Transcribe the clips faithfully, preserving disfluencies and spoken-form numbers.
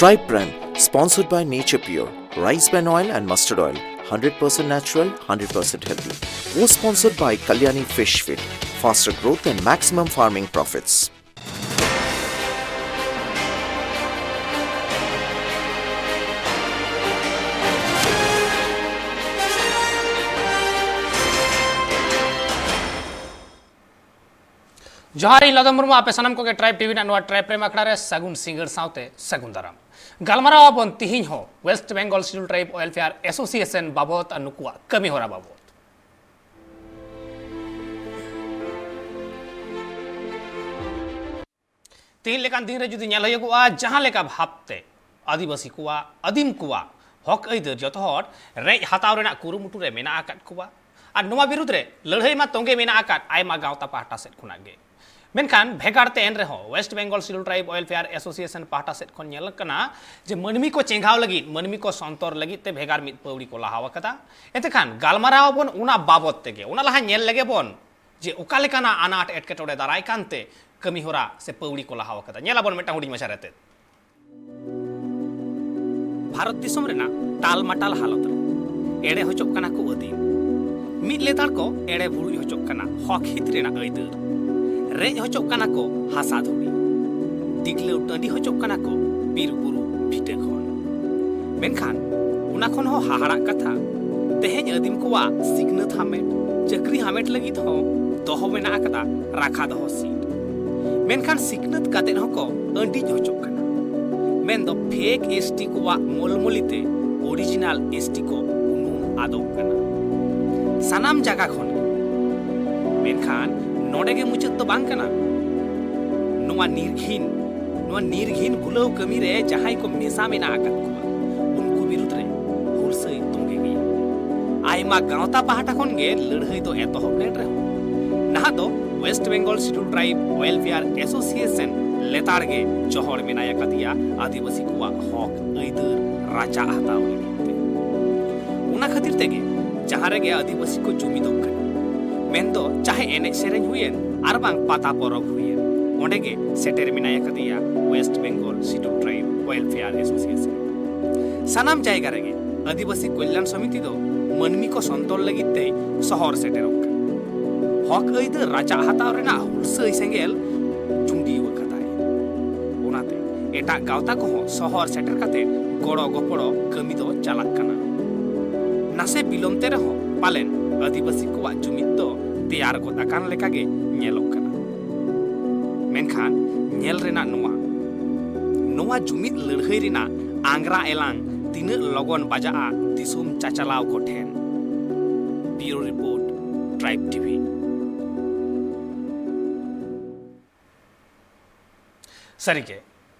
Tribe Brand, sponsored by Nature Pure, rice bran oil and mustard oil, hundred percent natural, hundred percent healthy. Co-sponsored by Kalyani Fish Feed, faster growth and maximum farming profits. ᱡᱚᱦᱟᱨ, ᱤᱧ ᱞᱚᱫᱚᱢ ᱢᱩᱨᱢᱩ᱾ ᱟᱯᱮ ᱥᱟᱱᱟᱢ ᱠᱚᱜᱮ tribe TV ᱨᱮᱱᱟᱜ ᱱᱚᱣᱟ tribe ᱯᱨᱮᱢ ᱟᱠᱷᱲᱟ ᱨᱮ ᱥᱟᱹᱜᱩᱱ ᱥᱤᱸᱜᱟᱹᱲ ᱥᱟᱶᱛᱮ ᱥᱟᱹᱜᱩᱱ ᱫᱟᱨᱟᱢ᱾ ᱜᱟᱞᱢᱟᱨᱟᱣ ᱟᱵᱚᱱ ᱛᱤᱦᱤᱧ ᱦᱚᱸ West Bengal schedule tribe welfare association ᱵᱟᱵᱚᱫ ᱟᱨ ᱱᱩᱠᱩᱣᱟᱜ ᱠᱟᱹᱢᱤ ᱦᱚᱨᱟ ᱵᱟᱵᱚᱫ᱾ ᱛᱮᱦᱮᱧ ᱞᱮᱠᱟᱱ ᱫᱤᱱ ᱨᱮ ᱡᱩᱫᱤ ᱧᱮᱞ ᱦᱩᱭᱩᱜᱚᱜᱼᱟ, ᱡᱟᱦᱟᱸ ᱞᱮᱠᱟ ᱵᱷᱟᱵᱽᱛᱮ ᱟᱹᱫᱤᱵᱟᱹᱥᱤ ᱠᱚᱣᱟᱜ, ᱟᱹᱫᱤᱢ ᱠᱚᱣᱟᱜ ᱦᱚᱠ ᱟᱹᱭᱫᱟᱹᱨ ᱡᱚᱛᱚ ᱦᱚᱲ ᱨᱮᱡ ᱦᱟᱛᱟᱣ ᱨᱮᱱᱟᱜ ᱠᱩᱨᱩᱢᱩᱴᱩ ᱨᱮ ᱢᱮᱱᱟᱜ ᱟᱠᱟᱫ ᱠᱚᱣᱟ ᱟᱨ ᱱᱚᱣᱟ ᱵᱤᱨᱩᱫᱽ ᱨᱮ ᱞᱟᱹᱲᱦᱟᱹᱭ ᱢᱟ ᱛᱚᱸᱜᱮ ᱢᱮᱱᱟᱜ ᱟᱠᱟᱫ ᱟᱭᱢᱟ ᱜᱟᱶᱛᱟ ᱯᱟᱦᱴᱟ ᱥᱮᱫ ᱠᱷᱚᱱᱟᱜ ᱜᱮ᱾ ᱢᱮᱱᱠᱷᱟᱱ ᱵᱷᱮᱜᱟᱨ ᱛᱮ ᱮᱱ ᱨᱮᱦᱚᱸ West Bengal schedule tribe welfare association ᱯᱟᱦᱴᱟ ᱥᱮᱫ ᱠᱷᱚᱱ ᱧᱮᱞ ᱠᱟᱱᱟ ᱡᱮ ᱢᱟᱹᱱᱢᱤ ᱠᱚ ᱪᱮᱸᱜᱷᱟᱣ ᱞᱟᱹᱜᱤᱫ, ᱢᱟᱹᱱᱢᱤ ᱠᱚ ᱥᱚᱱᱛᱚᱨ ᱞᱟᱹᱜᱤᱫ ᱛᱮ ᱵᱷᱮᱜᱟᱨ ᱢᱤᱫ ᱯᱟᱹᱣᱲᱤ ᱠᱚ ᱞᱟᱦᱟᱣ ᱟᱠᱟᱫᱟ᱾ ᱮᱱᱛᱮ ᱠᱷᱟᱱ ᱜᱟᱞᱢᱟᱨᱟᱣ ᱟᱵᱚᱱ ᱚᱱᱟ ᱵᱟᱵᱚᱛ ᱛᱮᱜᱮ᱾ ᱚᱱᱟ ᱞᱟᱦᱟ ᱧᱮᱞ ᱞᱮᱜᱮ ᱵᱚᱱ ᱡᱮ ᱚᱠᱟ ᱞᱮᱠᱟᱱᱟᱜ ᱟᱱᱟᱴ ᱮᱴᱠᱮᱴᱚᱬᱮ ᱫᱟᱨᱟᱭ ᱠᱟᱱᱛᱮ ᱠᱟᱹᱢᱤ ᱦᱚᱨᱟ ᱥᱮ ᱯᱟᱹᱣᱲᱤ ᱠᱚ ᱞᱟᱦᱟᱣ ᱟᱠᱟᱫᱟ᱾ ᱧᱮᱞ ᱟᱵᱚᱱ ᱢᱤᱫᱴᱟᱝ ᱦᱩᱰᱤᱧ ᱢᱟᱪᱷᱟ ᱨᱮᱛᱮᱫ᱾ ᱵᱷᱟᱨᱚᱛ ᱫᱤᱥᱚᱢ ᱨᱮᱱᱟᱜ ᱴᱟᱞᱢᱟᱴᱟᱞ ᱦᱟᱞᱚᱛ ᱨᱮ ᱮᱲᱮ ᱦᱚᱪᱚᱜ ᱠᱟᱱᱟ ᱠᱚ ᱟᱹᱫᱤᱢ᱾ ᱢᱤᱫ ᱞᱮᱛᱟᱲ ᱠᱚ ᱮᱲᱮ ᱵᱩᱲᱩᱡ ᱦᱚᱪᱚᱜ ᱠᱟᱱᱟ ᱦᱚᱠ ᱦᱤᱛ ᱨᱮᱱᱟᱜ ᱟᱹᱭᱫᱟᱹᱨ᱾ ᱨᱮᱡ ᱦᱚᱪᱚᱜ ᱠᱟᱱᱟ ᱠᱚ ᱦᱟᱥᱟ ᱫᱷᱩᱲᱤ᱾ ᱴᱤᱠᱞᱟᱹᱣ ᱴᱟᱺᱰᱤ ᱦᱚᱪᱚᱜ ᱠᱟᱱᱟ ᱠᱚ ᱵᱤᱨ ᱵᱩᱨᱩ ᱵᱷᱤᱴᱟᱹ ᱠᱷᱚᱱ᱾ ᱢᱮᱱᱠᱷᱟᱱ ᱚᱱᱟ ᱠᱷᱚᱱ ᱦᱚᱸ ᱦᱟᱦᱟᱲᱟᱜ ᱠᱟᱛᱷᱟ, ᱛᱮᱦᱮᱧ ᱟᱹᱫᱤᱢ ᱠᱚᱣᱟᱜ ᱥᱤᱠᱷᱱᱟᱹᱛ ᱦᱟᱢᱮᱴ, ᱪᱟᱹᱠᱨᱤ ᱦᱟᱢᱮᱴ ᱞᱟᱹᱜᱤᱫ ᱦᱚᱸ ᱫᱚᱦᱚ ᱢᱮᱱᱟᱜ ᱟᱠᱟᱫᱟ ᱨᱟᱠᱷᱟ ᱫᱚᱦᱚ ᱥᱤᱴ᱾ ᱢᱮᱱᱠᱷᱟᱱ ᱥᱤᱠᱷᱱᱟᱹᱛ ᱠᱟᱛᱮᱫ ᱦᱚᱸᱠᱚ ᱟᱹᱰᱤᱡ ᱦᱚᱪᱚᱜ ᱠᱟᱱᱟ᱾ ᱢᱮᱱᱫᱚ ᱯᱷᱮᱠ ᱮᱥᱴᱤ ᱠᱚᱣᱟᱜ ᱢᱚᱞᱢᱚᱞᱤ ᱛᱮ ᱚᱨᱤᱡᱤᱱᱟᱞ ᱮᱥᱴᱤ ᱠᱚ ᱩᱱᱩᱢ ᱟᱫᱚᱜ ᱠᱟᱱᱟ ᱥᱟᱱᱟᱢ ᱡᱟᱭᱜᱟ ᱠᱷᱚᱱ ᱜᱮ᱾ ᱢᱮᱱᱠᱷᱟᱱ ᱱᱚᱰᱮ ᱜᱮ ᱢᱩᱪᱟᱹᱫ ᱫᱚ ᱵᱟᱝ ᱠᱟᱱᱟ᱾ ᱱᱚᱣᱟ ᱱᱤᱨᱜᱷᱤᱱ, ᱱᱚᱣᱟ ᱱᱤᱨᱜᱷᱤᱱ ᱜᱩᱞᱟᱹᱣ ᱠᱟᱹᱢᱤ ᱨᱮ ᱡᱟᱦᱟᱸᱭ ᱠᱚ ᱢᱮᱥᱟ ᱢᱮᱱᱟᱜ ᱟᱠᱟᱫ ᱠᱚᱣᱟ, ᱩᱱᱠᱩ ᱵᱤᱨᱩᱫᱽ ᱨᱮ ᱦᱩᱞᱥᱟᱹᱭ ᱛᱚᱸᱜᱮ ᱜᱮᱭᱟ᱾ ᱟᱭᱢᱟ ᱜᱟᱶᱛᱟ ᱯᱟᱦᱴᱟ ᱠᱷᱚᱱ ᱜᱮ ᱞᱟᱹᱲᱦᱟᱹᱭ ᱫᱚ ᱮᱛᱚᱦᱚᱵ ᱞᱮᱱ ᱨᱮᱦᱚᱸ, ᱱᱟᱦᱟᱜ ᱫᱚ West Bengal schedule tribe welfare association ᱞᱮᱛᱟᱲ ᱜᱮ ᱡᱚᱦᱚᱲ ᱢᱮᱱᱟᱭ ᱟᱠᱟᱫᱮᱭᱟ ᱟᱹᱫᱤᱵᱟᱹᱥᱤ ᱠᱚᱣᱟᱜ ᱦᱚᱠ ᱟᱹᱭᱫᱟᱹᱨ ᱨᱟᱪᱟᱜ ᱦᱟᱛᱟᱣ ᱞᱟᱹᱜᱤᱫ ᱛᱮ᱾ ᱚᱱᱟ ᱠᱷᱟᱹᱛᱤᱨ ᱛᱮᱜᱮ ᱡᱟᱦᱟᱸ ᱨᱮᱜᱮ ᱟᱹᱫᱤᱵᱟᱹᱥᱤ ᱠᱚ ᱡᱩᱢᱤᱫᱚᱜ ᱠᱟᱱᱟ, ᱢᱮᱱᱫᱚ ᱪᱟᱦᱮ ᱮᱱᱮᱡ ᱥᱮᱨᱮᱧ ᱦᱩᱭᱮᱱ ᱟᱨ ᱵᱟᱝ ᱯᱟᱛᱟ ᱯᱚᱨᱚᱵᱽ ᱦᱩᱭᱮᱱ, ᱚᱸᱰᱮ ᱜᱮ ᱥᱮᱴᱮᱨ ᱢᱮᱱᱟᱭ ᱟᱠᱟᱫᱮᱭᱟ West Bengal schedule tribe Welfare Association᱾ ᱥᱟᱱᱟᱢ ᱡᱟᱭᱜᱟ ᱨᱮᱜᱮ ᱟᱹᱫᱤᱵᱟᱹᱥᱤ ᱠᱚᱞᱭᱟᱱ ᱥᱚᱢᱤᱛᱤ ᱫᱚ ᱢᱟᱹᱱᱢᱤ ᱠᱚ ᱥᱚᱱᱛᱚᱨ ᱞᱟᱹᱜᱤᱫ ᱛᱮᱭ ᱥᱚᱦᱚᱨ ᱥᱮᱴᱮᱨᱚᱜ ᱠᱟᱱᱟ᱾ ᱦᱚᱠ ᱟᱹᱭᱫᱟᱹᱨ ᱨᱟᱪᱟᱜ ᱦᱟᱛᱟᱣ ᱨᱮᱱᱟᱜ ᱦᱩᱞᱥᱟᱹᱭ ᱥᱮᱸᱜᱮᱞ ᱡᱩᱸᱰᱤ ᱟᱠᱟᱫᱟᱭ᱾ ᱚᱱᱟᱛᱮ ᱮᱴᱟᱜ ᱜᱟᱶᱛᱟ ᱠᱚᱦᱚᱸ ᱥᱚᱦᱚᱨ ᱥᱮᱴᱮᱨ ᱠᱟᱛᱮ ᱜᱚᱲᱚ ᱜᱚᱯᱚᱲᱚ ᱠᱟᱹᱢᱤ ᱫᱚ ᱪᱟᱞᱟᱜ ᱠᱟᱱᱟ᱾ ᱱᱟᱥᱮ ᱵᱤᱞᱚᱢ ᱛᱮ ᱨᱮᱦᱚᱸ ᱯᱟᱞᱮᱱ ᱟᱹᱫᱤᱵᱟᱹᱥᱤ ᱠᱚᱣᱟᱜ ᱡᱩᱢᱤᱫ ᱫᱚ ᱛᱮᱭᱟᱨ ᱜᱚᱫ ᱟᱠᱟᱱ ᱞᱮᱠᱟᱜᱮ ᱧᱮᱞᱚᱜ ᱠᱟᱱᱟ᱾ ᱢᱮᱱᱠᱷᱟᱱ ᱧᱮᱞ ᱨᱮᱱᱟᱜ ᱱᱚᱣᱟ, ᱱᱚᱣᱟ ᱡᱩᱢᱤᱫ ᱞᱟᱹᱲᱦᱟᱹᱭ ᱨᱮᱱᱟᱜ ᱟᱝᱜᱽᱨᱟ ᱮᱞᱟᱝ ᱛᱤᱱᱟᱹᱜ ᱞᱚᱜᱚᱱ ᱵᱟᱡᱟᱜᱼᱟ ᱫᱤᱥᱚᱢ ᱪᱟᱪᱟᱞᱟᱣ ᱠᱚᱴᱷᱮᱱ᱾ Bureau Report, Tribe TV. ᱥᱟᱹᱨᱤᱜᱮ,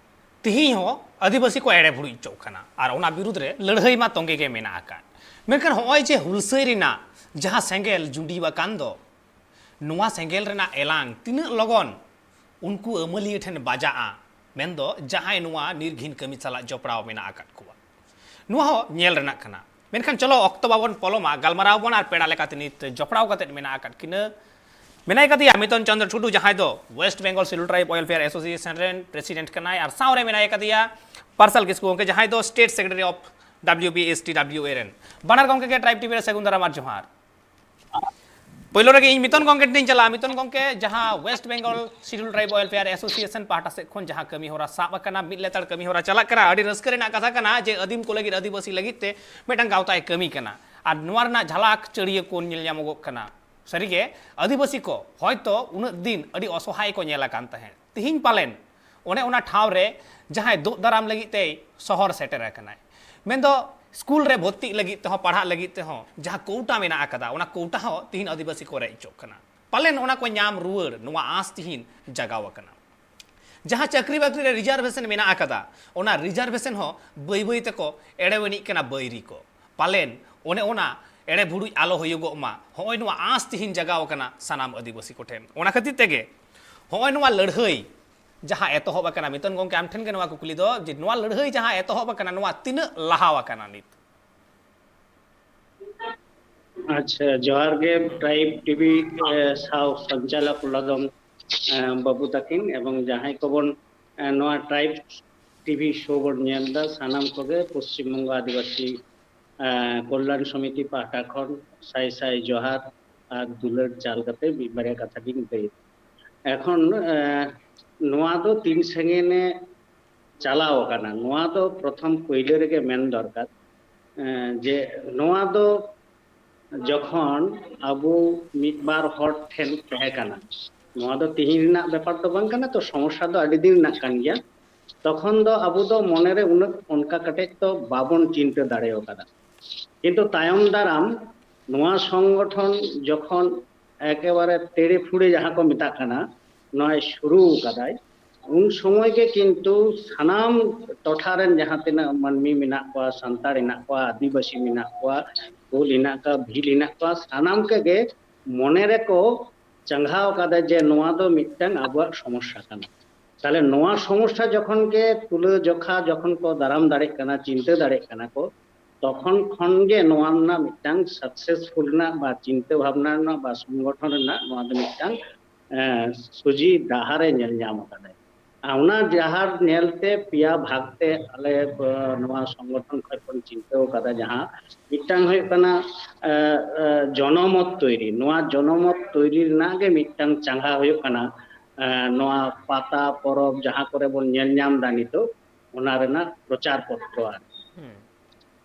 ᱛᱤᱦᱤᱧ ᱦᱚᱸ ᱟᱹᱫᱤᱵᱟᱹᱥᱤ ᱠᱚ ᱮᱲᱮ ᱵᱷᱩᱲᱩᱡ ᱦᱚᱪᱚᱜ ᱠᱟᱱᱟ ᱟᱨ ᱚᱱᱟ ᱵᱤᱨᱩᱫᱽ ᱨᱮ ᱞᱟᱹᱲᱦᱟᱹᱭ ᱢᱟ ᱛᱚᱸᱜᱮ ᱜᱮ ᱢᱮᱱᱟᱜ ᱟᱠᱟᱫ᱾ ᱢᱮᱱᱠᱷᱟᱱ ᱦᱚᱸᱜᱼᱚᱭ ᱡᱮ ᱦᱩᱞᱥᱟᱹᱭ ᱨᱮᱱᱟᱜ ᱡᱟᱦᱟᱸ ᱥᱮᱸᱜᱮᱞ ᱡᱩᱸᱰᱤ ᱟᱠᱟᱱ ᱫᱚ, ᱱᱚᱣᱟ ᱥᱮᱸᱜᱮᱞ ᱨᱮᱱᱟᱜ ᱮᱞᱟᱝ ᱛᱤᱱᱟᱹᱜ ᱞᱚᱜᱚᱱ ᱩᱱᱠᱩ ᱟᱹᱢᱟᱹᱞᱤᱭᱟᱹ ᱴᱷᱮᱱ ᱵᱟᱡᱟᱜᱼᱟ, ᱢᱮᱱᱫᱚ ᱡᱟᱦᱟᱸᱭ ᱱᱚᱣᱟ ᱱᱤᱨᱜᱷᱤᱱ ᱠᱟᱹᱢᱤ ᱥᱟᱞᱟᱜ ᱡᱚᱯᱲᱟᱣ ᱢᱮᱱᱟᱜ ᱟᱠᱟᱫ ᱠᱚᱣᱟ, ᱱᱚᱣᱟ ᱦᱚᱸ ᱧᱮᱞ ᱨᱮᱱᱟᱜ ᱠᱟᱱᱟ᱾ ᱢᱮᱱᱠᱷᱟᱱ ᱪᱚᱞᱚ, ᱚᱠᱛᱚ ᱵᱟᱵᱚᱱ ᱯᱚᱞᱚᱢᱟ, ᱜᱟᱞᱢᱟᱨᱟᱣ ᱵᱚᱱ ᱟᱨ ᱯᱮᱲᱟ ᱞᱮᱠᱟᱛᱮ ᱱᱤᱛ ᱡᱚᱯᱲᱟᱣ ᱠᱟᱛᱮᱫ ᱢᱮᱱᱟᱜ ᱟᱠᱟᱫ ᱠᱤᱱᱟᱹ᱾ ᱢᱮᱱᱟᱭ ᱠᱟᱫᱮᱭᱟ ᱢᱤᱛᱚᱱ ᱪᱚᱸᱫᱽᱨᱚ ᱴᱩᱰᱩ, ᱡᱟᱦᱟᱸᱭ ᱫᱚ West Bengal Scheduled Tribe Welfare Association ᱨᱮᱱ president ᱠᱟᱱᱟᱭ, ᱟᱨ ᱥᱟᱶᱨᱮ ᱢᱮᱱᱟᱭ ᱠᱟᱫᱮᱭᱟ ᱯᱟᱨᱥᱟᱞ ᱠᱤᱥᱠᱩ ᱜᱚᱢᱠᱮ, ᱡᱟᱦᱟᱸᱭ ᱫᱚ state secretary of W B S T W A ᱨᱮᱱ᱾ ᱵᱟᱱᱟᱨ ᱜᱚᱢᱠᱮ ᱜᱮ Tribe ᱴᱤᱵᱷᱤ ᱨᱮ ᱥᱟᱹᱜᱩᱱ ᱫᱟᱨᱟᱢ ᱟᱨ ᱡᱚᱦᱟᱨ᱾ ᱯᱳᱭᱞᱳ ᱨᱮᱜᱮ ᱤᱧ ᱢᱤᱛᱚᱱ ᱜᱚᱢᱠᱮ ᱴᱷᱮᱱᱤᱧ ᱪᱟᱞᱟᱜᱼᱟ᱾ ᱢᱤᱛᱚᱱ ᱜᱚᱢᱠᱮ, ᱡᱟᱦᱟᱸ West Bengal Scheduled Tribe Welfare Association ᱯᱟᱦᱴᱟ ᱥᱮᱫ ᱠᱷᱚᱱ ᱡᱟᱦᱟᱸ ᱠᱟᱹᱢᱤ ᱦᱚᱨᱟ ᱥᱟᱵ ᱟᱠᱟᱱᱟ, ᱢᱤᱫ ᱞᱮᱛᱟᱲ ᱠᱟᱹᱢᱤ ᱦᱚᱨᱟ ᱪᱟᱞᱟᱜ ᱠᱟᱱᱟ, ᱟᱹᱰᱤ ᱨᱟᱹᱥᱠᱟᱹ ᱨᱮᱱᱟᱜ ᱠᱟᱛᱷᱟ ᱠᱟᱱᱟ ᱡᱮ ᱟᱹᱫᱤᱢ ᱠᱚ ᱞᱟᱹᱜᱤᱫ, ᱟᱹᱫᱤᱵᱟᱹᱥᱤ ᱞᱟᱹᱜᱤᱫ ᱛᱮ ᱢᱤᱫᱴᱟᱝ ᱜᱟᱶᱛᱟᱭ ᱠᱟᱹᱢᱤ ᱠᱟᱱᱟ᱾ ᱟᱨ ᱱᱚᱣᱟ ᱨᱮᱱᱟᱜ ᱡᱷᱟᱞᱟᱠ ᱪᱟᱹᱲᱤᱭᱟᱹ ᱠᱚ ᱧᱮᱞ ᱧᱟᱢᱚᱜᱚᱜ ᱠᱟᱱᱟ᱾ ᱥᱟᱹᱨᱤᱜᱮ, ᱟᱹᱫᱤᱵᱟᱹᱥᱤ ᱠᱚ ᱦᱚᱭᱛᱚ ᱩᱱᱟᱹᱜ ᱫᱤᱱ ᱟᱹᱰᱤ ᱚᱥᱚᱦᱟᱭ ᱠᱚ ᱧᱮᱞ ᱟᱠᱟᱱ ᱛᱟᱦᱮᱸᱫ, ᱛᱤᱦᱤᱧ ᱯᱟᱞᱮᱱ ᱚᱱᱮ ᱚᱱᱟ ᱴᱷᱟᱶ ᱨᱮ ᱡᱟᱦᱟᱸᱭ ᱫᱳᱜ ᱫᱟᱨᱟᱢ ᱞᱟᱹᱜᱤᱫ ᱛᱮᱭ ᱥᱚᱦᱚᱨ ᱥᱮᱴᱮᱨ ᱟᱠᱟᱱᱟᱭ, ᱢᱮᱱᱫᱚ ᱥᱠᱩᱞ ᱨᱮ ᱵᱷᱚᱨᱛᱤᱜ ᱞᱟᱹᱜᱤᱫ ᱛᱮᱦᱚᱸ, ᱯᱟᱲᱦᱟᱜ ᱞᱟᱹᱜᱤᱫ ᱛᱮᱦᱚᱸ ᱡᱟᱦᱟᱸ ᱠᱳᱣᱴᱟ ᱢᱮᱱᱟᱜ ᱟᱠᱟᱫᱟ, ᱚᱱᱟ ᱠᱳᱣᱴᱟ ᱦᱚᱸ ᱛᱤᱦᱤᱧ ᱟᱹᱫᱤᱵᱟᱹᱥᱤ ᱠᱚ ᱨᱮᱡ ᱦᱚᱪᱚᱜ ᱠᱟᱱᱟ᱾ ᱯᱟᱞᱮᱱ ᱚᱱᱟ ᱠᱚ ᱧᱟᱢ ᱨᱩᱣᱟᱹᱲ, ᱱᱚᱣᱟ ᱟᱸᱥ ᱛᱤᱦᱤᱧ ᱡᱟᱜᱟᱣ ᱟᱠᱟᱱᱟ᱾ ᱡᱟᱦᱟᱸ ᱪᱟᱹᱠᱨᱤ ᱵᱟᱹᱠᱨᱤ ᱨᱮ reservation ᱢᱮᱱᱟᱜ ᱟᱠᱟᱫᱟ, ᱚᱱᱟ reservation ᱦᱚᱸ ᱵᱟᱹᱭ ᱵᱟᱹᱭ ᱛᱮᱠᱚ ᱮᱲᱮᱣᱟᱹᱱᱤᱡ ᱠᱟᱱᱟ ᱵᱟᱹᱭᱨᱤ ᱠᱚ᱾ ᱯᱟᱞᱮᱱ ᱚᱱᱮ ᱚᱱᱟ ᱮᱲᱮ ᱵᱷᱩᱲᱩᱡ ᱟᱞᱚ ᱦᱩᱭᱩᱜᱚᱜ ᱢᱟ, ᱦᱚᱸᱜᱼᱚᱭ ᱱᱚᱣᱟ ᱟᱸᱥ ᱛᱤᱦᱤᱧ ᱡᱟᱜᱟᱣ ᱟᱠᱟᱱᱟ ᱥᱟᱱᱟᱢ ᱟᱹᱫᱤᱵᱟᱹᱥᱤ ᱠᱚᱴᱷᱮᱱ᱾ ᱚᱱᱟ ᱠᱷᱟᱹᱛᱤᱨ ᱛᱮᱜᱮ ᱦᱚᱸᱜᱼᱚᱭ ᱱᱚᱣᱟ ᱞᱟᱹᱲᱦᱟᱹᱭ ᱡᱟᱦᱟᱸ ᱮᱛᱚᱦᱚᱵ ᱟᱠᱟᱱᱟ, ᱢᱤᱛᱚᱱ ᱜᱚᱢᱠᱮ, ᱟᱢ ᱴᱷᱮᱱ ᱜᱮ ᱱᱚᱣᱟ ᱠᱩᱠᱞᱤ ᱫᱚ, ᱡᱮ ᱱᱚᱣᱟ ᱞᱟᱹᱲᱦᱟᱹᱭ ᱡᱟᱦᱟᱸ ᱮᱛᱚᱦᱚᱵ ᱟᱠᱟᱱᱟ, ᱱᱚᱣᱟ ᱛᱤᱱᱟᱹᱜ ᱞᱟᱦᱟᱣ ᱟᱠᱟᱱᱟ ᱱᱤᱛ? ᱟᱪᱪᱷᱟ, ᱡᱚᱦᱟᱨ ᱜᱮ Tribe ᱴᱤᱵᱷᱤ, ᱮ, ᱥᱟᱶ ᱥᱚᱧᱪᱟᱞᱚᱠ ᱞᱚᱫᱚᱢ, ᱮ, ᱵᱟᱹᱵᱩ ᱛᱟᱹᱠᱤᱱ, ᱮᱵᱚᱝ ᱡᱟᱦᱟᱸᱭ ᱠᱚᱵᱚᱱ, ᱮ, ᱱᱚᱣᱟ Tribe ᱴᱤᱵᱷᱤ ᱥᱳ ᱵᱚᱱ ᱧᱮᱞ ᱮᱫᱟ, ᱥᱟᱱᱟᱢ ᱠᱚᱜᱮ ᱯᱚᱥᱪᱤᱢ ᱵᱚᱝᱜᱚ ᱟᱹᱫᱤᱵᱟᱹᱥᱤ ᱮᱸ, ᱠᱚᱞᱭᱟᱱ ᱥᱚᱢᱤᱛᱤ ᱯᱟᱦᱴᱟ ᱠᱷᱚᱱ ᱥᱟᱭ ᱥᱟᱭ ᱡᱚᱦᱟᱨ ᱟᱨ ᱫᱩᱞᱟᱹᱲ ᱪᱟᱞ ᱠᱟᱛᱮ ᱢᱤᱫ ᱵᱟᱨᱭᱟ ᱠᱟᱛᱷᱟ ᱞᱤᱧ ᱞᱟᱹᱭ᱾ ᱮᱠᱷᱚᱱ, ᱮᱸ, ᱱᱚᱣᱟ ᱫᱚ ᱛᱤᱱ ᱥᱟᱺᱜᱤᱧᱮ ᱪᱟᱞᱟᱣ ᱟᱠᱟᱱᱟ, ᱱᱚᱣᱟ ᱫᱚ ᱯᱨᱚᱛᱷᱚᱢ ᱯᱳᱭᱞᱳ ᱨᱮᱜᱮ ᱢᱮᱱ ᱫᱚᱨᱠᱟᱨ, ᱮᱸ, ᱡᱮ ᱱᱚᱣᱟ ᱫᱚ ᱡᱚᱠᱷᱚᱱ ᱟᱵᱚ ᱢᱤᱫ ᱵᱟᱨ ᱦᱚᱲ ᱴᱷᱮᱱ ᱛᱟᱦᱮᱸ ᱠᱟᱱᱟ, ᱱᱚᱣᱟ ᱫᱚ ᱛᱤᱦᱤᱧ ᱨᱮᱱᱟᱜ ᱵᱮᱯᱟᱨ ᱫᱚ ᱵᱟᱝ ᱠᱟᱱᱟ, ᱛᱚ ᱥᱚᱢᱚᱥᱥᱟ ᱫᱚ ᱟᱹᱰᱤ ᱫᱤᱱ ᱨᱮᱱᱟᱜ ᱠᱟᱱ ᱜᱮᱭᱟ᱾ ᱛᱚᱠᱷᱚᱱ ᱫᱚ ᱟᱵᱚ ᱫᱚ ᱢᱚᱱᱮᱨᱮ ᱩᱱᱟᱹᱜ ᱚᱱᱠᱟ ᱠᱟᱛᱮ ᱫᱚ ᱵᱟᱵᱚᱱ ᱪᱤᱱᱛᱟᱹ ᱫᱟᱲᱮ ᱟᱠᱟᱫᱟ᱾ ᱠᱤᱱᱛᱩ ᱛᱟᱭᱚᱢ ᱫᱟᱨᱟᱢ ᱱᱚᱣᱟ ᱥᱚᱝᱜᱚᱴᱷᱚᱱ ᱡᱚᱠᱷᱚᱱ ᱮᱠᱮᱵᱟᱨᱮ ᱛᱮᱲᱮ ᱯᱷᱩᱲᱮ ᱡᱟᱦᱟᱸ ᱠᱚ ᱢᱮᱛᱟᱜ ᱠᱟᱱᱟ, ᱱᱚᱣᱟᱭ ᱥᱩᱨᱩ ᱟᱠᱟᱫᱟᱭ, ᱩᱱ ᱥᱚᱢᱚᱭ ᱜᱮ ᱠᱤᱱᱛᱩ ᱥᱟᱱᱟᱢ ᱴᱚᱴᱷᱟ ᱨᱮᱱ ᱡᱟᱦᱟᱸ ᱛᱤᱱᱟᱹᱜ ᱢᱟᱹᱱᱢᱤ ᱢᱮᱱᱟᱜ ᱠᱚᱣᱟ, ᱥᱟᱱᱛᱟᱲ ᱦᱮᱱᱟᱜ ᱠᱚᱣᱟ, ᱟᱹᱫᱤᱵᱟᱹᱥᱤ ᱢᱮᱱᱟᱜ ᱠᱚᱣᱟ, ᱠᱳᱞ ᱦᱮᱱᱟᱜ ᱠᱚᱣᱟ, ᱵᱷᱤᱞ ᱦᱮᱱᱟᱜ ᱠᱚᱣᱟ, ᱥᱟᱱᱟᱢ ᱠᱚᱜᱮ ᱢᱚᱱᱮ ᱨᱮᱠᱚ ᱪᱟᱸᱜᱷᱟᱣ ᱠᱟᱫᱟ ᱡᱮ ᱱᱚᱣᱟ ᱫᱚ ᱢᱤᱫᱴᱟᱝ ᱟᱵᱚᱣᱟᱜ ᱥᱚᱢᱚᱥᱥᱟ ᱠᱟᱱᱟ᱾ ᱛᱟᱦᱞᱮ ᱱᱚᱣᱟ ᱥᱚᱢᱚᱥᱥᱟ ᱡᱚᱠᱷᱚᱱ ᱜᱮ ᱛᱩᱞᱟᱹ ᱡᱚᱠᱷᱟ ᱡᱚᱠᱷᱚᱱ ᱠᱚ ᱫᱟᱨᱟᱢ ᱫᱟᱲᱮᱜ ᱠᱟᱱᱟ, ᱪᱤᱱᱛᱟᱹ ᱫᱟᱲᱮᱜ ᱠᱟᱱᱟ ᱠᱚ, ᱛᱚᱠᱷᱚᱱ ᱠᱷᱚᱱ ᱜᱮ ᱱᱚᱣᱟ ᱨᱮᱱᱟᱜ ᱢᱤᱫᱴᱟᱝ ᱥᱟᱠᱥᱮᱥᱯᱷᱩᱞ ᱨᱮᱱᱟᱜ ᱵᱟ ᱪᱤᱱᱛᱟᱹ ᱵᱷᱟᱵᱽᱱᱟ ᱨᱮᱱᱟᱜ ᱵᱟ ᱥᱚᱝᱜᱚᱴᱷᱚᱱ ᱨᱮᱱᱟᱜ ᱱᱚᱣᱟ ᱫᱚ ᱢᱤᱫᱴᱟᱝ, ᱮᱸ, ᱥᱚᱡᱷᱮ ᱰᱟᱦᱟᱨᱮ ᱧᱮᱞ ᱧᱟᱢ ᱟᱠᱟᱫᱟᱭ᱾ ᱟᱨ ᱚᱱᱟ ᱰᱟᱦᱟᱨ ᱧᱮᱞᱛᱮ ᱯᱮᱭᱟ ᱵᱷᱟᱜᱽ ᱛᱮ ᱟᱞᱮ, ᱮᱸ, ᱱᱚᱣᱟ ᱥᱚᱝᱜᱚᱴᱷᱚᱱ ᱠᱷᱚᱱ ᱵᱚᱱ ᱪᱤᱱᱛᱟᱹ ᱟᱠᱟᱫᱟ᱾ ᱡᱟᱦᱟᱸ ᱢᱤᱫᱴᱟᱝ ᱦᱩᱭᱩᱜ ᱠᱟᱱᱟ, ᱮᱸ, ᱮᱸ, ᱡᱚᱱᱚᱢᱚᱛ ᱛᱚᱭᱨᱤ᱾ ᱱᱚᱣᱟ ᱡᱚᱱᱚᱢᱚᱛ ᱛᱚᱭᱨᱤ ᱨᱮᱱᱟᱜ ᱜᱮ ᱢᱤᱫᱴᱟᱝ ᱪᱟᱸᱜᱟ ᱦᱩᱭᱩᱜ ᱠᱟᱱᱟ, ᱮᱸ, ᱱᱚᱣᱟ ᱯᱟᱛᱟ ᱯᱚᱨᱚᱵᱽ ᱡᱟᱦᱟᱸ ᱠᱚᱨᱮ ᱵᱚᱱ ᱧᱮᱞ ᱧᱟᱢ ᱮᱫᱟ ᱱᱤᱛᱚᱜ, ᱚᱱᱟ ᱨᱮᱱᱟᱜ ᱯᱨᱚᱪᱟᱨ ᱯᱚᱛᱨᱚ ᱟᱨ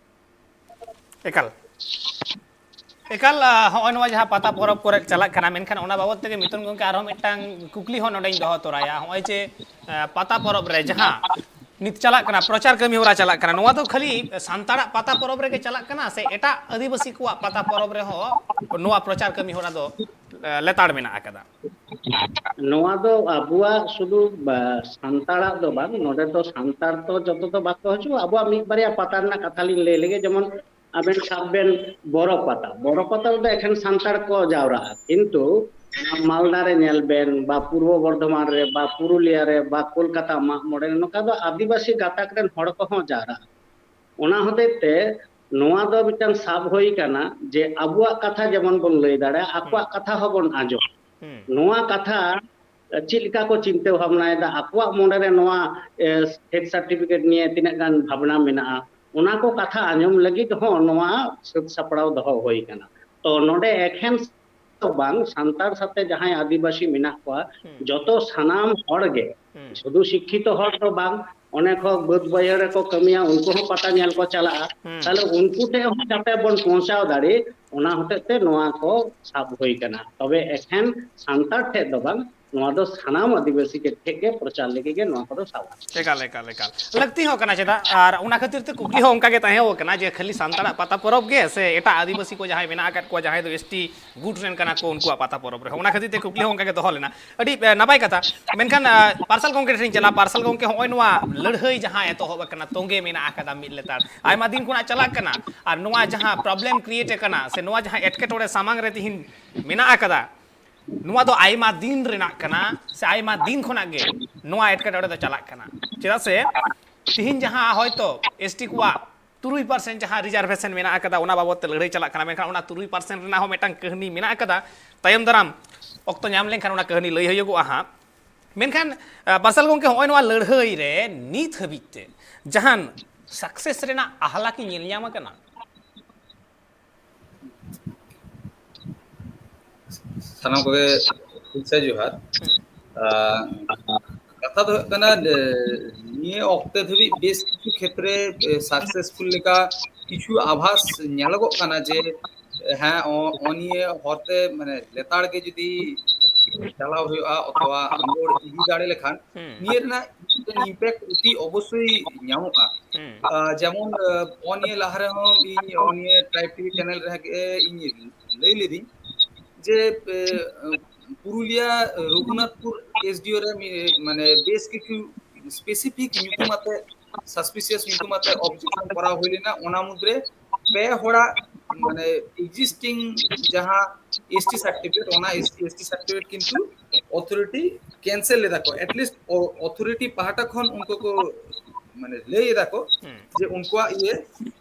ᱮᱠᱟᱞ᱾ ᱮᱠᱟᱞ, ᱟ, ᱦᱚᱸᱜᱼᱚᱭ ᱱᱚᱣᱟ ᱡᱟᱦᱟᱸ ᱯᱟᱛᱟ ᱯᱚᱨᱚᱵᱽ ᱠᱚᱨᱮ ᱪᱟᱞᱟᱜ ᱠᱟᱱᱟ, ᱢᱮᱱᱠᱷᱟᱱ ᱚᱱᱟ ᱵᱟᱵᱚᱫ ᱛᱮᱜᱮ ᱢᱤᱛᱚᱱ ᱜᱚᱢᱠᱮ ᱟᱨᱦᱚᱸ ᱢᱤᱫᱴᱟᱝ ᱠᱩᱠᱞᱤ ᱦᱚᱸ ᱱᱚᱰᱮᱧ ᱫᱚᱦᱚ ᱛᱚᱨᱟᱭᱟ᱾ ᱦᱚᱸᱜᱼᱚᱭ ᱡᱮ, ᱟ, ᱯᱟᱛᱟ ᱯᱚᱨᱚᱵᱽ ᱨᱮ ᱡᱟᱦᱟᱸ ᱱᱤᱛ ᱪᱟᱞᱟᱜ ᱠᱟᱱᱟ, ᱯᱨᱚᱪᱟᱨ ᱠᱟᱹᱢᱤ ᱦᱚᱨᱟ ᱪᱟᱞᱟᱜ ᱠᱟᱱᱟ, ᱱᱚᱣᱟ ᱫᱚ ᱠᱷᱟᱹᱞᱤ ᱥᱟᱱᱛᱟᱲᱟᱜ ᱯᱟᱛᱟ ᱯᱚᱨᱚᱵᱽ ᱨᱮᱜᱮ ᱪᱟᱞᱟᱜ ᱠᱟᱱᱟ ᱥᱮ ᱮᱴᱟᱜ ᱟᱹᱫᱤᱵᱟᱹᱥᱤ ᱠᱚᱣᱟᱜ ᱯᱟᱛᱟ ᱯᱚᱨᱚᱵᱽ ᱨᱮᱦᱚᱸ ᱱᱚᱣᱟ ᱯᱨᱚᱪᱟᱨ ᱠᱟᱹᱢᱤ ᱦᱚᱨᱟ ᱫᱚ, ᱮ, ᱞᱮᱛᱟᱲ ᱢᱮᱱᱟᱜ ᱟᱠᱟᱫᱟ? ᱱᱚᱣᱟ ᱫᱚ ᱟᱵᱚᱣᱟᱜ ᱥᱩᱫᱷᱩ, ᱵᱟ, ᱥᱟᱱᱛᱟᱲᱟᱜ ᱫᱚ ᱵᱟᱝ, ᱱᱚᱰᱮ ᱫᱚ ᱥᱟᱱᱛᱟᱲ ᱫᱚ ᱡᱚᱛᱚ ᱫᱚ ᱵᱟᱠᱚ ᱦᱤᱡᱩᱜᱼᱟ᱾ ᱟᱵᱚᱣᱟᱜ ᱢᱤᱫ ᱵᱟᱨᱭᱟ ᱯᱟᱛᱟ ᱨᱮᱱᱟᱜ ᱠᱟᱛᱷᱟ ᱞᱤᱧ ᱞᱟᱹᱭ ᱞᱮᱜᱮ, ᱡᱮᱢᱚᱱ ᱟᱵᱮᱱ ᱥᱟᱵ ᱵᱮᱱ ᱵᱚᱨᱚ ᱯᱟᱛᱟ, ᱵᱚᱨᱚ ᱯᱟᱛᱟ ᱨᱮᱫᱚ ᱮᱠᱷᱮᱱ ᱥᱟᱱᱛᱟᱲ ᱠᱚ ᱡᱟᱣᱨᱟᱜᱼᱟ, ᱠᱤᱱᱛᱩ ᱢᱟᱞᱫᱟ ᱨᱮ ᱧᱮᱞ ᱵᱮᱱ, ᱵᱟ ᱯᱩᱨᱵᱚ ᱵᱚᱨᱫᱷᱚᱢᱟᱱ ᱨᱮ, ᱵᱟ ᱯᱩᱨᱩᱞᱤᱭᱟ ᱨᱮ, ᱵᱟ ᱠᱳᱞᱠᱟᱛᱟ ᱢᱟᱜ ᱢᱚᱬᱮ ᱨᱮ, ᱱᱚᱝᱠᱟ ᱫᱚ ᱟᱹᱫᱤᱵᱟᱹᱥᱤ ᱜᱟᱛᱟᱠ ᱨᱮᱱ ᱦᱚᱲ ᱠᱚᱦᱚᱸ ᱡᱟᱣᱨᱟᱜᱼᱟ᱾ ᱚᱱᱟ ᱦᱚᱛᱮᱡ ᱛᱮ ᱱᱚᱣᱟ ᱫᱚ ᱢᱤᱫᱴᱟᱝ ᱥᱟᱵ ᱦᱩᱭ ᱠᱟᱱᱟ ᱡᱮ ᱟᱵᱚᱣᱟᱜ ᱠᱟᱛᱷᱟ ᱡᱮᱢᱚᱱ ᱵᱚᱱ ᱞᱟᱹᱭ ᱫᱟᱲᱮᱭᱟᱜᱼᱟ, ᱟᱠᱚᱣᱟᱜ ᱠᱟᱛᱷᱟ ᱦᱚᱸᱵᱚᱱ ᱟᱸᱡᱚᱢ᱾ ᱦᱩᱸ᱾ ᱱᱚᱣᱟ ᱠᱟᱛᱷᱟ ᱪᱮᱫ ᱞᱮᱠᱟ ᱠᱚ ᱪᱤᱱᱛᱟᱹ ᱵᱷᱟᱵᱽᱱᱟᱭᱮᱫᱟ, ᱟᱠᱚᱣᱟᱜ ᱢᱚᱱᱮᱨᱮ ᱱᱚᱣᱟ ᱯᱷᱮᱛᱷ ᱥᱟᱨᱴᱤᱯᱷᱤᱠᱮᱴ ᱱᱤᱭᱮ ᱛᱤᱱᱟᱹᱜ ᱜᱟᱱ ᱵᱷᱟᱵᱽᱱᱟ ᱢᱮᱱᱟᱜᱼᱟ, ᱚᱱᱟ ᱠᱚ ᱠᱟᱛᱷᱟ ᱟᱸᱡᱚᱢ ᱞᱟᱹᱜᱤᱫ ᱦᱚᱸ ᱱᱚᱣᱟ ᱥᱟᱹᱛ ᱥᱟᱯᱲᱟᱣ ᱫᱚᱦᱚ ᱦᱩᱭ ᱠᱟᱱᱟ᱾ ᱛᱚ ᱱᱚᱰᱮ ᱮᱠᱷᱮᱱ ᱫᱚ ᱵᱟᱝ, ᱥᱟᱱᱛᱟᱲ ᱥᱟᱛᱮ ᱡᱟᱦᱟᱸᱭ ᱟᱹᱫᱤᱵᱟᱹᱥᱤ ᱢᱮᱱᱟᱜ ᱠᱚᱣᱟ, ᱦᱩᱸ᱾ ᱡᱚᱛᱚ ᱥᱟᱱᱟᱢ ᱦᱚᱲ ᱜᱮ, ᱦᱩᱸ᱾ ᱥᱩᱫᱷᱩ ᱥᱤᱠᱠᱷᱤᱛᱚ ᱦᱚᱲ ᱫᱚ ᱵᱟᱝ, ᱚᱱᱮ ᱠᱚ ᱵᱟᱹᱫᱽ ᱵᱟᱹᱭᱦᱟᱹᱲ ᱨᱮᱠᱚ ᱠᱟᱹᱢᱤᱭᱟ, ᱩᱱᱠᱩ ᱦᱚᱸ ᱯᱟᱛᱟ ᱧᱮᱞ ᱠᱚ ᱪᱟᱞᱟᱜᱼᱟ᱾ ᱦᱩᱸ᱾ ᱛᱟᱦᱞᱮ ᱩᱱᱠᱩ ᱴᱷᱮᱱ ᱦᱚᱸ ᱡᱟᱛᱮ ᱵᱚᱱ ᱯᱳᱸᱣᱪᱷᱟᱣ ᱫᱟᱲᱮ, ᱚᱱᱟ ᱦᱚᱛᱮᱡ ᱛᱮ ᱱᱚᱣᱟ ᱠᱚ ᱥᱟᱵ ᱦᱩᱭ ᱠᱟᱱᱟ᱾ ᱛᱚᱵᱮ ᱮᱠᱷᱮᱱ ᱥᱟᱱᱛᱟᱲ ᱴᱷᱮᱡ ᱫᱚ ᱵᱟᱝ, ᱱᱚᱣᱟ ᱫᱚ ᱥᱟᱱᱟᱢ ᱟᱹᱫᱤᱵᱟᱹᱥᱤ ᱴᱷᱮᱡ ᱜᱮ ᱯᱨᱚᱪᱟᱨ ᱞᱟᱹᱜᱤᱫ ᱜᱮ ᱱᱚᱣᱟ ᱠᱚᱫᱚ ᱥᱟᱵ ᱦᱩᱭ ᱠᱟᱱᱟ᱾ ᱮᱠᱟᱞ, ᱮᱠᱟᱞ, ᱮᱠᱟᱞ᱾ ᱞᱟᱹᱠᱛᱤ ᱦᱚᱸ ᱠᱟᱱᱟ, ᱪᱮᱫᱟᱜ? ᱟᱨ ᱚᱱᱟ ᱠᱷᱟᱹᱛᱤᱨ ᱛᱮ ᱠᱩᱠᱞᱤ ᱦᱚᱸ ᱚᱱᱠᱟ ᱜᱮ ᱛᱟᱦᱮᱸ ᱠᱟᱱᱟ ᱡᱮ ᱠᱷᱟᱹᱞᱤ ᱥᱟᱱᱛᱟᱲᱟᱜ ᱯᱟᱛᱟ ᱯᱚᱨᱚᱵᱽ ᱜᱮ ᱥᱮ ᱮᱴᱟᱜ ᱟᱹᱫᱤᱵᱟᱹᱥᱤ ᱠᱚ ᱡᱟᱦᱟᱸᱭ ᱢᱮᱱᱟᱜ ᱟᱠᱟᱫ ᱠᱚᱣᱟ, ᱡᱟᱦᱟᱸᱭ ᱫᱚ ᱮᱥ ᱴᱤ ᱜᱩᱴ ᱨᱮᱱ ᱠᱟᱱᱟ ᱠᱚ, ᱩᱱᱠᱩᱣᱟᱜ ᱯᱟᱛᱟ ᱯᱚᱨᱚᱵᱽ ᱨᱮᱦᱚᱸ? ᱚᱱᱟ ᱠᱷᱟᱹᱛᱤᱨ ᱛᱮ ᱠᱩᱠᱞᱤ ᱦᱚᱸ ᱚᱱᱠᱟ ᱜᱮ ᱫᱚᱦᱚ ᱞᱮᱱᱟ᱾ ᱟᱹᱰᱤ, ᱮ, ᱱᱟᱯᱟᱭ ᱠᱟᱛᱷᱟ᱾ ᱢᱮᱱᱠᱷᱟᱱ, ᱟ, ᱯᱟᱨᱥᱟᱞ ᱜᱚᱢᱠᱮ ᱴᱷᱮᱱ ᱤᱧ ᱪᱟᱞᱟᱜᱼᱟ᱾ ᱯᱟᱨᱥᱟᱞ ᱜᱚᱢᱠᱮ, ᱦᱚᱸᱜᱼᱚᱭ ᱱᱚᱣᱟ ᱞᱟᱹᱲᱦᱟᱹᱭ ᱡᱟᱦᱟᱸ ᱮᱛᱚᱦᱚᱵ ᱟᱠᱟᱱᱟ, ᱛᱚᱸᱜᱮ ᱢᱮᱱᱟᱜ ᱟᱠᱟᱫᱟ ᱢᱤᱫ ᱞᱮᱛᱟᱲ, ᱟᱭᱢᱟ ᱫᱤᱱ ᱠᱷᱚᱱᱟᱜ ᱪᱟᱞᱟᱜ ᱠᱟᱱᱟ, ᱟᱨ ᱱᱚᱣᱟ ᱡᱟᱦᱟᱸ problem create ᱟᱠᱟᱱᱟ ᱥᱮ ᱱᱚᱣᱟ ᱡᱟᱦᱟᱸ ᱮᱴᱠᱮᱴᱚᱬᱮ ᱥᱟᱢᱟᱝ ᱨᱮ ᱛᱤᱦᱤᱧ ᱢᱮᱱᱟᱜ ᱟᱠᱟᱫᱟ, ᱱᱚᱣᱟ ᱫᱚ ᱟᱭᱢᱟ ᱫᱤᱱ ᱨᱮᱱᱟᱜ ᱠᱟᱱᱟ ᱥᱮ ᱟᱭᱢᱟ ᱫᱤᱱ ᱠᱷᱚᱱᱟᱜ ᱜᱮ ᱱᱚᱣᱟ ᱮᱴᱠᱮᱴᱚᱬᱮ ᱫᱚ ᱪᱟᱞᱟᱜ ᱠᱟᱱᱟ᱾ ᱪᱮᱫᱟᱜ ᱥᱮ ᱛᱤᱦᱤᱧ ᱡᱟᱦᱟᱸ ᱦᱚᱭᱛᱚ ᱮᱥ ᱴᱤ ᱠᱚᱣᱟᱜ ᱛᱩᱨᱩᱭ percent ᱡᱟᱦᱟᱸ reservation ᱢᱮᱱᱟᱜ ᱟᱠᱟᱫᱟ, ᱚᱱᱟ ᱵᱟᱵᱚᱫ ᱛᱮ ᱞᱟᱹᱲᱦᱟᱹᱭ ᱪᱟᱞᱟᱜ ᱠᱟᱱᱟ, ᱢᱮᱱᱠᱷᱟᱱ ᱚᱱᱟ ᱛᱩᱨᱩᱭ percent ᱨᱮᱱᱟᱜ ᱦᱚᱸ ᱢᱤᱫᱴᱟᱝ ᱠᱟᱹᱦᱱᱤ ᱢᱮᱱᱟᱜ ᱟᱠᱟᱫᱟ᱾ ᱛᱟᱭᱚᱢ ᱫᱟᱨᱟᱢ ᱚᱠᱛᱚ ᱧᱟᱢ ᱞᱮᱱᱠᱷᱟᱱ ᱚᱱᱟ ᱠᱟᱹᱦᱱᱤ ᱞᱟᱹᱭ ᱦᱩᱭᱩᱜᱚᱜᱼᱟ ᱦᱟᱸᱜ᱾ ᱢᱮᱱᱠᱷᱟᱱ, ᱟ, ᱯᱟᱨᱥᱟᱞ ᱜᱚᱢᱠᱮ, ᱦᱚᱸᱜᱼᱚᱭ ᱱᱚᱣᱟ ᱞᱟᱹᱲᱦᱟᱹᱭ ᱨᱮ ᱱᱤᱛ ᱦᱟᱹᱵᱤᱡ ᱛᱮ ᱡᱟᱦᱟᱱ success ᱨᱮᱱᱟᱜ ᱟᱦᱞᱟ ᱠᱤ ᱧᱮᱞ ᱧᱟᱢ ᱟᱠᱟᱱᱟ? ᱥᱟᱱᱟᱢ ᱠᱚᱜᱮ ᱥᱟᱹᱜᱩᱱ ᱡᱚᱦᱟᱨ᱾ ᱦᱩᱸ᱾ ᱟᱸ, ᱠᱟᱛᱷᱟ ᱫᱚ ᱦᱩᱭᱩᱜ ᱠᱟᱱᱟ, ᱮ, ᱱᱤᱭᱟᱹ ᱚᱠᱛᱮ ᱫᱷᱟᱹᱵᱤᱡ ᱵᱮᱥ ᱠᱤᱪᱷᱩ ᱠᱷᱮᱛᱨᱮ, ᱮ, successful ᱞᱮᱠᱟ ᱠᱤᱪᱷᱩ ᱟᱵᱷᱟᱥ ᱧᱮᱞᱚᱜᱚᱜ ᱠᱟᱱᱟ ᱡᱮ, ᱮ, ᱦᱮᱸ, ᱚ-, ᱚ ᱱᱤᱭᱟᱹ ᱦᱚᱨᱛᱮ, ᱢᱟᱱᱮ, ᱞᱮᱛᱟᱲ ᱜᱮ ᱡᱩᱫᱤ ᱪᱟᱞᱟᱣ ᱦᱩᱭᱩᱜᱼᱟ ᱚᱛᱷᱚᱵᱟ ᱟᱸᱫᱳᱲ ᱤᱫᱤ ᱫᱟᱲᱮ ᱞᱮᱠᱷᱟᱱ, ᱦᱩᱸ᱾ ᱱᱤᱭᱟᱹ ᱨᱮᱱᱟᱜ ᱢᱤᱫᱴᱮᱱ impact ᱚᱛᱤ ᱚᱵᱚᱥᱥᱳᱭ ᱧᱟᱢᱚᱜᱼᱟ᱾ ᱦᱩᱸ᱾ ᱟᱸ, ᱡᱮᱢᱚᱱ, ᱟᱸ, ᱚ ᱱᱤᱭᱟᱹ ᱞᱟᱦᱟ ᱨᱮᱦᱚᱸ ᱤᱧ ᱚ ᱱᱤᱭᱟᱹ Tribe ᱴᱤᱵᱷᱤ channel ᱨᱮ ᱜᱮ ᱤᱧ ᱞᱟᱹᱭ ᱞᱤᱫᱟᱹᱧ ᱡᱮ, ᱮ, ᱯᱩᱨᱩᱞᱤᱭᱟ ᱨᱚᱜᱷᱩᱱᱟᱛᱷᱯᱩᱨ ᱮᱥ ᱰᱤ ᱳ ᱨᱮ ᱢᱤ-, ᱢᱟᱱᱮ ᱵᱮᱥ ᱠᱤᱪᱷᱩ specific ᱧᱩᱛᱩᱢ ᱟᱛᱮ, suspicious ᱧᱩᱛᱩᱢ ᱟᱛᱮ objection ᱠᱚᱨᱟᱣ ᱦᱩᱭ ᱞᱮᱱᱟ᱾ ᱚᱱᱟ ᱢᱩᱫᱽᱨᱮ ᱯᱮ ᱦᱚᱲᱟᱜ, ᱢᱟᱱᱮ, existing ᱡᱟᱦᱟᱸ ᱮᱥ ᱴᱤ certificate, ᱚᱱᱟ S T, S T certificate ᱠᱤᱱᱛᱩ authority cancel ᱞᱮᱫᱟ ᱠᱚ, at least ᱚ-, authority ᱯᱟᱦᱴᱟ ᱠᱷᱚᱱ ᱩᱱᱠᱩ ᱠᱚ, ᱢᱟᱱᱮ, ᱞᱟᱹᱭ ᱮᱫᱟ ᱠᱚ ᱦᱩᱸ᱾ ᱡᱮ ᱩᱱᱠᱩᱣᱟᱜ ᱤᱭᱟᱹ,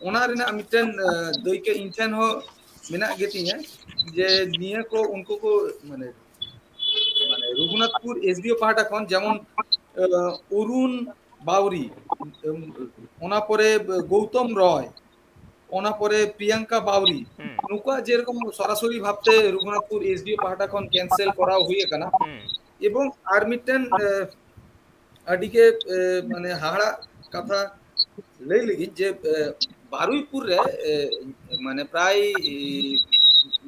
ᱚᱱᱟ ᱨᱮᱱᱟᱜ ᱢᱤᱫᱴᱮᱱ, ᱟᱸ, ᱫᱟᱹᱭᱠᱟᱹ ᱤᱧ ᱴᱷᱮᱱ ᱦᱚᱸ ᱢᱮᱱᱟᱜ ᱜᱮᱛᱤᱧᱟ ᱡᱮ ᱱᱤᱭᱟᱹ ᱠᱚ ᱩᱱᱠᱩ ᱠᱚ, ᱢᱟᱱᱮ, ᱢᱟᱱᱮ, ᱨᱚᱜᱷᱩᱱᱟᱛᱷᱯᱩᱨ ᱮᱥᱰᱤᱳ ᱯᱟᱦᱴᱟ ᱠᱷᱚᱱ ᱡᱮᱢᱚᱱ ᱚᱨᱩᱱ ᱵᱟᱣᱨᱤ, ᱚᱱᱟ ᱯᱚᱨᱮ ᱜᱳᱣᱛᱚᱢ ᱨᱚᱭ, ᱚᱱᱟ ᱯᱚᱨᱮ ᱯᱨᱤᱭᱟᱝᱠᱟ ᱵᱟᱣᱨᱤ, ᱱᱩᱠᱩᱣᱟᱜ ᱡᱮᱨᱚᱠᱚᱢ ᱥᱚᱨᱟᱥᱚᱨᱤ ᱵᱷᱟᱵᱛᱮ ᱨᱚᱜᱷᱩᱱᱟᱛᱷᱯᱩᱨ ᱮᱥᱰᱤᱳ ᱯᱟᱦᱴᱟ ᱠᱷᱚᱱ ᱠᱮᱱᱥᱮᱞ ᱠᱚᱨᱟᱣ ᱦᱩᱭ ᱟᱠᱟᱱᱟ᱾ ᱮᱵᱚᱝ ᱟᱨ ᱢᱤᱫᱴᱮᱱ ᱟᱹᱰᱤ ᱜᱮ ᱢᱟᱱᱮ ᱦᱟᱦᱟᱲᱟᱜ ᱠᱟᱛᱷᱟ ᱞᱟᱹᱭ ᱞᱟᱹᱜᱤᱫ ᱡᱮ ᱵᱟᱨᱩᱭᱯᱩᱨ ᱨᱮ ᱢᱟᱱᱮ ᱯᱨᱟᱭ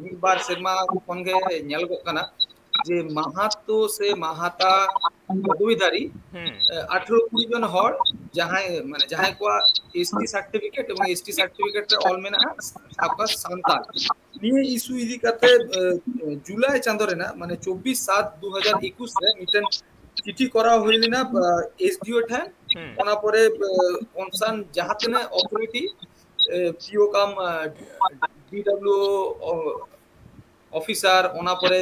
ᱢᱤᱫ ᱵᱟᱨ ᱥᱮᱨᱢᱟ ᱠᱷᱚᱱ ᱜᱮ ᱧᱮᱞᱚᱜᱚᱜ ᱠᱟᱱᱟ ᱡᱮ ᱢᱟᱦᱟᱛᱚ ᱥᱮ ᱢᱟᱦᱟᱛᱟ ᱯᱚᱫᱚᱵᱤᱫᱷᱟᱨᱤ ᱟᱴᱷᱨᱚ ᱠᱩᱲᱤ ᱡᱚᱱ ᱦᱚᱲ ᱡᱟᱦᱟᱸᱭ ᱢᱟᱱᱮ ᱡᱟᱦᱟᱸᱭ ᱠᱚᱣᱟᱜ ᱮᱥᱴᱤ ᱥᱟᱨᱴᱤᱯᱷᱤᱠᱮᱴ ᱮᱵᱚᱝ ᱮᱥᱴᱤ ᱥᱟᱨᱴᱤᱯᱷᱤᱠᱮᱴ ᱨᱮ ᱚᱞ ᱢᱮᱱᱟᱜᱼᱟ ᱥᱟᱵᱠᱟ ᱥᱟᱱᱛᱟᱲ, ᱱᱤᱭᱟᱹ ᱤᱥᱩ ᱤᱫᱤ ᱠᱟᱛᱮ ᱡᱩᱞᱟᱭ ᱪᱟᱸᱫᱚ ᱨᱮᱱᱟᱜ ᱢᱟᱱᱮ ᱪᱚᱵᱵᱤᱥ ᱥᱟᱛ ᱫᱩ ᱦᱟᱡᱟᱨ ᱮᱠᱩᱥ ᱨᱮ ᱢᱤᱫᱴᱮᱱ ᱪᱤᱴᱷᱤ ᱠᱚᱨᱟᱣ ᱦᱩᱭ ᱞᱮᱱᱟ ᱮᱥᱰᱤᱳ ᱴᱷᱮᱱ᱾ ᱚᱱᱟ ᱯᱚᱨᱮ ᱠᱚᱱᱥᱟᱨᱱ ᱡᱟᱦᱟᱸ ᱛᱤᱱᱟᱹᱜ ᱚᱛᱷᱚᱨᱤᱴᱤ ᱯᱤᱳ ᱠᱟᱢ ᱰᱤᱰᱟᱵᱞᱤᱣ ᱚᱯᱷᱤᱥᱟᱨ, ᱚᱱᱟ ᱯᱚᱨᱮ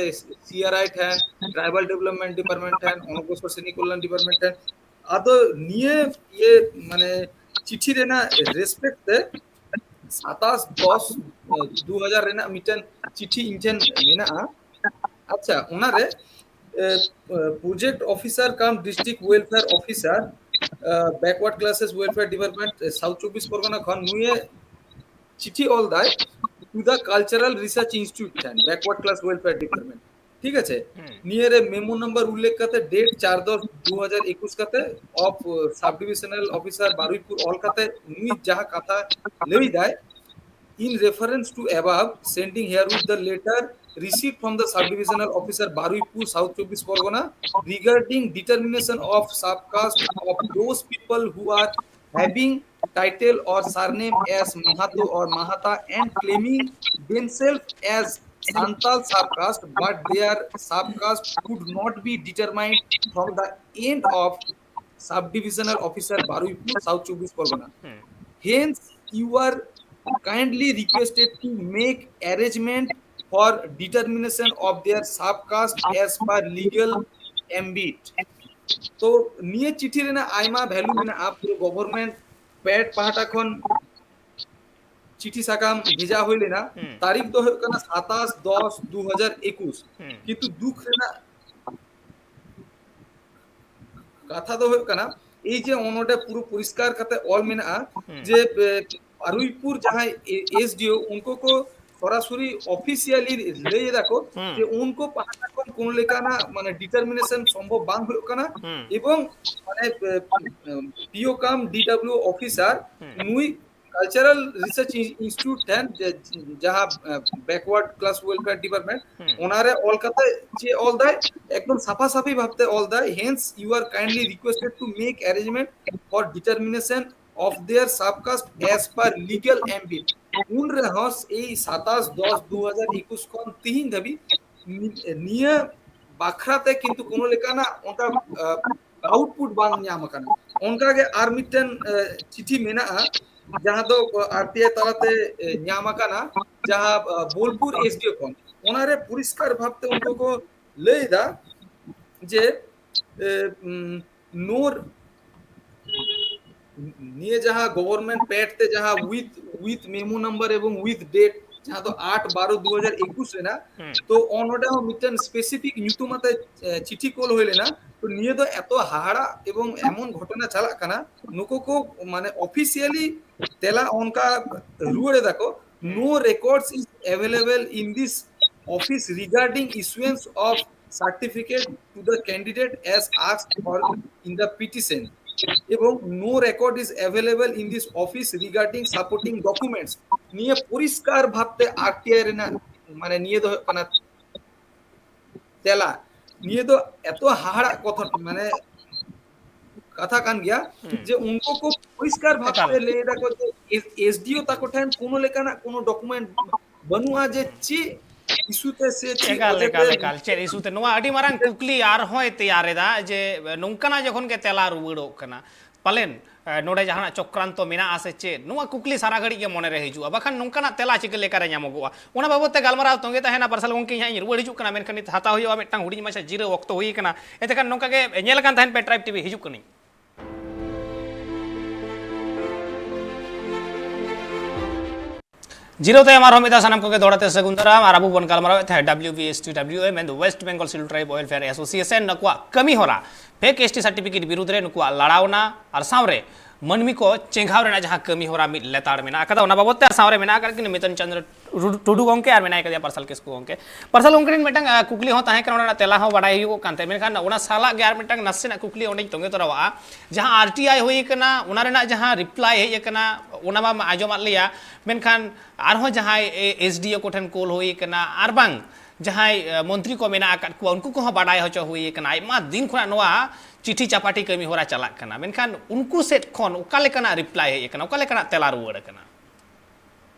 ᱥᱤᱟᱨᱟᱭ ᱴᱷᱮᱱ, ᱴᱨᱟᱭᱵᱟᱞ ᱰᱮᱵᱷᱞᱚᱯᱢᱮᱱᱴ ᱰᱤᱯᱟᱨᱴᱢᱮᱱᱴ ᱴᱷᱮᱱ, ᱚᱱᱚᱜᱨᱚᱥᱚᱨ ᱥᱨᱮᱱᱤ ᱠᱚᱞᱭᱟᱱ ᱰᱤᱯᱟᱨᱴᱢᱮᱱᱴ ᱴᱷᱮᱱ, ᱟᱫᱚ ᱱᱤᱭᱟᱹ ᱤᱭᱟᱹ ᱢᱟᱱᱮ ᱪᱤᱴᱷᱤ ᱨᱮᱱᱟᱜ ᱨᱮᱥᱯᱮᱠᱴ ᱛᱮ ᱥᱟᱛᱟᱥ ᱫᱚᱥ ᱫᱩ ᱦᱟᱡᱟᱨ ᱨᱮᱱᱟᱜ ᱢᱤᱫᱴᱮᱱ ᱪᱤᱴᱷᱤ ᱤᱧ ᱴᱷᱮᱱ ᱢᱮᱱᱟᱜᱼᱟ᱾ ᱟᱪᱪᱷᱟ, ᱚᱱᱟᱨᱮ ᱯᱨᱚᱡᱮᱠᱴ ᱚᱯᱷᱤᱥᱟᱨ ᱠᱟᱢ district welfare officer, backward classes welfare department south ᱪᱚᱵᱵᱤᱥ ᱯᱚᱨᱜᱚᱱᱟ ᱠᱷᱚᱱ ᱱᱩᱭᱮ ᱪᱤᱴᱷᱤ ᱚᱞ ᱫᱟᱭ to the cultural research institute ᱴᱷᱮᱱ, ᱵᱮᱠᱣᱟᱨᱰ ᱠᱞᱟᱥ ᱣᱮᱞᱯᱷᱮᱭᱟᱨ ᱰᱤᱯᱟᱨᱴᱢᱮᱱᱴ, ᱴᱷᱤᱠ ᱟᱪᱷᱮ? ᱱᱤᱭᱟᱹᱨᱮ ᱢᱮᱢᱳ ᱱᱟᱢᱵᱟᱨ ᱩᱞᱞᱮᱠᱷ ᱠᱟᱛᱮ ᱰᱮᱴ ᱪᱟᱨ ᱫᱚᱥ ᱫᱩ ᱦᱟᱡᱟᱨ ᱮᱠᱩᱥ ᱠᱟᱛᱮ ᱚᱯᱷ ᱥᱟᱵ ᱰᱤᱵᱤᱡᱚᱱᱟᱞ ᱚᱯᱷᱤᱥᱟᱨ ᱵᱟᱨᱩᱭᱯᱩᱨ ᱚᱞ ᱠᱟᱛᱮ ᱱᱩᱭ ᱡᱟᱦᱟᱸ ᱠᱟᱛᱷᱟ ᱞᱟᱹᱭ ᱫᱟᱭ, in reference to above, sending herewith the letter received from the sub divisional officer Baruipur, South Chobbish Pargona, regarding determination of subcaste of those people who are having title or surname as Mahato or Mahata and claiming themselves as Santal subcaste, but their subcaste could not be determined from the end of sub divisional officer Baruipur, South Chobbish Pargona. Hence, you are kindly requested to make arrangement for determination of their subcaste as per legal ambit. ᱛᱚ ᱱᱤᱭᱟᱹ ᱪᱤᱴᱷᱤ ᱨᱮᱱᱟᱜ ᱟᱭᱢᱟ ᱵᱷᱮᱞᱩ ᱢᱮᱱᱟᱜᱼᱟ, ᱯᱩᱨᱟᱹ government ᱯᱮᱰ ᱯᱟᱦᱴᱟ ᱠᱷᱚᱱ ᱪᱤᱴᱷᱤ ᱥᱟᱠᱟᱢ ᱵᱷᱮᱡᱟ ᱦᱩᱭ ᱞᱮᱱᱟ᱾ ᱛᱟᱹᱨᱤᱠᱷ ᱫᱚ ᱦᱩᱭᱩᱜ ᱠᱟᱱᱟ ᱥᱟᱛᱟᱥ ᱫᱚᱥ ᱫᱩ ᱦᱟᱡᱟᱨ ᱮᱠᱩᱥ᱾ ᱠᱤᱱᱛᱩ ᱫᱩᱠ ᱨᱮᱱᱟᱜ ᱠᱟᱛᱷᱟ ᱫᱚ ᱦᱩᱭᱩᱜ ᱠᱟᱱᱟ, ᱮᱭ ᱡᱮ ᱚᱱᱚᱰᱮ ᱯᱩᱨᱟᱹ ᱯᱚᱨᱤᱥᱠᱟᱨ ᱠᱟᱛᱮ ᱚᱞ ᱢᱮᱱᱟᱜᱼᱟ ᱡᱮ ᱮ, ᱯᱟᱨᱩᱭᱯᱩᱨ ᱡᱟᱦᱟᱸᱭ ᱮᱥᱰᱤᱳ, ᱩᱱᱠᱩ ᱠᱚ ᱥᱚᱨᱟᱥᱚᱨᱤ ᱚᱯᱷᱤᱥᱤᱭᱟᱞᱤ ᱞᱟᱹᱭ ᱮᱫᱟ ᱠᱚ ᱡᱮ ᱩᱱᱠᱩ ᱯᱟᱦᱴᱟ ᱠᱷᱚᱱ ᱠᱳᱱᱳ ᱞᱮᱠᱟᱱᱟᱜ ᱢᱟᱱᱮ ᱰᱤᱴᱟᱨᱢᱤᱱᱮᱥᱚᱱ ᱥᱚᱢᱵᱷᱚᱵ ᱵᱟᱝ ᱦᱩᱭᱩᱜ ᱠᱟᱱᱟ᱾ ᱮᱵᱚᱝ ᱢᱟᱱᱮ ᱯᱤᱳ ᱠᱟᱢ ᱰᱤᱰᱟᱵᱞᱤᱭᱩ ᱚᱯᱷᱤᱥᱟᱨ ᱱᱩᱭ ᱠᱟᱞᱪᱟᱨᱟᱞ ᱨᱤᱥᱟᱨᱪ ᱤᱱᱥᱴᱤᱴᱤᱭᱩᱴ ᱴᱷᱮᱱ ᱡᱟᱦᱟᱸ ᱵᱮᱠᱣᱟᱨᱰ ᱠᱞᱟᱥ ᱣᱮᱞᱯᱷᱮᱭᱟᱨ ᱰᱤᱯᱟᱨᱴᱢᱮᱱᱴ, ᱚᱱᱟᱨᱮ ᱚᱞ ᱠᱟᱛᱮ ᱪᱮᱫ ᱚᱞ ᱫᱟᱭ, ᱮᱠᱫᱚᱢ ᱥᱟᱯᱷᱟ ᱥᱟᱯᱷᱤ ᱵᱷᱟᱵᱛᱮ ᱚᱞ ᱫᱟᱭ, hence you are kindly requested to make arrangement for determination of their subcaste as per legal ambit. ᱩᱱ ᱨᱮᱦᱚᱸ ᱮᱭ ᱥᱟᱛᱟᱥ ᱫᱚᱥ ᱫᱩ ᱦᱟᱡᱟᱨ ᱮᱠᱩᱥ ᱠᱷᱚᱱ ᱛᱤᱦᱤᱧ ᱫᱷᱟᱹᱵᱤᱡ ᱱᱤᱭᱟᱹ ᱵᱟᱠᱷᱨᱟ ᱛᱮ ᱠᱤᱱᱛᱩ ᱠᱳᱱᱳ ᱞᱮᱠᱟᱱᱟᱜ ᱚᱱᱠᱟ ᱟᱣᱩᱴᱯᱩᱴ ᱵᱟᱝ ᱧᱟᱢ ᱟᱠᱟᱱᱟ᱾ ᱚᱱᱠᱟᱜᱮ ᱟᱨ ᱢᱤᱫᱴᱮᱱ ᱪᱤᱴᱷᱤ ᱢᱮᱱᱟᱜᱼᱟ, ᱡᱟᱦᱟᱸ ᱫᱚ ᱟᱨᱴᱤᱟᱭ ᱛᱟᱞᱟᱛᱮ ᱧᱟᱢ ᱟᱠᱟᱱᱟ, ᱡᱟᱦᱟᱸ ᱵᱳᱞᱯᱩᱨ ᱮᱥᱰᱤᱳ ᱠᱷᱚᱱ᱾ ᱚᱱᱟᱨᱮ ᱯᱚᱨᱤᱥᱠᱟᱨ ᱵᱷᱟᱵᱛᱮ ᱩᱱᱠᱩ ᱠᱚ ᱞᱟᱹᱭ ᱮᱫᱟ ᱡᱮ ᱱᱳᱨ ᱱᱤᱭᱟᱹ ᱡᱟᱦᱟᱸ ᱜᱚᱵᱷᱚᱨᱱᱢᱮᱱᱴ ᱯᱮᱰ ᱛᱮ ᱡᱟᱦᱟᱸ ᱩᱭᱤᱛᱷ ᱩᱭᱤᱛᱷ ᱢᱮᱢᱳ ᱱᱟᱢᱵᱟᱨ ᱮᱵᱚᱝ ᱩᱭᱤᱛᱷ ᱰᱮᱴ, ᱡᱟᱦᱟᱸ ᱫᱚ ᱟᱴ ᱵᱟᱨᱚ ᱫᱩ ᱦᱟᱡᱟᱨ ᱮᱠᱩᱥ ᱨᱮᱱᱟᱜ, ᱛᱚ ᱚᱱ ᱱᱚᱰᱮ ᱦᱚᱸ ᱢᱤᱫᱴᱮᱱ ᱥᱯᱮᱥᱤᱯᱷᱤᱠ ᱧᱩᱛᱩᱢ ᱟᱛᱮ ᱪᱤᱴᱷᱤ ᱠᱳᱞ ᱦᱩᱭ ᱞᱮᱱᱟ᱾ ᱛᱚ ᱱᱤᱭᱟᱹ ᱫᱚ ᱮᱛᱚ ᱦᱟᱦᱟᱲᱟ ᱮᱵᱚᱝ ᱮᱢᱚᱱ ᱜᱷᱚᱴᱚᱱᱟ ᱪᱟᱞᱟᱜ ᱠᱟᱱᱟ, ᱱᱩᱠᱩ ᱠᱚ ᱢᱟᱱᱮ ᱚᱯᱷᱤᱥᱤᱭᱟᱞᱤ ᱛᱮᱞᱟ ᱚᱱᱠᱟ ᱨᱩᱣᱟᱹᱲ ᱮᱫᱟ ᱠᱚ, no records is available in this office regarding issuance of certificate to the candidate as asked for in the petition. এবং no record is available in this office regarding supporting documents. ᱱᱤᱭᱟᱹ ᱯᱚᱨᱤᱥᱠᱟᱨ ᱵᱷᱟᱵᱛᱮ ᱟᱨᱴᱤᱟᱭ ᱨᱮᱱᱟᱜ ᱢᱟᱱᱮ ᱱᱤᱭᱟᱹ ᱫᱚ ᱦᱩᱭᱩᱜ ᱠᱟᱱᱟ ᱛᱮᱞᱟ᱾ ᱱᱤᱭᱟᱹ ᱫᱚ ᱮᱛᱚ ᱦᱟᱦᱟᱲᱟᱜ ᱠᱚᱛᱷᱟ ᱢᱟᱱᱮ ᱠᱟᱛᱷᱟ ᱠᱟᱱ ᱜᱮᱭᱟ ᱡᱮ ᱩᱱᱠᱩ ᱠᱚ ᱯᱚᱨᱤᱥᱠᱟᱨ ᱵᱷᱟᱵᱛᱮ ᱞᱟᱹᱭ ᱫᱟᱠᱚ ᱡᱮ ᱮᱥᱰᱤᱳ ᱛᱟᱠᱚ ᱴᱷᱮᱱ ᱠᱳᱱᱳ ᱞᱮᱠᱟᱱᱟᱜ ᱠᱳᱱᱳ ᱰᱚᱠᱩᱢᱮᱱᱴ ᱵᱟᱹᱱᱩᱜᱼᱟ ᱡᱮ ᱪᱮᱫ ᱤᱥᱩ ᱛᱮ ᱥᱮ ᱪᱮᱫ ᱮᱠᱟᱞ, ᱚᱡᱮ ᱛᱮ ᱮᱠᱟᱞ, ᱮᱠᱟᱞ᱾ ᱪᱮᱫ ᱤᱥᱩ ᱛᱮ? ᱱᱚᱣᱟ ᱟᱹᱰᱤ ᱢᱟᱨᱟᱝ ᱠᱩᱠᱞᱤ ᱟᱨᱦᱚᱸᱭ ᱛᱮᱭᱟᱨ ᱮᱫᱟ ᱡᱮ ᱱᱚᱝᱠᱟᱱᱟᱜ ᱡᱚᱠᱷᱚᱱ ᱜᱮ ᱛᱮᱞᱟ ᱨᱩᱣᱟᱹᱲᱚᱜ ᱠᱟᱱᱟ, ᱯᱟᱞᱮᱱ ᱮ, ᱱᱚᱰᱮ ᱡᱟᱦᱟᱱᱟᱜ ᱪᱚᱠᱨᱟᱱᱛᱚ ᱢᱮᱱᱟᱜᱼᱟ ᱥᱮ ᱪᱮᱫ, ᱱᱚᱣᱟ ᱠᱩᱠᱞᱤ ᱥᱟᱨᱟ ᱜᱷᱟᱹᱲᱤᱡ ᱜᱮ ᱢᱚᱱᱮᱨᱮ ᱦᱤᱡᱩᱜᱼᱟ, ᱵᱟᱠᱷᱟᱱ ᱱᱚᱝᱠᱟᱱᱟᱜ ᱛᱮᱞᱟ ᱪᱤᱠᱟᱹ ᱞᱮᱠᱟᱨᱮ ᱧᱟᱢᱚᱜᱚᱜᱼᱟ? ᱚᱱᱟ ᱵᱟᱵᱚᱫ ᱛᱮ ᱜᱟᱞᱢᱟᱨᱟᱣ ᱛᱚᱸᱜᱮ ᱛᱟᱦᱮᱱᱟ ᱯᱟᱨᱥᱟᱞ ᱜᱚᱢᱠᱮ, ᱤᱧ ᱦᱟᱸᱜ ᱤᱧ ᱨᱩᱣᱟᱹᱲ ᱦᱤᱡᱩᱜ ᱠᱟᱱᱟ, ᱢᱮᱱᱠᱷᱟᱱ ᱱᱤᱛ ᱦᱟᱛᱟᱣ ᱦᱩᱭᱩᱜᱼᱟ ᱢᱤᱫᱴᱟᱝ ᱦᱩᱰᱤᱧ ᱢᱟᱪᱷᱟ ᱡᱤᱨᱟᱹᱣ ᱚᱠᱛᱚ ᱦᱩᱭ ᱟᱠᱟᱱᱟ᱾ ᱮᱱᱛᱮ ᱠᱷᱟᱱ ᱱᱚᱝᱠᱟ ᱜᱮ ᱧᱮᱞ ᱟᱠᱟᱱ ᱛᱟᱦᱮᱱ ᱯᱮ ᱴᱨᱟᱭᱤᱵᱽ ᱴᱤᱵᱷᱤ, ᱦᱤᱡᱩᱜ ᱠᱟᱹᱱᱟᱹᱧ᱾ ᱡᱤᱨᱟᱹᱣ ᱛᱟᱭᱚᱢ ᱟᱨᱦᱚᱸ ᱢᱤᱫ ᱫᱷᱟᱣ ᱥᱟᱱᱟᱢ ᱠᱚᱜᱮ ᱫᱚᱦᱲᱟ ᱛᱮ ᱥᱟᱹᱜᱩᱱ ᱫᱟᱨᱟᱢ᱾ ᱟᱨ ᱟᱵᱚ ᱵᱚᱱ ᱜᱟᱞᱢᱟᱨᱟᱣᱮᱫ ᱛᱟᱦᱮᱸᱫ W B S T W A, ᱢᱮᱱᱫᱚ West Bengal Scheduled Tribe Welfare Association, ᱱᱩᱠᱩᱣᱟᱜ ᱠᱟᱹᱢᱤ ᱦᱚᱨᱟ, fake S T certificate ᱵᱤᱨᱩᱫᱽ ᱨᱮ ᱱᱩᱠᱩᱣᱟᱜ ᱞᱟᱲᱟᱣᱱᱟ ᱟᱨ ᱥᱟᱶᱨᱮ ᱢᱟᱹᱱᱢᱤ ᱠᱚ ᱪᱮᱸᱜᱷᱟᱣ ᱨᱮᱱᱟᱜ ᱡᱟᱦᱟᱸ ᱠᱟᱹᱢᱤ ᱦᱚᱨᱟ ᱢᱤᱫ ᱞᱮᱛᱟᱲ ᱢᱮᱱᱟᱜ ᱟᱠᱟᱫᱟ, ᱚᱱᱟ ᱵᱟᱵᱚᱫ ᱛᱮ ᱟᱨ ᱥᱟᱶᱨᱮ ᱢᱮᱱᱟᱜ ᱟᱠᱟᱫ ᱠᱤᱱᱟ ᱢᱤᱛᱚᱱ ᱪᱚᱸᱫᱽᱨᱚ ᱴᱩᱰᱩ, ᱴᱩᱰᱩ ᱜᱚᱢᱠᱮ ᱟᱨ ᱢᱮᱱᱟᱭ ᱠᱟᱫᱮᱭᱟ ᱯᱟᱨᱥᱟᱞ ᱠᱤᱥᱠᱩ ᱜᱚᱢᱠᱮ᱾ ᱯᱟᱨᱥᱟᱞ ᱜᱚᱢᱠᱮ ᱴᱷᱮᱱ ᱢᱤᱫᱴᱟᱝ, ᱟ, ᱠᱩᱠᱞᱤ ᱦᱚᱸ ᱛᱟᱦᱮᱸ ᱠᱟᱱᱟ, ᱚᱱᱟ ᱨᱮᱱᱟᱜ ᱛᱮᱞᱟ ᱦᱚᱸ ᱵᱟᱰᱟᱭ ᱦᱩᱭᱩᱜᱚᱜ ᱠᱟᱱ ᱛᱟᱦᱮᱸᱫ, ᱢᱮᱱᱠᱷᱟᱱ ᱚᱱᱟ ᱥᱟᱞᱟᱜ ᱜᱮ ᱟᱨ ᱢᱤᱫᱴᱟᱝ ᱱᱟᱥᱮᱱᱟᱜ ᱠᱩᱠᱞᱤ ᱚᱸᱰᱮᱧ ᱛᱚᱸᱜᱮ ᱛᱚᱨᱟᱣᱟᱜᱼᱟ᱾ ᱡᱟᱦᱟᱸ R T I ᱦᱩᱭ ᱠᱟᱱᱟ, ᱚᱱᱟ ᱨᱮᱱᱟᱜ ᱡᱟᱦᱟᱸ reply ᱦᱮᱡ ᱟᱠᱟᱱᱟ, ᱚᱱᱟ ᱢᱟᱢ ᱟᱸᱡᱚᱢᱟᱫ ᱞᱮᱭᱟ, ᱢᱮᱱᱠᱷᱟᱱ ᱟᱨᱦᱚᱸ ᱡᱟᱦᱟᱸᱭ, ᱮ, S D O ᱠᱚᱴᱷᱮᱱ ᱠᱳᱞ ᱦᱩᱭ ᱠᱟᱱᱟ, ᱟᱨ ᱵᱟᱝ ᱡᱟᱦᱟᱸᱭ, ᱮ, ᱢᱚᱱᱛᱨᱤ ᱠᱚ ᱢᱮᱱᱟᱜ ᱟᱠᱟᱫ ᱠᱚᱣᱟ, ᱩᱱᱠᱩ ᱠᱚᱦᱚᱸ ᱵᱟᱰᱟᱭ ᱦᱚᱪᱚ ᱦᱩᱭ ᱠᱟᱱᱟ᱾ ᱟᱭᱢᱟ ᱫᱤᱱ ᱠᱷᱚᱱᱟᱜ ᱱᱚᱣᱟ ᱪᱤᱴᱷᱤ ᱪᱟᱯᱟᱴᱤ ᱠᱟᱹᱢᱤ ᱦᱚᱨᱟ ᱪᱟᱞᱟᱜ ᱠᱟᱱᱟ, ᱢᱮᱱᱠᱷᱟᱱ ᱩᱱᱠᱩ ᱥᱮᱫ ᱠᱷᱚᱱ ᱚᱠᱟ ᱞᱮᱠᱟᱱᱟᱜ reply ᱦᱮᱡ ᱟᱠᱟᱱᱟ, ᱚᱠᱟ ᱞᱮᱠᱟᱱᱟᱜ ᱛᱮᱞᱟ ᱨᱩᱣᱟᱹᱲ ᱟᱠᱟᱱᱟ?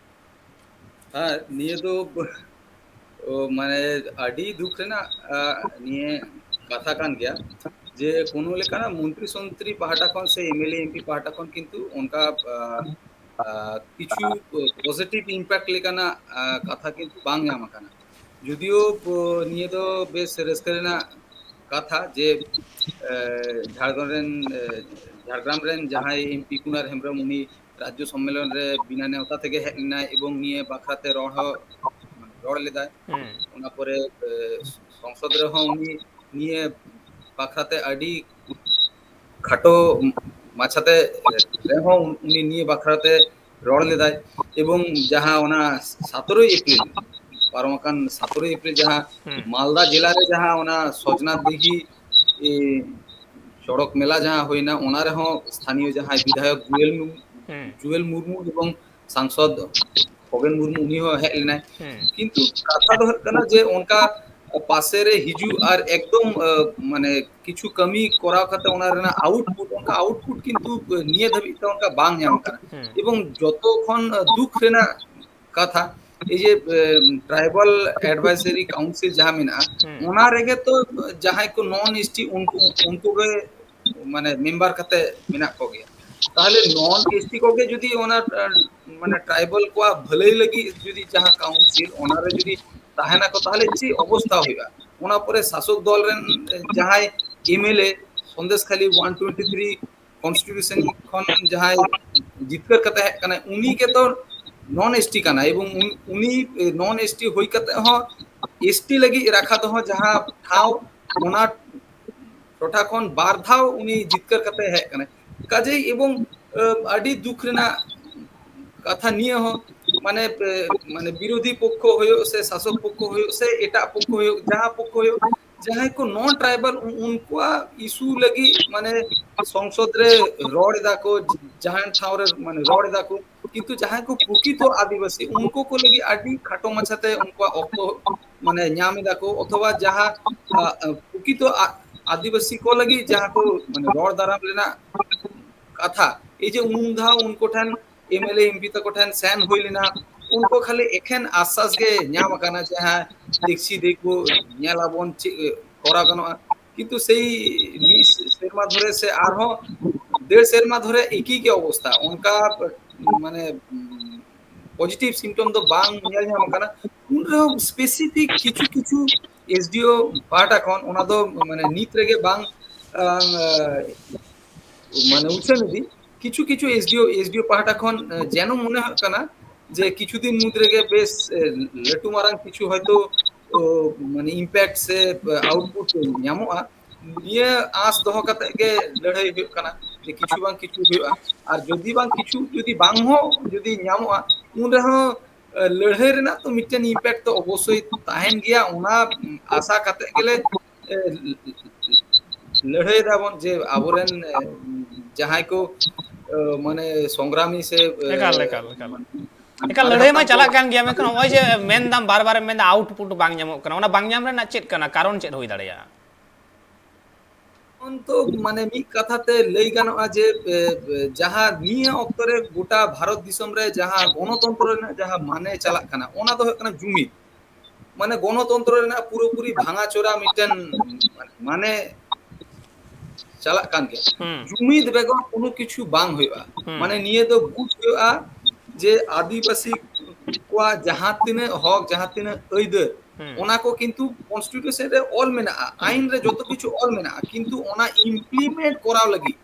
ᱦᱮᱸ, ᱱᱤᱭᱟᱹ ᱫᱚ, ᱚ, ᱢᱟᱱᱮ, ᱟᱹᱰᱤ ᱫᱩᱠ ᱨᱮᱱᱟᱜ, ᱟ, ᱱᱤᱭᱟᱹ ᱠᱟᱛᱷᱟ ᱠᱟᱱ ᱜᱮᱭᱟ ᱡᱮ ᱠᱳᱱᱳ ᱞᱮᱠᱟᱱᱟᱜ ᱢᱚᱱᱛᱨᱤ ᱥᱚᱱᱛᱨᱤ ᱯᱟᱦᱴᱟ ᱠᱷᱚᱱ ᱥᱮ M L A M P ᱯᱟᱦᱴᱟ ᱠᱷᱚᱱ ᱠᱤᱱᱛᱩ ᱚᱱᱠᱟ, ᱟ, ᱟ, ᱠᱤᱪᱷᱩ positive impact ᱞᱮᱠᱟᱱᱟᱜ, ᱟ, ᱠᱟᱛᱷᱟ ᱠᱤᱱᱛᱩ ᱵᱟᱝ ᱧᱟᱢ ᱟᱠᱟᱱᱟ᱾ ᱡᱩᱫᱤᱭᱳ, ᱚ, ᱱᱤᱭᱟᱹ ᱫᱚ ᱵᱮᱥ ᱨᱟᱹᱥᱠᱟᱹ ᱨᱮᱱᱟᱜ ᱠᱟᱛᱷᱟ ᱡᱮ, ᱮ, ᱡᱷᱟᱲᱠᱷᱚᱸᱰ ᱨᱮᱱ, ᱮ, ᱡᱷᱟᱲᱜᱨᱟᱢ ᱨᱮᱱ ᱡᱟᱦᱟᱸᱭ M P ᱠᱩᱱᱟᱨ ᱦᱮᱢᱵᱨᱚᱢ, ᱩᱱᱤ ᱨᱟᱡᱽᱡᱚ ᱥᱚᱢᱢᱮᱞᱚᱱ ᱨᱮ ᱵᱤᱱᱟ ᱱᱮᱣᱛᱟ ᱛᱮᱜᱮ ᱦᱮᱡ ᱞᱮᱱᱟᱭ ᱮᱵᱚᱝ ᱱᱤᱭᱟᱹ ᱵᱟᱠᱷᱨᱟ ᱛᱮ ᱨᱚᱲ ᱦᱚᱸ, ᱢᱟᱱᱮ, ᱨᱚᱲ ᱞᱮᱫᱟᱭ᱾ ᱦᱩᱸ᱾ ᱚᱱᱟ ᱯᱚᱨᱮ, ᱮ, ᱥᱚᱝᱥᱚᱫ ᱨᱮᱦᱚᱸ ᱩᱱᱤ ᱱᱤᱭᱟᱹ ᱵᱟᱠᱷᱨᱟ ᱛᱮ ᱟᱹᱰᱤ ᱠᱷᱟᱴᱚ ᱢᱟᱪᱷᱟᱛᱮ ᱨᱮᱦᱚᱸ ᱩᱱᱤ ᱱᱤᱭᱟᱹ ᱵᱟᱠᱷᱨᱟ ᱛᱮ ᱨᱚᱲ ᱞᱮᱫᱟᱭ᱾ ᱮᱵᱚᱝ ᱡᱟᱦᱟᱸ ᱚᱱᱟ ᱥᱟᱛᱮᱨᱳᱭ ᱮᱯᱨᱤᱞ, ᱯᱟᱨᱚᱢ ᱟᱠᱟᱱ ᱥᱟᱛᱮᱨᱳᱭ ᱮᱯᱨᱤᱞ ᱡᱟᱦᱟᱸ ᱦᱩᱸ᱾ ᱢᱟᱞᱫᱟ ᱡᱮᱞᱟ ᱨᱮ ᱡᱟᱦᱟᱸ ᱚᱱᱟ ᱥᱚᱡᱽᱱᱟ ᱫᱤᱜᱷᱤ, ᱮ, ᱥᱚᱲᱚᱠ ᱢᱮᱞᱟ ᱡᱟᱦᱟᱸ ᱦᱩᱭᱱᱟ, ᱚᱱᱟ ᱨᱮᱦᱚᱸ ᱥᱛᱷᱟᱱᱤᱭᱚ ᱡᱟᱦᱟᱸᱭ ᱵᱤᱫᱷᱟᱭᱚᱠ ᱡᱩᱭᱮᱞ ᱢᱩ-, ᱦᱩᱸ᱾ ᱡᱩᱭᱮᱞ ᱢᱩᱨᱢᱩ ᱮᱵᱚᱝ ᱥᱟᱝᱥᱚᱫ ᱠᱷᱚᱜᱮᱱ ᱢᱩᱨᱢᱩ, ᱩᱱᱤ ᱦᱚᱸ ᱦᱮᱡ ᱞᱮᱱᱟᱭ᱾ ᱦᱩᱸ᱾ ᱠᱤᱱᱛᱩ ᱠᱟᱛᱷᱟ ᱫᱚ ᱦᱩᱭᱩᱜ ᱠᱟᱱᱟ ᱡᱮ ᱚᱱᱠᱟ ᱯᱟᱥᱮ ᱨᱮ ᱦᱤᱡᱩᱜ ᱟᱨ ᱮᱠᱫᱚᱢ, ᱟ, ᱢᱟᱱᱮ ᱠᱤᱪᱷᱩ ᱠᱟᱹᱢᱤ ᱠᱚᱨᱟᱣ ᱠᱟᱛᱮ ᱚᱱᱟ ᱨᱮᱱᱟᱜ output, ᱚᱱᱠᱟ output ᱠᱤᱱᱛᱩ ᱱᱤᱭᱟᱹ ᱫᱷᱟᱹᱵᱤᱡ ᱛᱮ ᱚᱱᱠᱟ ᱵᱟᱝ ᱧᱟᱢ ᱟᱠᱟᱱᱟ᱾ ᱦᱩᱸ᱾ ᱮᱵᱚᱝ ᱡᱚᱛᱚ ᱠᱷᱚᱱ ᱫᱩᱠ ᱨᱮᱱᱟᱜ ᱠᱟᱛᱷᱟ, ᱮᱭ ᱡᱮ, ᱮ, Tribal Advisory Council ᱡᱟᱦᱟᱸ ᱢᱮᱱᱟᱜᱼᱟ, ᱦᱩᱸ᱾ ᱚᱱᱟ ᱨᱮᱜᱮ ᱛᱚ ᱡᱟᱦᱟᱸᱭ ᱠᱚ non S T ᱩᱱᱠᱩ, ᱩᱱᱠᱩ ᱜᱮ ᱢᱟᱱᱮ member ᱠᱟᱛᱮ ᱢᱮᱱᱟᱜ ᱠᱚᱜᱮᱭᱟ᱾ ᱛᱟᱦᱚᱞᱮ non S T ᱠᱚᱜᱮ ᱡᱩᱫᱤ ᱚᱱᱟ, ᱮ, ᱢᱟᱱᱮ tribal ᱠᱚᱣᱟᱜ ᱵᱷᱟᱹᱞᱟᱹᱭ ᱞᱟᱹᱜᱤᱫ ᱡᱩᱫᱤ ᱡᱟᱦᱟᱸ council ᱚᱱᱟ ᱨᱮ ᱡᱩᱫᱤ ᱛᱟᱦᱮᱱᱟᱠᱚ, ᱛᱟᱦᱚᱞᱮ ᱪᱮᱫ ᱚᱵᱚᱥᱛᱷᱟ ᱦᱩᱭᱩᱜᱼᱟ? ᱚᱱᱟ ᱯᱚᱨᱮ ᱥᱟᱥᱚᱠ ᱫᱚᱞ ᱨᱮᱱ ᱡᱟᱦᱟᱸᱭ M L A ᱥᱚᱱᱫᱮᱥ ᱠᱷᱟᱞᱤ one twenty three constitution ᱠᱷᱚᱱ ᱡᱟᱦᱟᱸᱭ ᱡᱤᱛᱠᱟᱹᱨ ᱠᱟᱛᱮ ᱦᱮᱡ ᱠᱟᱱᱟᱭ, ᱩᱱᱤ ᱜᱮᱛᱚ ᱱᱚᱱ ᱮᱥᱴᱤ ᱠᱟᱱᱟᱭ, ᱮᱵᱚᱝ ᱩᱱ-, ᱩᱱᱤ ᱱᱚᱱ ᱮᱥᱴᱤ ᱦᱩᱭ ᱠᱟᱛᱮ ᱦᱚᱸ ᱮᱥᱴᱤ ᱞᱟᱹᱜᱤᱫ ᱨᱟᱠᱷᱟ ᱫᱚᱦᱚ ᱡᱟᱦᱟᱸ ᱴᱷᱟᱶ, ᱚᱱᱟ ᱴᱚᱴᱷᱟ ᱠᱷᱚᱱ ᱵᱟᱨ ᱫᱷᱟᱣ ᱩᱱᱤ ᱡᱤᱛᱠᱟᱹᱨ ᱠᱟᱛᱮ ᱦᱮᱡ ᱠᱟᱱᱟᱭ᱾ ᱠᱟᱡᱮᱭ ᱮᱵᱚᱝ, ᱟᱹ, ᱟᱹᱰᱤ ᱫᱩᱠ ᱨᱮᱱᱟᱜ ᱠᱟᱛᱷᱟ ᱱᱤᱭᱟᱹ ᱦᱚᱸ, ᱢᱟᱱᱮ, ᱯᱮ-, ᱢᱟᱱᱮ ᱵᱤᱨᱳᱫᱷᱤ ᱯᱚᱠᱠᱷᱚ ᱦᱩᱭᱩᱜ ᱥᱮ ᱥᱟᱥᱚᱠ ᱯᱚᱠᱠᱷᱚ ᱦᱩᱭᱩᱜ ᱥᱮ ᱮᱴᱟᱜ ᱯᱚᱠᱠᱷᱚ ᱦᱩᱭᱩᱜ, ᱡᱟᱦᱟᱸ ᱯᱚᱠᱠᱷᱚ ᱦᱩᱭᱩᱜ, ᱡᱟᱦᱟᱸᱭ ᱠᱚ ᱱᱚᱱ ᱴᱨᱟᱭᱵᱟᱞ, ᱩ-, ᱩᱱᱠᱩᱣᱟᱜ ᱤᱥᱩ ᱞᱟᱹᱜᱤᱫ, ᱢᱟᱱᱮ, ᱥᱚᱝᱥᱚᱫ ᱨᱮ ᱨᱚᱲ ᱮᱫᱟ ᱠᱚ, ᱡᱟᱦᱟᱸ ᱴᱷᱟᱶ ᱨᱮ, ᱢᱟᱱᱮ, ᱨᱚᱲ ᱮᱫᱟ ᱠᱚ, ᱠᱤᱱᱛᱩ ᱡᱟᱦᱟᱸᱭ ᱠᱚ ᱯᱨᱚᱠᱤᱛᱚ ᱟᱹᱫᱤᱵᱟᱹᱥᱤ, ᱩᱱᱠᱩ ᱠᱚ ᱞᱟᱹᱜᱤᱫ ᱟᱹᱰᱤ ᱠᱷᱟᱴᱚ ᱢᱟᱪᱷᱟᱛᱮ ᱩᱱᱠᱩᱣᱟᱜ ᱚᱠᱛᱚ, ᱢᱟᱱᱮ, ᱧᱟᱢ ᱮᱫᱟ ᱠᱚ, ᱚᱛᱷᱚᱵᱟ ᱡᱟᱦᱟᱸ, ᱟ, ᱟ, ᱯᱨᱚᱠᱤᱛᱚ ᱟ-, ᱟᱹᱫᱤᱵᱟᱹᱥᱤ ᱠᱚ ᱞᱟᱹᱜᱤᱫ ᱡᱟᱦᱟᱸ ᱠᱚ, ᱢᱟᱱᱮ, ᱨᱚᱲ ᱫᱟᱨᱟᱢ ᱨᱮᱱᱟᱜ ᱠᱟᱛᱷᱟ, ᱮᱭ ᱡᱮ ᱩᱱ ᱫᱷᱟᱣ ᱩᱱᱠᱩ ᱴᱷᱮᱱ M L A, M P ᱛᱟᱠᱚ ᱴᱷᱮᱱ ᱥᱮᱱ ᱦᱩᱭ ᱞᱮᱱᱟ, ᱩᱱᱠᱩ ᱠᱷᱟᱹᱞᱤ ᱮᱠᱷᱮᱱ ᱟᱥᱥᱟᱥ ᱜᱮ ᱧᱟᱢ ᱟᱠᱟᱱᱟ ᱡᱮ, "ᱦᱮᱸ, ᱫᱮᱠᱷᱪᱷᱤ, ᱫᱮᱠᱷᱵᱚ, ᱧᱮᱞ ᱟᱵᱚᱱ ᱪᱮᱫ ᱠᱚᱨᱟᱣ ᱜᱟᱱᱚᱜᱼᱟ", ᱠᱤᱱᱛᱩ ᱥᱮᱭ ᱢᱤᱫ ᱥᱮᱨᱢᱟ ᱫᱷᱚᱨᱮ ᱥᱮ ᱟᱨᱦᱚᱸ ᱰᱮᱲ ᱥᱮᱨᱢᱟ ᱫᱷᱚᱨᱮ ᱮᱠᱤ ᱜᱮ ᱚᱵᱚᱥᱛᱷᱟ, ᱚᱱᱠᱟ, ᱢᱟᱱᱮ, positive symptom ᱫᱚ ᱵᱟᱝ ᱧᱮᱞ ᱧᱟᱢ ᱟᱠᱟᱱᱟ᱾ ᱩᱱ ᱨᱮᱦᱚᱸ specific ᱠᱤᱪᱷᱩ ᱠᱤᱪᱷᱩ ᱮᱥ ᱰᱤ ᱳ ᱯᱟᱦᱴᱟ ᱠᱷᱚᱱ ᱚᱱᱟ ᱫᱚ, ᱢᱟᱱᱮ, ᱱᱤᱛ ᱨᱮᱜᱮ ᱵᱟᱝ, ᱟᱸ, ᱢᱟᱱᱮ, ᱩᱪᱷᱟᱹᱱ ᱤᱫᱤ, ᱠᱤᱪᱷᱩ ᱠᱤᱪᱷᱩ ᱮᱥ ᱰᱤ ᱳ, ᱮᱥ ᱰᱤ ᱳ ᱯᱟᱦᱴᱟ ᱠᱷᱚᱱ, ᱟᱸ, ᱡᱮᱱᱚ ᱢᱚᱱᱮ ᱦᱩᱭᱩᱜ ᱠᱟᱱᱟ ᱡᱮ ᱠᱤᱪᱷᱩ ᱫᱤᱱ ᱢᱩᱫᱽ ᱨᱮᱜᱮ ᱵᱮᱥ, ᱟᱸ, ᱞᱟᱹᱴᱩ ᱢᱟᱨᱟᱝ ᱠᱤᱪᱷᱩ ᱦᱚᱭᱛᱳ, ᱳ, ᱢᱟᱱᱮ, impact ᱥᱮ output ᱧᱟᱢᱚᱜᱼᱟ, ᱱᱤᱭᱟᱹ ᱟᱸᱥ ᱫᱚᱦᱚ ᱠᱟᱛᱮ ᱜᱮ ᱞᱟᱹᱲᱦᱟᱹᱭ ᱦᱩᱭᱩᱜ ᱠᱟᱱᱟ ᱡᱮ ᱠᱤᱪᱷᱩ ᱵᱟᱝ ᱠᱤᱪᱷᱩ ᱦᱩᱭᱩᱜᱼᱟ᱾ ᱟᱨ ᱡᱩᱫᱤ ᱵᱟᱝ ᱠᱤᱪᱷᱩ, ᱡᱩᱫᱤ ᱵᱟᱝ ᱦᱚᱸ ᱡᱩᱫᱤ ᱧᱟᱢᱚᱜᱼᱟ, ᱩᱱ ᱨᱮᱦᱚᱸ, ᱮ, ᱞᱟᱹᱲᱦᱟᱹᱭ ᱨᱮᱱᱟᱜ ᱛᱚ ᱢᱤᱫᱴᱮᱱ impact ᱛᱚ ᱚᱵᱚᱥᱥᱳᱭ ᱛᱟᱦᱮᱱ ᱜᱮᱭᱟ᱾ ᱚᱱᱟ ᱟᱥᱟ ᱠᱟᱛᱮ ᱜᱮᱞᱮ, ᱮ, ᱞᱟᱹᱲᱦᱟᱹᱭ ᱫᱟᱵᱚᱱ ᱡᱮ ᱟᱵᱚᱨᱮᱱ, ᱮ, ᱡᱟᱦᱟᱸᱭ ᱠᱚ, ᱮ, ᱢᱟᱱᱮ, ᱥᱚᱝᱜᱨᱟᱢᱤ ᱥᱮ, ᱮ, ᱮᱠᱟᱞ, ᱮᱠᱟᱞ, ᱮᱠᱟᱞ᱾ ᱢᱟᱱᱮ, ᱮᱠᱟᱞ, ᱢᱟᱱᱮ, ᱞᱟᱹᱲᱦᱟᱹᱭ ᱢᱟ ᱦᱟᱯᱲᱟᱢ ᱠᱚ ᱪᱟᱞᱟᱜ ᱠᱟᱱ ᱜᱮᱭᱟ, ᱢᱮᱱᱠᱷᱟᱱ ᱱᱚᱜᱼᱚᱭ ᱡᱮ ᱢᱮᱱᱫᱟᱢ, ᱵᱟᱨ ᱵᱟᱨᱮᱢ ᱢᱮᱱᱫᱟ, output ᱵᱟᱝ ᱧᱟᱢᱚᱜ ᱠᱟᱱᱟ, ᱚᱱᱟ ᱵᱟᱝ ᱧᱟᱢ ᱨᱮᱱᱟᱜ ᱪᱮᱫ ᱠᱟᱱᱟ, ᱠᱟᱨᱚᱱ ᱪᱮᱫ ᱦᱩᱭ ᱫᱟᱲᱮᱭᱟᱜᱼᱟ? ᱚᱱᱛᱚ, ᱢᱟᱱᱮ, ᱢᱤᱫ ᱠᱟᱛᱷᱟ ᱛᱮ ᱞᱟᱹᱭ ᱜᱟᱱᱚᱜᱼᱟ ᱡᱮ, ᱮ, ᱮ, ᱡᱟᱦᱟᱸ ᱱᱤᱭᱟᱹ ᱚᱠᱛᱚ ᱨᱮ ᱜᱚᱴᱟ ᱵᱷᱟᱨᱚᱛ ᱫᱤᱥᱚᱢ ᱨᱮ ᱡᱟᱦᱟᱸ ᱜᱚᱱᱚᱛᱚᱱᱛᱨᱚ ᱨᱮᱱᱟᱜ ᱡᱟᱦᱟᱸ ᱢᱟᱱᱮ ᱪᱟᱞᱟᱜ ᱠᱟᱱᱟ, ᱚᱱᱟ ᱫᱚ ᱦᱩᱭᱩᱜ ᱠᱟᱱᱟ ᱡᱩᱢᱤᱫ᱾ ᱢᱟᱱᱮ, ᱜᱚᱱᱚᱛᱚᱱᱛᱨᱚ ᱨᱮᱱᱟᱜ ᱯᱩᱨᱟᱹᱯᱩᱨᱤ ᱵᱷᱟঙᱟ ᱪᱚᱨᱟ ᱢᱤᱫᱴᱮᱱ ᱢᱟᱱᱮ ᱪᱟᱞᱟᱜ ᱠᱟᱱ ᱜᱮᱭᱟ᱾ ᱦᱩᱸ᱾ ᱡᱩᱢᱤᱫ ᱵᱮᱜᱚᱨ ᱠᱳᱱᱳ ᱠᱤᱪᱷᱩ ᱵᱟᱝ ᱦᱩᱭᱩᱜᱼᱟ᱾ ᱦᱩᱸ᱾ ᱢᱟᱱᱮ, ᱱᱤᱭᱟᱹ ᱫᱚ ᱵᱩᱡᱽ ᱦᱩᱭᱩᱜᱼᱟ ᱡᱮ ᱟᱹᱫᱤᱵᱟᱹᱥᱤ ᱠᱚᱣᱟᱜ ᱡᱟᱦᱟᱸ ᱛᱤᱱᱟᱹᱜ ᱦᱚᱠ, ᱡᱟᱦᱟᱸ ᱛᱤᱱᱟᱹᱜ ᱟᱹᱭᱫᱟᱹᱨ, ᱦᱩᱸ᱾ ᱚᱱᱟ ᱠᱚ ᱠᱤᱱᱛᱩ constitution ᱨᱮ ᱚᱞ ᱢᱮᱱᱟᱜᱼᱟ, ᱦᱩᱸ᱾ ᱟᱭᱤᱱ ᱨᱮ ᱡᱚᱛᱚ ᱠᱤᱪᱷᱩ ᱚᱞ ᱢᱮᱱᱟᱜᱼᱟ, ᱠᱤᱱᱛᱩ ᱚᱱᱟ implement ᱠᱚᱨᱟᱣ ᱞᱟᱹᱜᱤᱫ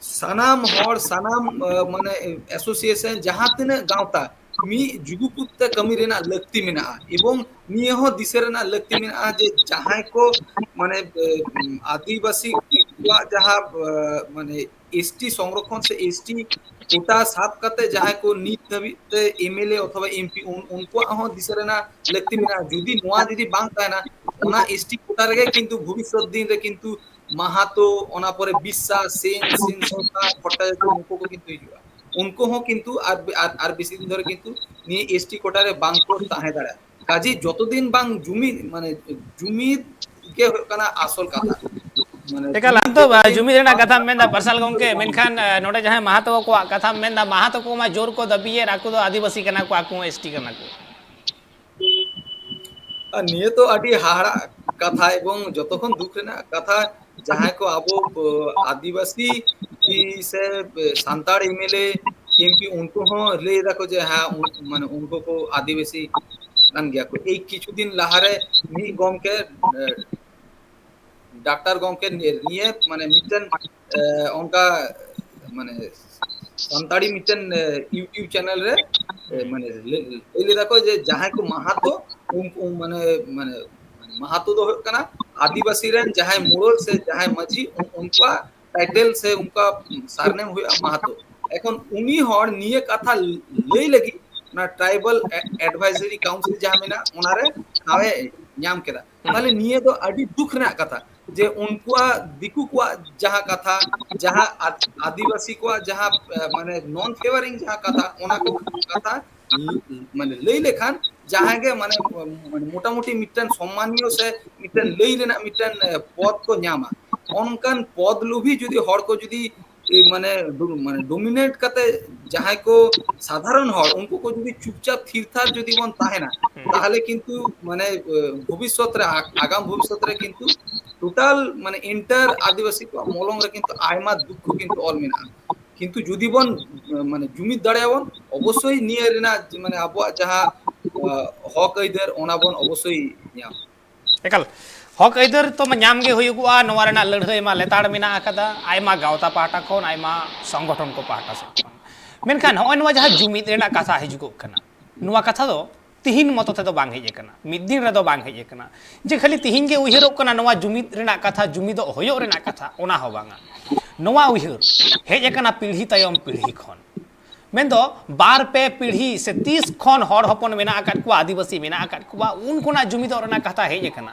ᱥᱟᱱᱟᱢ ᱦᱚᱲ, ᱥᱟᱱᱟᱢ, ᱟ, ᱢᱟᱱᱮ, association, ᱡᱟᱦᱟᱸ ᱛᱤᱱᱟᱹᱜ ᱜᱟᱶᱛᱟ, ᱢᱤᱫ ᱡᱩᱜᱩᱯᱩᱛ ᱛᱮ ᱠᱟᱹᱢᱤ ᱨᱮᱱᱟᱜ ᱞᱟᱹᱠᱛᱤ ᱢᱮᱱᱟᱜᱼᱟ᱾ ᱮᱵᱚᱝ ᱱᱤᱭᱟᱹ ᱦᱚᱸ ᱫᱤᱥᱟᱹ ᱨᱮᱱᱟᱜ ᱞᱟᱹᱠᱛᱤ ᱢᱮᱱᱟᱜᱼᱟ ᱡᱮ ᱡᱟᱦᱟᱸᱭ ᱠᱚ, ᱢᱟᱱᱮ, ᱮ, ᱟᱹᱫᱤᱵᱟᱹᱥᱤ ᱠᱚᱣᱟᱜ ᱡᱟᱦᱟᱸ, ᱮ, ᱢᱟᱱᱮ, ST ᱥᱚᱝᱨᱚᱠᱷᱚᱱ ᱥᱮ ST quota ᱥᱟᱵ ᱠᱟᱛᱮ ᱡᱟᱦᱟᱸᱭ ᱠᱚ ᱱᱤᱛ ᱫᱷᱟᱹᱵᱤᱡ ᱛᱮ MLA ᱚᱛᱷᱚᱵᱟ MP, ᱩᱱ-, ᱩᱱᱠᱩᱣᱟᱜ ᱦᱚᱸ ᱫᱤᱥᱟᱹ ᱨᱮᱱᱟᱜ ᱞᱟᱹᱠᱛᱤ ᱢᱮᱱᱟᱜᱼᱟ᱾ ᱡᱩᱫᱤ ᱱᱚᱣᱟ ᱡᱩᱫᱤ ᱵᱟᱝ ᱛᱟᱦᱮᱱᱟ, ᱚᱱᱟ ST quota ᱨᱮᱜᱮ ᱠᱤᱱᱛᱩ ᱵᱷᱚᱵᱤᱥᱥᱚᱛ ᱫᱤᱱ ᱨᱮ ᱠᱤᱱᱛᱩ ᱢᱟᱦᱟᱛᱚ, ᱚᱱᱟ ᱯᱚᱨᱮ ᱵᱤᱥᱥᱟ, ᱥᱮᱱ, ᱥᱮᱱ ᱥᱚᱨᱠᱟᱨ, ᱵᱷᱚᱴᱴᱟᱪᱟᱨᱡᱚ, ᱱᱩᱠᱩ ᱠᱚ ᱠᱤᱱᱛᱩ ᱦᱤᱡᱩᱜᱼᱟ᱾ ᱩᱱᱠᱩ ᱦᱚᱸ ᱠᱤᱱᱛᱩ ᱟᱨ, ᱟᱨ, ᱟᱨ ᱵᱮᱥᱤ ᱫᱤᱱ ᱫᱷᱚᱨᱮ ᱠᱤᱱᱛᱩ ᱱᱤᱭᱟᱹ ST quota ᱨᱮ ᱵᱟᱝ ᱠᱚ ᱛᱟᱦᱮᱸ ᱫᱟᱲᱮᱭᱟᱜᱼᱟ᱾ ᱠᱟᱡᱮ ᱡᱚᱛᱚ ᱫᱤᱱ ᱵᱟᱝ ᱡᱩᱢᱤᱫ, ᱢᱟᱱᱮ, ᱡᱩᱢᱤᱫ ᱜᱮ ᱦᱩᱭᱩᱜ ᱠᱟᱱᱟ ᱟᱥᱚᱞ ᱠᱟᱛᱷᱟ᱾ ᱢᱟᱱᱮ, ᱮᱠᱟᱞ, ᱡᱩᱢᱤᱫ ᱟᱢ ᱫᱚ, ᱜᱮ ᱡᱩᱫᱤ ᱡᱩᱢᱤᱫ ᱨᱮᱱᱟᱜ ᱵᱟᱝ ᱠᱟᱛᱷᱟᱢ ᱢᱮᱱᱫᱟ, ᱯᱟᱨᱥᱟᱞ ᱜᱚᱢᱠᱮ, ᱢᱮᱱᱠᱷᱟᱱ, ᱟ, ᱱᱚᱰᱮ ᱡᱟᱦᱟᱸᱭ ᱢᱟᱦᱟᱛᱚ ᱠᱚᱣᱟᱜ ᱠᱟᱛᱷᱟᱢ ᱢᱮᱱᱫᱟ, ᱢᱟᱦᱟᱛᱚ ᱠᱚ ᱢᱟ ᱡᱳᱨ ᱠᱚ ᱫᱟᱹᱵᱤᱭᱮᱫ, ᱟᱠᱚ ᱫᱚ ᱟᱹᱫᱤᱵᱟᱹᱥᱤ ᱠᱟᱱᱟ ᱠᱚ, ᱟᱠᱚ ᱦᱚᱸ ST ᱠᱟᱱᱟ ᱠᱚ᱾ ᱟᱨ ᱱᱤᱭᱟᱹ ᱛᱚ ᱟᱹᱰᱤ ᱦᱟᱦᱟᱲᱟᱜ ᱠᱟᱛᱷᱟ ᱮᱵᱚᱝ ᱡᱚᱛᱚ ᱠᱷᱚᱱ ᱫᱩᱠ ᱨᱮᱱᱟᱜ ᱠᱟᱛᱷᱟ, ᱡᱟᱦᱟᱸᱭ ᱠᱚ ᱟᱵᱚ, ᱟ, ᱟᱹᱫᱤᱵᱟᱹᱥᱤ ᱥᱮ ᱥᱟᱱᱛᱟᱲ MLA, MP, ᱩᱱᱠᱩ ᱦᱚᱸ ᱞᱟᱹᱭ ᱫᱟᱠᱚ ᱡᱮ ᱦᱮᱸ, ᱩᱱ-, ᱢᱟᱱᱮ, ᱩᱱᱠᱩ ᱠᱚ ᱟᱹᱫᱤᱵᱟᱹᱥᱤ ᱠᱟᱱ ᱜᱮᱭᱟ ᱠᱚ᱾ ᱮᱭ ᱠᱤᱪᱷᱩ ᱫᱤᱱ ᱞᱟᱦᱟᱨᱮ ᱢᱤᱫ ᱜᱚᱢᱠᱮ, ᱮ, ᱰᱟᱠᱛᱟᱨ ᱜᱚᱢᱠᱮ ᱱᱤᱭᱟᱹ, ᱱᱤᱭᱟᱹ, ᱢᱟᱱᱮ, ᱢᱤᱫᱴᱮᱱ, ᱮ, ᱚᱱᱠᱟ, ᱢᱟᱱᱮ, ᱥᱟᱱᱛᱟᱲᱤ ᱢᱤᱫᱴᱮᱱ, ᱮ, YouTube channel ᱨᱮ, ᱮ, ᱢᱟᱱᱮ, ᱞᱟᱹᱭ, ᱞᱟᱹᱭ ᱞᱮᱫᱟ ᱠᱚ ᱡᱮ ᱡᱟᱦᱟᱸᱭ ᱠᱚ ᱢᱟᱦᱟᱛᱚ, ᱩᱱᱠᱩ, ᱢᱟᱱᱮ, ᱢᱟᱱᱮ, ᱢᱟᱱᱮ, ᱢᱟᱦᱟᱛᱚ ᱫᱚ ᱦᱩᱭᱩᱜ ᱠᱟᱱᱟ ᱟᱹᱫᱤᱵᱟᱹᱥᱤ ᱨᱮᱱ ᱡᱟᱦᱟᱸᱭ ᱢᱩᱨᱟᱹᱞ ᱥᱮ ᱡᱟᱦᱟᱸᱭ ᱢᱟᱹᱡᱷᱤ, ᱩᱱ-, ᱩᱱᱠᱩᱣᱟᱜ title ᱥᱮ ᱩᱱᱠᱩᱣᱟᱜ surname ᱦᱩᱭᱩᱜᱼᱟ ᱢᱟᱦᱟᱛᱚ᱾ ᱮᱠᱷᱚᱱ ᱩᱱᱤ ᱦᱚᱲ ᱱᱤᱭᱟᱹ ᱠᱟᱛᱷᱟ ᱞᱟᱹᱭ ᱞᱟᱹᱜᱤᱫ ᱚᱱᱟ Tribal Advisory Council ᱡᱟᱦᱟᱸ ᱢᱮᱱᱟᱜ, ᱚᱱᱟᱨᱮ ᱴᱷᱟᱶ ᱮ ᱧᱟᱢ ᱠᱮᱫᱟ᱾ ᱛᱟᱦᱞᱮ ᱱᱤᱭᱟᱹ ᱫᱚ ᱟᱹᱰᱤ ᱫᱩᱠ ᱨᱮᱱᱟᱜ ᱠᱟᱛᱷᱟ ᱡᱮ ᱩᱱᱠᱩᱣᱟᱜ, ᱫᱤᱠᱩ ᱠᱚᱣᱟᱜ ᱡᱟᱦᱟᱸ ᱠᱟᱛᱷᱟ, ᱡᱟᱦᱟᱸ ᱟᱫ-, ᱟᱹᱫᱤᱵᱟᱹᱥᱤ ᱠᱚᱣᱟᱜ ᱡᱟᱦᱟᱸ, ᱮ, ᱢᱟᱱᱮ, non favouring ᱡᱟᱦᱟᱸ ᱠᱟᱛᱷᱟ, ᱚᱱᱟ ᱠᱚ ᱠᱟᱛᱷᱟ ᱢᱟᱱᱮ, ᱞᱟᱹᱭ ᱞᱮᱠᱷᱟᱱ ᱡᱟᱦᱟᱸᱭ ᱜᱮ, ᱢᱟᱱᱮ, ᱢᱚᱴᱟᱢᱩᱴᱤ ᱢᱤᱫᱴᱮᱱ ᱥᱚᱢᱢᱟᱱᱤᱭᱚ ᱥᱮ ᱢᱤᱫᱴᱮᱱ ᱞᱟᱹᱭ ᱨᱮᱱᱟᱜ ᱢᱤᱫᱴᱮᱱ, ᱮ, ᱯᱚᱫ ᱠᱚ ᱧᱟᱢᱟ᱾ ᱚᱱᱠᱟᱱ ᱯᱚᱫ ᱞᱩᱵᱷᱤ ᱡᱩᱫᱤ ᱦᱚᱲ ᱠᱚ ᱡᱩᱫᱤ, ᱮ, ᱢᱟᱱᱮ, ᱰᱩ-, ᱢᱟᱱᱮ, dominate ᱠᱟᱛᱮ ᱡᱟᱦᱟᱸᱭ ᱠᱚ ᱥᱟᱫᱷᱟᱨᱚᱱ ᱦᱚᱲ, ᱩᱱᱠᱩ ᱠᱚ ᱡᱩᱫᱤ ᱪᱩᱯᱪᱟᱯ ᱛᱷᱤᱨ ᱛᱷᱟᱨ ᱡᱩᱫᱤ ᱵᱚᱱ ᱛᱟᱦᱮᱱᱟ, ᱦᱩᱸ᱾ ᱛᱟᱦᱞᱮ ᱠᱤᱱᱛᱩ, ᱢᱟᱱᱮ, ᱮ, ᱵᱷᱚᱵᱤᱥᱥᱚᱛ ᱨᱮ, ᱟ-, ᱟᱜᱟᱢ ᱵᱷᱚᱵᱤᱥᱥᱚᱛ ᱨᱮ ᱠᱤᱱᱛᱩ total, ᱢᱟᱱᱮ, entire ᱟᱹᱫᱤᱵᱟᱹᱥᱤ ᱠᱚᱣᱟᱜ ᱢᱚᱞᱚᱝ ᱨᱮ ᱠᱤᱱᱛᱩ ᱟᱭᱢᱟ ᱫᱩᱠᱠᱷᱚ ᱠᱤᱱᱛᱩ ᱚᱞ ᱢᱮᱱᱟᱜᱼᱟ᱾ ᱠᱤᱱᱛᱩ ᱡᱩᱫᱤ ᱵᱚᱱ, ᱢᱟᱱᱮ, ᱡᱩᱢᱤᱫ ᱫᱟᱲᱮᱭᱟᱵᱚᱱ, ᱚᱵᱚᱥᱥᱳᱭ ᱱᱤᱭᱟᱹ ᱨᱮᱱᱟᱜ, ᱢᱟᱱᱮ, ᱟᱵᱚᱣᱟᱜ ᱡᱟᱦᱟᱸ, ᱟ, ᱦᱚᱠ ᱟᱹᱭᱫᱟᱹᱨ, ᱚᱱᱟ ᱵᱚᱱ ᱚᱵᱚᱥᱥᱳᱭ ᱧᱟᱢᱟ᱾ ᱮᱠᱟᱞ᱾ ᱦᱚᱠ ᱟᱹᱭᱫᱟᱹᱨ ᱛᱚ ᱧᱟᱢ ᱜᱮ ᱦᱩᱭᱩᱜᱚᱜᱼᱟ, ᱱᱚᱣᱟ ᱨᱮᱱᱟᱜ ᱞᱟᱹᱲᱦᱟᱹᱭ ᱢᱟ ᱞᱮᱛᱟᱲ ᱢᱮᱱᱟᱜ ᱟᱠᱟᱫᱟ, ᱟᱭᱢᱟ ᱜᱟᱶᱛᱟ ᱯᱟᱦᱴᱟ ᱠᱷᱚᱱ, ᱟᱭᱢᱟ ᱥᱚᱝᱜᱚᱴᱷᱚᱱ ᱠᱚ ᱯᱟᱦᱴᱟ ᱥᱮᱫ ᱠᱷᱚᱱ᱾ ᱢᱮᱱᱠᱷᱟᱱ ᱱᱚᱜᱼᱚᱭ ᱱᱚᱣᱟ ᱡᱟᱦᱟᱸ ᱡᱩᱢᱤᱫ ᱨᱮᱱᱟᱜ ᱠᱟᱛᱷᱟ ᱦᱤᱡᱩᱜᱚᱜ ᱠᱟᱱᱟ, ᱱᱚᱣᱟ ᱠᱟᱛᱷᱟ ᱫᱚ ᱛᱤᱦᱤᱧ ᱢᱚᱛᱚ ᱛᱮᱫᱚ ᱵᱟᱝ ᱦᱮᱡ ᱟᱠᱟᱱᱟ, ᱢᱤᱫ ᱫᱤᱱ ᱨᱮᱫᱚ ᱵᱟᱝ ᱦᱮᱡ ᱟᱠᱟᱱᱟ᱾ ᱡᱮ ᱠᱷᱟᱹᱞᱤ ᱛᱤᱦᱤᱧ ᱜᱮ ᱩᱭᱦᱟᱹᱨᱚᱜ ᱠᱟᱱᱟ ᱱᱚᱣᱟ ᱡᱩᱢᱤᱫ ᱨᱮᱱᱟᱜ ᱠᱟᱛᱷᱟ, ᱡᱩᱢᱤᱫᱚᱜ ᱦᱩᱭᱩᱜ ᱨᱮᱱᱟᱜ ᱠᱟᱛᱷᱟ, ᱚᱱᱟ ᱦᱚᱸ ᱵᱟᱝᱟ᱾ ᱱᱚᱣᱟ ᱩᱭᱦᱟᱹᱨ ᱦᱮᱡ ᱟᱠᱟᱱᱟ ᱯᱤᱲᱦᱤ ᱛᱟᱭᱚᱢ ᱯᱤᱲᱦᱤ ᱠᱷᱚᱱ, ᱢᱮᱱᱫᱚ ᱵᱟᱨ ᱯᱮ ᱯᱤᱲᱦᱤ ᱥᱮ ᱛᱤᱥ ᱠᱷᱚᱱ ᱦᱚᱲ ᱦᱚᱯᱚᱱ ᱢᱮᱱᱟᱜ ᱟᱠᱟᱫ ᱠᱚᱣᱟ, ᱟᱹᱫᱤᱵᱟᱹᱥᱤ ᱢᱮᱱᱟᱜ ᱟᱠᱟᱫ ᱠᱚᱣᱟ, ᱩᱱ ᱠᱷᱚᱱᱟᱜ ᱡᱩᱢᱤᱫᱚᱜ ᱨᱮᱱᱟᱜ ᱠᱟᱛᱷᱟ ᱦᱮᱡ ᱟᱠᱟᱱᱟ᱾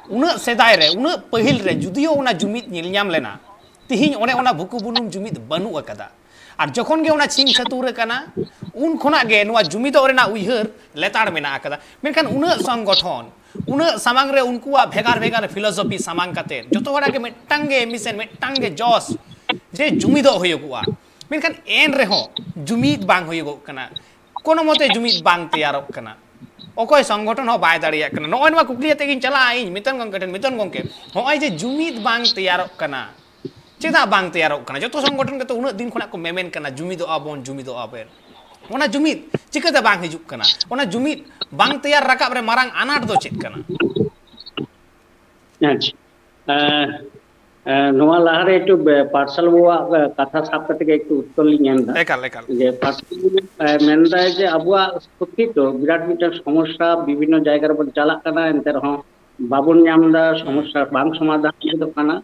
ᱩᱱᱟᱹᱜ ᱥᱮᱫᱟᱭ ᱨᱮ, ᱩᱱᱟᱹᱜ ᱯᱟᱹᱦᱤᱞ ᱨᱮ ᱡᱩᱫᱤᱭᱳ ᱚᱱᱟ ᱡᱩᱢᱤᱫ ᱧᱮᱞ ᱧᱟᱢ ᱞᱮᱱᱟ, ᱛᱤᱦᱤᱧ ᱚᱱᱮ ᱚᱱᱟ ᱵᱷᱩᱠᱩ ᱵᱩᱱᱩᱢ ᱡᱩᱢᱤᱫ ᱵᱟᱹᱱᱩᱜ ᱟᱠᱟᱫᱟ᱾ ᱟᱨ ᱡᱚᱠᱷᱚᱱ ᱜᱮ ᱚᱱᱟ ᱪᱷᱤᱝ ᱪᱷᱟᱹᱛᱩᱨ ᱟᱠᱟᱱᱟ, ᱩᱱ ᱠᱷᱚᱱᱟᱜ ᱜᱮ ᱱᱚᱣᱟ ᱡᱩᱢᱤᱫᱚᱜ ᱨᱮᱱᱟᱜ ᱩᱭᱦᱟᱹᱨ ᱞᱮᱛᱟᱲ ᱢᱮᱱᱟᱜ ᱟᱠᱟᱫᱟ᱾ ᱢᱮᱱᱠᱷᱟᱱ ᱩᱱᱟᱹᱜ ᱥᱚᱝᱜᱚᱴᱷᱚᱱ, ᱩᱱᱟᱹᱜ ᱥᱟᱢᱟᱝ ᱨᱮ ᱩᱱᱠᱩᱣᱟᱜ ᱵᱷᱮᱜᱟᱨ ᱵᱷᱮᱜᱟᱨ philosophy ᱥᱟᱢᱟᱝ ᱠᱟᱛᱮ, ᱡᱚᱛᱚ ᱦᱚᱲᱟᱜ ᱜᱮ ᱢᱤᱫᱴᱟᱝ ᱜᱮ mission, ᱢᱤᱫᱴᱟᱝ ᱜᱮ ᱡᱚᱥ, ᱡᱮ ᱡᱩᱢᱤᱫᱚᱜ ᱦᱩᱭᱩᱜᱚᱜᱼᱟ᱾ ᱢᱮᱱᱠᱷᱟᱱ ᱮᱱ ᱨᱮᱦᱚᱸ ᱡᱩᱢᱤᱫ ᱵᱟᱝ ᱦᱩᱭᱩᱜᱚᱜ ᱠᱟᱱᱟ, ᱠᱳᱱᱳ ᱢᱚᱛᱮ ᱡᱩᱢᱤᱫ ᱵᱟᱝ ᱛᱮᱭᱟᱨᱚᱜ ᱠᱟᱱᱟ, ᱚᱠᱚᱭ ᱥᱚᱝᱜᱚᱴᱷᱚᱱ ᱦᱚᱸ ᱵᱟᱭ ᱫᱟᱲᱮᱭᱟᱜ ᱠᱟᱱᱟ᱾ ᱱᱚᱜᱼᱚᱭ ᱱᱚᱣᱟ ᱠᱩᱠᱞᱤ ᱟᱛᱮ ᱜᱤᱧ ᱪᱟᱞᱟᱜᱼᱟ ᱤᱧ ᱢᱤᱛᱚᱱ ᱜᱚᱢᱠᱮ ᱴᱷᱮᱱ, ᱢᱤᱛᱚᱱ ᱜᱚᱢᱠᱮ, ᱱᱚᱜᱼᱚᱭ ᱡᱮ ᱡᱩᱢᱤᱫ ᱵᱟᱝ ᱛᱮᱭᱟᱨᱚᱜ ᱠᱟᱱᱟ, ᱪᱮᱫᱟᱜ ᱵᱟᱝ ᱛᱮᱭᱟᱨᱚᱜ ᱠᱟᱱᱟ? ᱡᱚᱛᱚ ᱥᱚᱝᱜᱚᱴᱷᱚᱱ ᱜᱮᱛᱚ ᱩᱱᱟᱹᱜ ᱫᱤᱱ ᱠᱷᱚᱱᱟᱜ ᱠᱚ ᱢᱮᱢᱮᱱ ᱠᱟᱱᱟ, "ᱡᱩᱢᱤᱫᱚᱜᱼᱟ ᱵᱚᱱ, ᱡᱩᱢᱤᱫᱚᱜᱼᱟ ᱵᱚᱱ᱾" ᱚᱱᱟ ᱡᱩᱢᱤᱫ ᱪᱤᱠᱟᱹᱛᱮ ᱵᱟᱝ ᱦᱤᱡᱩᱜ ᱠᱟᱱᱟ? ᱚᱱᱟ ᱡᱩᱢᱤᱫ ᱵᱟᱝ ᱛᱮᱭᱟᱨ ᱨᱟᱠᱟᱵ ᱨᱮ ᱢᱟᱨᱟᱝ ᱟᱱᱟᱴ ᱫᱚ ᱪᱮᱫ ᱠᱟᱱᱟ? ᱟᱪᱪᱷᱟ᱾ ᱮᱸ, ᱮᱸ, ᱱᱚᱣᱟ ᱞᱟᱦᱟᱨᱮ ᱮᱠᱴᱩ ᱵᱮ-, ᱯᱟᱨᱥᱟᱞ ᱵᱟᱵᱩᱣᱟᱜ, ᱮ, ᱠᱟᱛᱷᱟ ᱥᱟᱵ ᱠᱟᱛᱮ ᱜᱮ ᱮᱠᱴᱩ ᱩᱛᱛᱚᱨ ᱞᱤᱧ ᱮᱢ ᱮᱫᱟ᱾ ᱮᱠᱟᱞ, ᱮᱠᱟᱞ᱾ ᱡᱮ ᱯᱟᱨᱥᱟᱞ ᱵᱟᱵᱩ, ᱮ, ᱢᱮᱱᱫᱟᱭ ᱡᱮ ᱟᱵᱚᱣᱟᱜ ᱥᱚᱛᱛᱤ ᱛᱚ ᱵᱤᱨᱟᱴ ᱢᱤᱫᱴᱟᱝ ᱥᱚᱢᱚᱥᱥᱟ, ᱵᱤᱵᱷᱤᱱᱱᱚ ᱡᱟᱭᱜᱟ ᱨᱮᱵᱚᱱ ᱪᱟᱞᱟᱜ ᱠᱟᱱᱟ, ᱮᱱᱛᱮ ᱨᱮᱦᱚᱸ ᱵᱟᱵᱚᱱ ᱧᱟᱢ ᱮᱫᱟ, ᱦᱩᱸ᱾ ᱥᱚᱢᱚᱥᱥᱟ ᱵᱟᱝ ᱥᱚᱢᱟᱫᱷᱟᱱ ᱜᱚᱫᱚᱜ ᱠᱟᱱᱟ᱾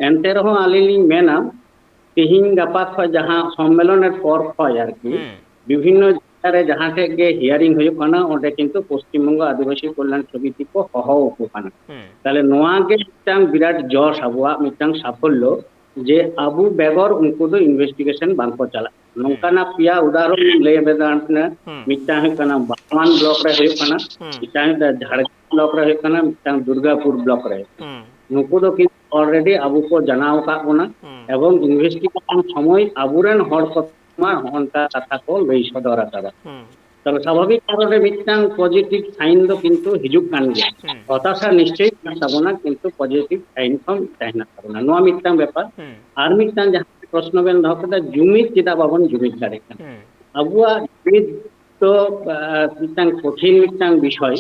ᱮᱱᱛᱮ ᱨᱮᱦᱚᱸ ᱟᱹᱞᱤᱧ ᱞᱤᱧ ᱢᱮᱱᱟ, ᱛᱤᱦᱤᱧ ᱜᱟᱯᱟ ᱠᱷᱚᱱ ᱡᱟᱦᱟᱸ ᱥᱚᱢᱢᱮᱞᱚᱱ ᱮᱨ ᱯᱚᱨ ᱠᱷᱚᱱ ᱟᱨᱠᱤ ᱦᱩᱸ᱾ ᱵᱤᱵᱷᱤᱱᱱᱚ ᱡᱟᱭᱜᱟ ᱨᱮ ᱡᱟᱦᱟᱸ ᱴᱷᱮᱡ ᱜᱮ hearing ᱦᱩᱭᱩᱜ ᱠᱟᱱᱟ, ᱚᱸᱰᱮ ᱠᱤᱱᱛᱩ ᱯᱚᱥᱪᱤᱢ ᱵᱚᱝᱜᱚ ᱟᱹᱫᱤᱵᱟᱹᱥᱤ ᱠᱚᱞᱭᱟᱱ ᱥᱚᱢᱤᱛᱤ ᱠᱚ ᱦᱚᱦᱚ ᱟᱠᱚ ᱠᱟᱱᱟ᱾ ᱦᱩᱸ᱾ ᱛᱟᱦᱞᱮ ᱱᱚᱣᱟ ᱜᱮ ᱢᱤᱫᱴᱟᱝ ᱵᱤᱨᱟᱴ ᱡᱚᱥ, ᱟᱵᱚᱣᱟᱜ ᱢᱤᱫᱴᱟᱝ ᱥᱟᱯᱷᱚᱞᱞᱚ, ᱡᱮ ᱟᱵᱚ ᱵᱮᱜᱚᱨ ᱩᱱᱠᱩ ᱫᱚ investigation ᱵᱟᱝᱠᱚ ᱪᱟᱞᱟᱜ ᱠᱟᱱᱟ᱾ ᱱᱚᱝᱠᱟᱱᱟᱜ ᱯᱮᱭᱟ ᱩᱫᱟᱦᱚᱨᱚᱱ ᱞᱟᱹᱭ ᱟᱵᱮᱱᱟ᱾ ᱦᱩᱸ᱾ ᱢᱤᱫᱴᱟᱝ ᱦᱩᱭᱩᱜ ᱠᱟᱱᱟ ᱵᱟᱥᱣᱟᱱ ᱵᱞᱚᱠ ᱨᱮ ᱦᱩᱭᱩᱜ ᱠᱟᱱᱟ, ᱦᱩᱸ᱾ ᱢᱤᱫᱴᱟᱝ ᱦᱩᱭᱩᱜ ᱠᱟᱱᱟ ᱡᱷᱟᱲᱜᱨᱟᱢ ᱵᱞᱚᱠ ᱨᱮ ᱦᱩᱭᱩᱜ ᱠᱟᱱᱟ, ᱢᱤᱫᱴᱟᱝ ᱫᱩᱨᱜᱟᱯᱩᱨ ᱵᱞᱚᱠ ᱨᱮ᱾ ᱦᱩᱸ᱾ ᱱᱩᱠᱩ ᱫᱚ ᱠᱤᱱᱛᱩ already ᱟᱵᱚ ᱠᱚ ᱡᱟᱱᱟᱣ ᱟᱠᱟᱫ ᱵᱚᱱᱟ, ᱦᱩᱸ᱾ ᱮᱵᱚᱝ investigation ᱥᱚᱢᱚᱭ ᱟᱵᱚᱨᱮᱱ ᱦᱚᱲ ᱠᱚ ᱢᱟ ᱦᱚᱸᱜᱼᱚ ᱱᱚᱝᱠᱟ ᱠᱟᱛᱷᱟ ᱠᱚ ᱞᱟᱹᱭ ᱥᱚᱫᱚᱨ ᱟᱠᱟᱫᱟ᱾ ᱦᱩᱸ᱾ ᱛᱟᱦᱞᱮ ᱥᱟᱵᱷᱟᱵᱤᱠ ᱠᱟᱨᱚᱱ ᱨᱮ ᱢᱤᱫᱴᱟᱝ positive sign ᱫᱚ ᱠᱤᱱᱛᱩ ᱦᱤᱡᱩᱜ ᱠᱟᱱ ᱜᱮᱭᱟ᱾ ᱦᱩᱸ᱾ ᱦᱚᱛᱟᱥᱟ ᱱᱤᱥᱪᱚᱭ ᱢᱮᱱᱟᱜ ᱛᱟᱵᱚᱱᱟ, ᱠᱤᱱᱛᱩ positive sign ᱦᱚᱸ ᱢᱤᱫᱴᱟᱝ ᱦᱮᱱᱟᱜ ᱛᱟᱵᱚᱱᱟ᱾ ᱱᱚᱣᱟ ᱢᱤᱫᱴᱟᱝ ᱵᱮᱯᱟᱨ᱾ ᱦᱩᱸ᱾ ᱟᱨ ᱢᱤᱫᱴᱟᱝ ᱡᱟᱦᱟᱸ ᱯᱨᱚᱥᱱᱚ ᱵᱮᱱ ᱫᱚᱦᱚ ᱠᱮᱫᱟ, ᱡᱩᱢᱤᱫ ᱪᱮᱫᱟᱜ ᱵᱟᱵᱚᱱ ᱡᱩᱢᱤᱫ ᱫᱟᱲᱮᱭᱟᱜ ᱠᱟᱱᱟ? ᱦᱩᱸ᱾ ᱟᱵᱚᱣᱟᱜ ᱡᱩᱢᱤᱫ ᱫᱚ, ᱟᱸ, ᱢᱤᱫᱴᱟᱝ ᱠᱚᱴᱷᱤᱱ ᱢᱤᱫᱴᱟᱝ ᱵᱤᱥᱚᱭ᱾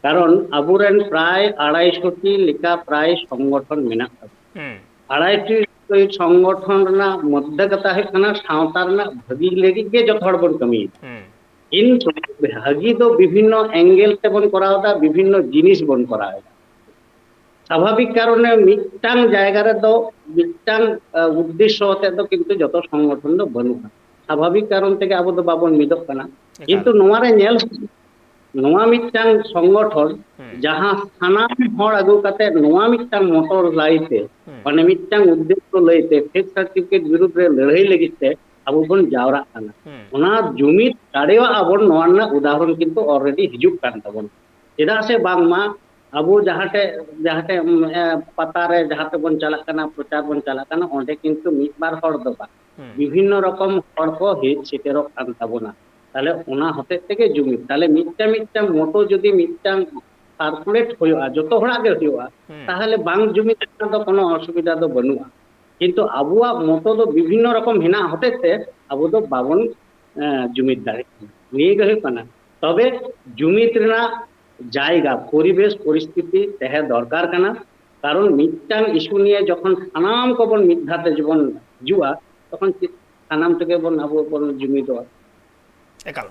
ᱠᱟᱨᱚᱱ ᱟᱵᱚᱨᱮᱱ ᱯᱨᱟᱭ ᱟᱲᱟᱭᱥᱚ ᱴᱤ ᱞᱮᱠᱟ ᱯᱨᱟᱭ ᱥᱚᱝᱜᱚᱴᱷᱚᱱ ᱢᱮᱱᱟᱜ ᱛᱟᱵᱚᱱᱟ᱾ ᱦᱩᱸ᱾ ᱟᱲᱟᱭᱥᱚ ᱴᱤ ᱥᱚᱝᱜᱚᱴᱷᱚᱱ ᱨᱮᱱᱟᱜ ᱢᱚᱫᱽᱫᱷᱮ ᱠᱟᱛᱷᱟ ᱦᱩᱭᱩᱜ ᱠᱟᱱᱟ ᱥᱟᱶᱛᱟ ᱨᱮᱱᱟᱜ ᱵᱷᱟᱹᱜᱤ ᱞᱟᱹᱜᱤᱫ ᱜᱮ ᱡᱚᱛᱚ ᱦᱚᱲ ᱵᱚᱱ ᱠᱟᱹᱢᱤᱭᱮᱫᱟ᱾ ᱦᱩᱸ᱾ ᱠᱤᱱᱛᱩ ᱵᱷᱟᱹᱜᱤ ᱫᱚ ᱵᱤᱵᱷᱤᱱᱱᱚ ᱮᱝᱜᱮᱞ ᱛᱮᱵᱚᱱ ᱠᱚᱨᱟᱣ ᱮᱫᱟ, ᱵᱤᱵᱷᱤᱱᱱᱚ ᱡᱤᱱᱤᱥ ᱵᱚᱱ ᱠᱚᱨᱟᱣ ᱮᱫᱟ᱾ ᱥᱟᱵᱷᱟᱵᱤᱠ ᱠᱟᱨᱚᱱᱮ ᱢᱤᱫᱴᱟᱝ ᱡᱟᱭᱜᱟ ᱨᱮᱫᱚ ᱢᱤᱫᱴᱟᱝ, ᱟ, ᱩᱫᱽᱫᱮᱥᱥᱚ ᱟᱛᱮᱫ ᱫᱚ ᱠᱤᱱᱛᱩ ᱡᱚᱛᱚ ᱥᱚᱝᱜᱚᱴᱷᱚᱱ ᱫᱚ ᱵᱟᱹᱱᱩᱜᱼᱟ᱾ ᱥᱟᱵᱷᱟᱵᱤᱠ ᱠᱟᱨᱚᱱ ᱛᱮᱜᱮ ᱟᱵᱚ ᱫᱚ ᱵᱟᱵᱚᱱ ᱢᱤᱫᱚᱜ ᱠᱟᱱᱟ᱾ ᱮᱠᱟᱞ᱾ ᱠᱤᱱᱛᱩ ᱱᱚᱣᱟ ᱨᱮ ᱧᱮᱞ, ᱱᱚᱣᱟ ᱢᱤᱫᱴᱟᱝ ᱥᱚᱝᱜᱚᱴᱷᱚᱱ ᱦᱩᱸ᱾ ᱡᱟᱦᱟᱸ ᱥᱟᱱᱟᱢ ᱦᱚᱲ ᱟᱹᱜᱩ ᱠᱟᱛᱮ ᱱᱚᱣᱟ ᱢᱤᱫᱴᱟᱝ ᱢᱚᱴᱚᱨ ᱞᱟᱹᱭ ᱛᱮ, ᱦᱩᱸ᱾ ᱢᱟᱱᱮ ᱢᱤᱫᱴᱟᱝ ᱩᱫᱽᱫᱮᱥᱥᱚ ᱞᱟᱹᱭ ᱛᱮ, ᱯᱷᱮᱠ ᱥᱟᱨᱴᱤᱯᱷᱤᱠᱮᱴ ᱵᱤᱨᱩᱫᱽ ᱨᱮ ᱞᱟᱹᱲᱦᱟᱹᱭ ᱞᱟᱹᱜᱤᱫ ᱛᱮ ᱟᱵᱚ ᱵᱚᱱ ᱡᱟᱣᱨᱟᱜ ᱠᱟᱱᱟ᱾ ᱦᱩᱸ᱾ ᱚᱱᱟ ᱡᱩᱢᱤᱫ ᱫᱟᱲᱮᱭᱟᱜ ᱟᱵᱚᱱ, ᱱᱚᱣᱟ ᱨᱮᱱᱟᱜ ᱩᱫᱟᱦᱚᱨᱚᱱ ᱠᱤᱱᱛᱩ already ᱦᱤᱡᱩᱜ ᱠᱟᱱ ᱛᱟᱵᱚᱱᱟ᱾ ᱪᱮᱫᱟᱜ ᱥᱮ ᱵᱟᱝᱢᱟ ᱟᱵᱚ ᱡᱟᱦᱟᱸ ᱴᱷᱮᱡ, ᱡᱟᱦᱟᱸ ᱴᱷᱮᱡ, ᱩᱢ, ᱮ, ᱯᱟᱛᱟ ᱨᱮ ᱡᱟᱦᱟᱸ ᱛᱮᱵᱚᱱ ᱪᱟᱞᱟᱜ ᱠᱟᱱᱟ, ᱯᱨᱚᱪᱟᱨ ᱵᱚᱱ ᱪᱟᱞᱟᱜ ᱠᱟᱱᱟ, ᱚᱸᱰᱮ ᱠᱤᱱᱛᱩ ᱢᱤᱫ ᱵᱟᱨ ᱦᱚᱲ ᱫᱚ ᱵᱟᱝ, ᱦᱩᱸ᱾ ᱵᱤᱵᱷᱤᱱᱱᱚ ᱨᱚᱠᱚᱢ ᱦᱚᱲ ᱠᱚ ᱦᱮᱡ ᱥᱮᱴᱮᱨᱚᱜ ᱠᱟᱱ ᱛᱟᱵᱚᱱᱟ᱾ ᱛᱟᱦᱞᱮ ᱚᱱᱟ ᱦᱚᱛᱮᱡ ᱛᱮᱜᱮ ᱡᱩᱢᱤᱫ᱾ ᱛᱟᱦᱞᱮ ᱢᱤᱫᱴᱟᱝ ᱢᱤᱫᱴᱟᱝ ᱢᱚᱛᱚ ᱡᱩᱫᱤ ᱢᱤᱫᱴᱟᱝ circulate ᱦᱩᱭᱩᱜᱼᱟ, ᱡᱚᱛᱚ ᱦᱚᱲᱟᱜ ᱜᱮ ᱦᱩᱭᱩᱜᱼᱟ, ᱦᱩᱸ᱾ ᱛᱟᱦᱞᱮ ᱵᱟᱝ ᱡᱩᱢᱤᱫ ᱨᱮᱱᱟᱜ ᱫᱚ ᱠᱳᱱᱳ ᱚᱥᱩᱵᱤᱫᱷᱟ ᱫᱚ ᱵᱟᱹᱱᱩᱜᱼᱟ᱾ ᱠᱤᱱᱛᱩ ᱟᱵᱚᱣᱟᱜ ᱢᱚᱛᱚ ᱫᱚ ᱵᱤᱵᱷᱤᱱᱱᱚ ᱨᱚᱠᱚᱢ ᱦᱮᱱᱟᱜ ᱦᱚᱛᱮᱡ ᱛᱮ ᱟᱵᱚ ᱫᱚ ᱵᱟᱵᱚᱱ, ᱮᱸ, ᱡᱩᱢᱤᱫ ᱫᱟᱲᱮᱭᱟᱜ ᱠᱟᱱᱟ᱾ ᱱᱤᱭᱟᱹ ᱜᱮ ᱦᱩᱭᱩᱜ ᱠᱟᱱᱟ᱾ ᱛᱚᱵᱮ ᱡᱩᱢᱤᱫ ᱨᱮᱱᱟᱜ ᱡᱟᱭᱜᱟ, ᱯᱚᱨᱤᱵᱮᱥ, ᱯᱚᱨᱤᱥᱛᱷᱤᱛᱤ ᱛᱟᱦᱮᱸ ᱫᱚᱨᱠᱟᱨ ᱠᱟᱱᱟ᱾ ᱠᱟᱨᱚᱱ ᱢᱤᱫᱴᱟᱝ ᱤᱥᱩ ᱱᱤᱭᱮ ᱡᱚᱠᱷᱚᱱ ᱥᱟᱱᱟᱢ ᱠᱚᱵᱚᱱ ᱢᱤᱫ ᱫᱷᱟᱣ ᱛᱮ ᱡᱮᱵᱚᱱ ᱦᱤᱡᱩᱜᱼᱟ, ᱛᱚᱠᱷᱚᱱ ᱪᱮᱫ ᱥᱟᱱᱟᱢ ᱛᱮᱜᱮ ᱵᱚᱱ ᱟᱵᱚ ᱵᱚᱱ ᱡᱩᱢᱤᱫᱚᱜᱼᱟ᱾ ᱮᱠᱟᱞ᱾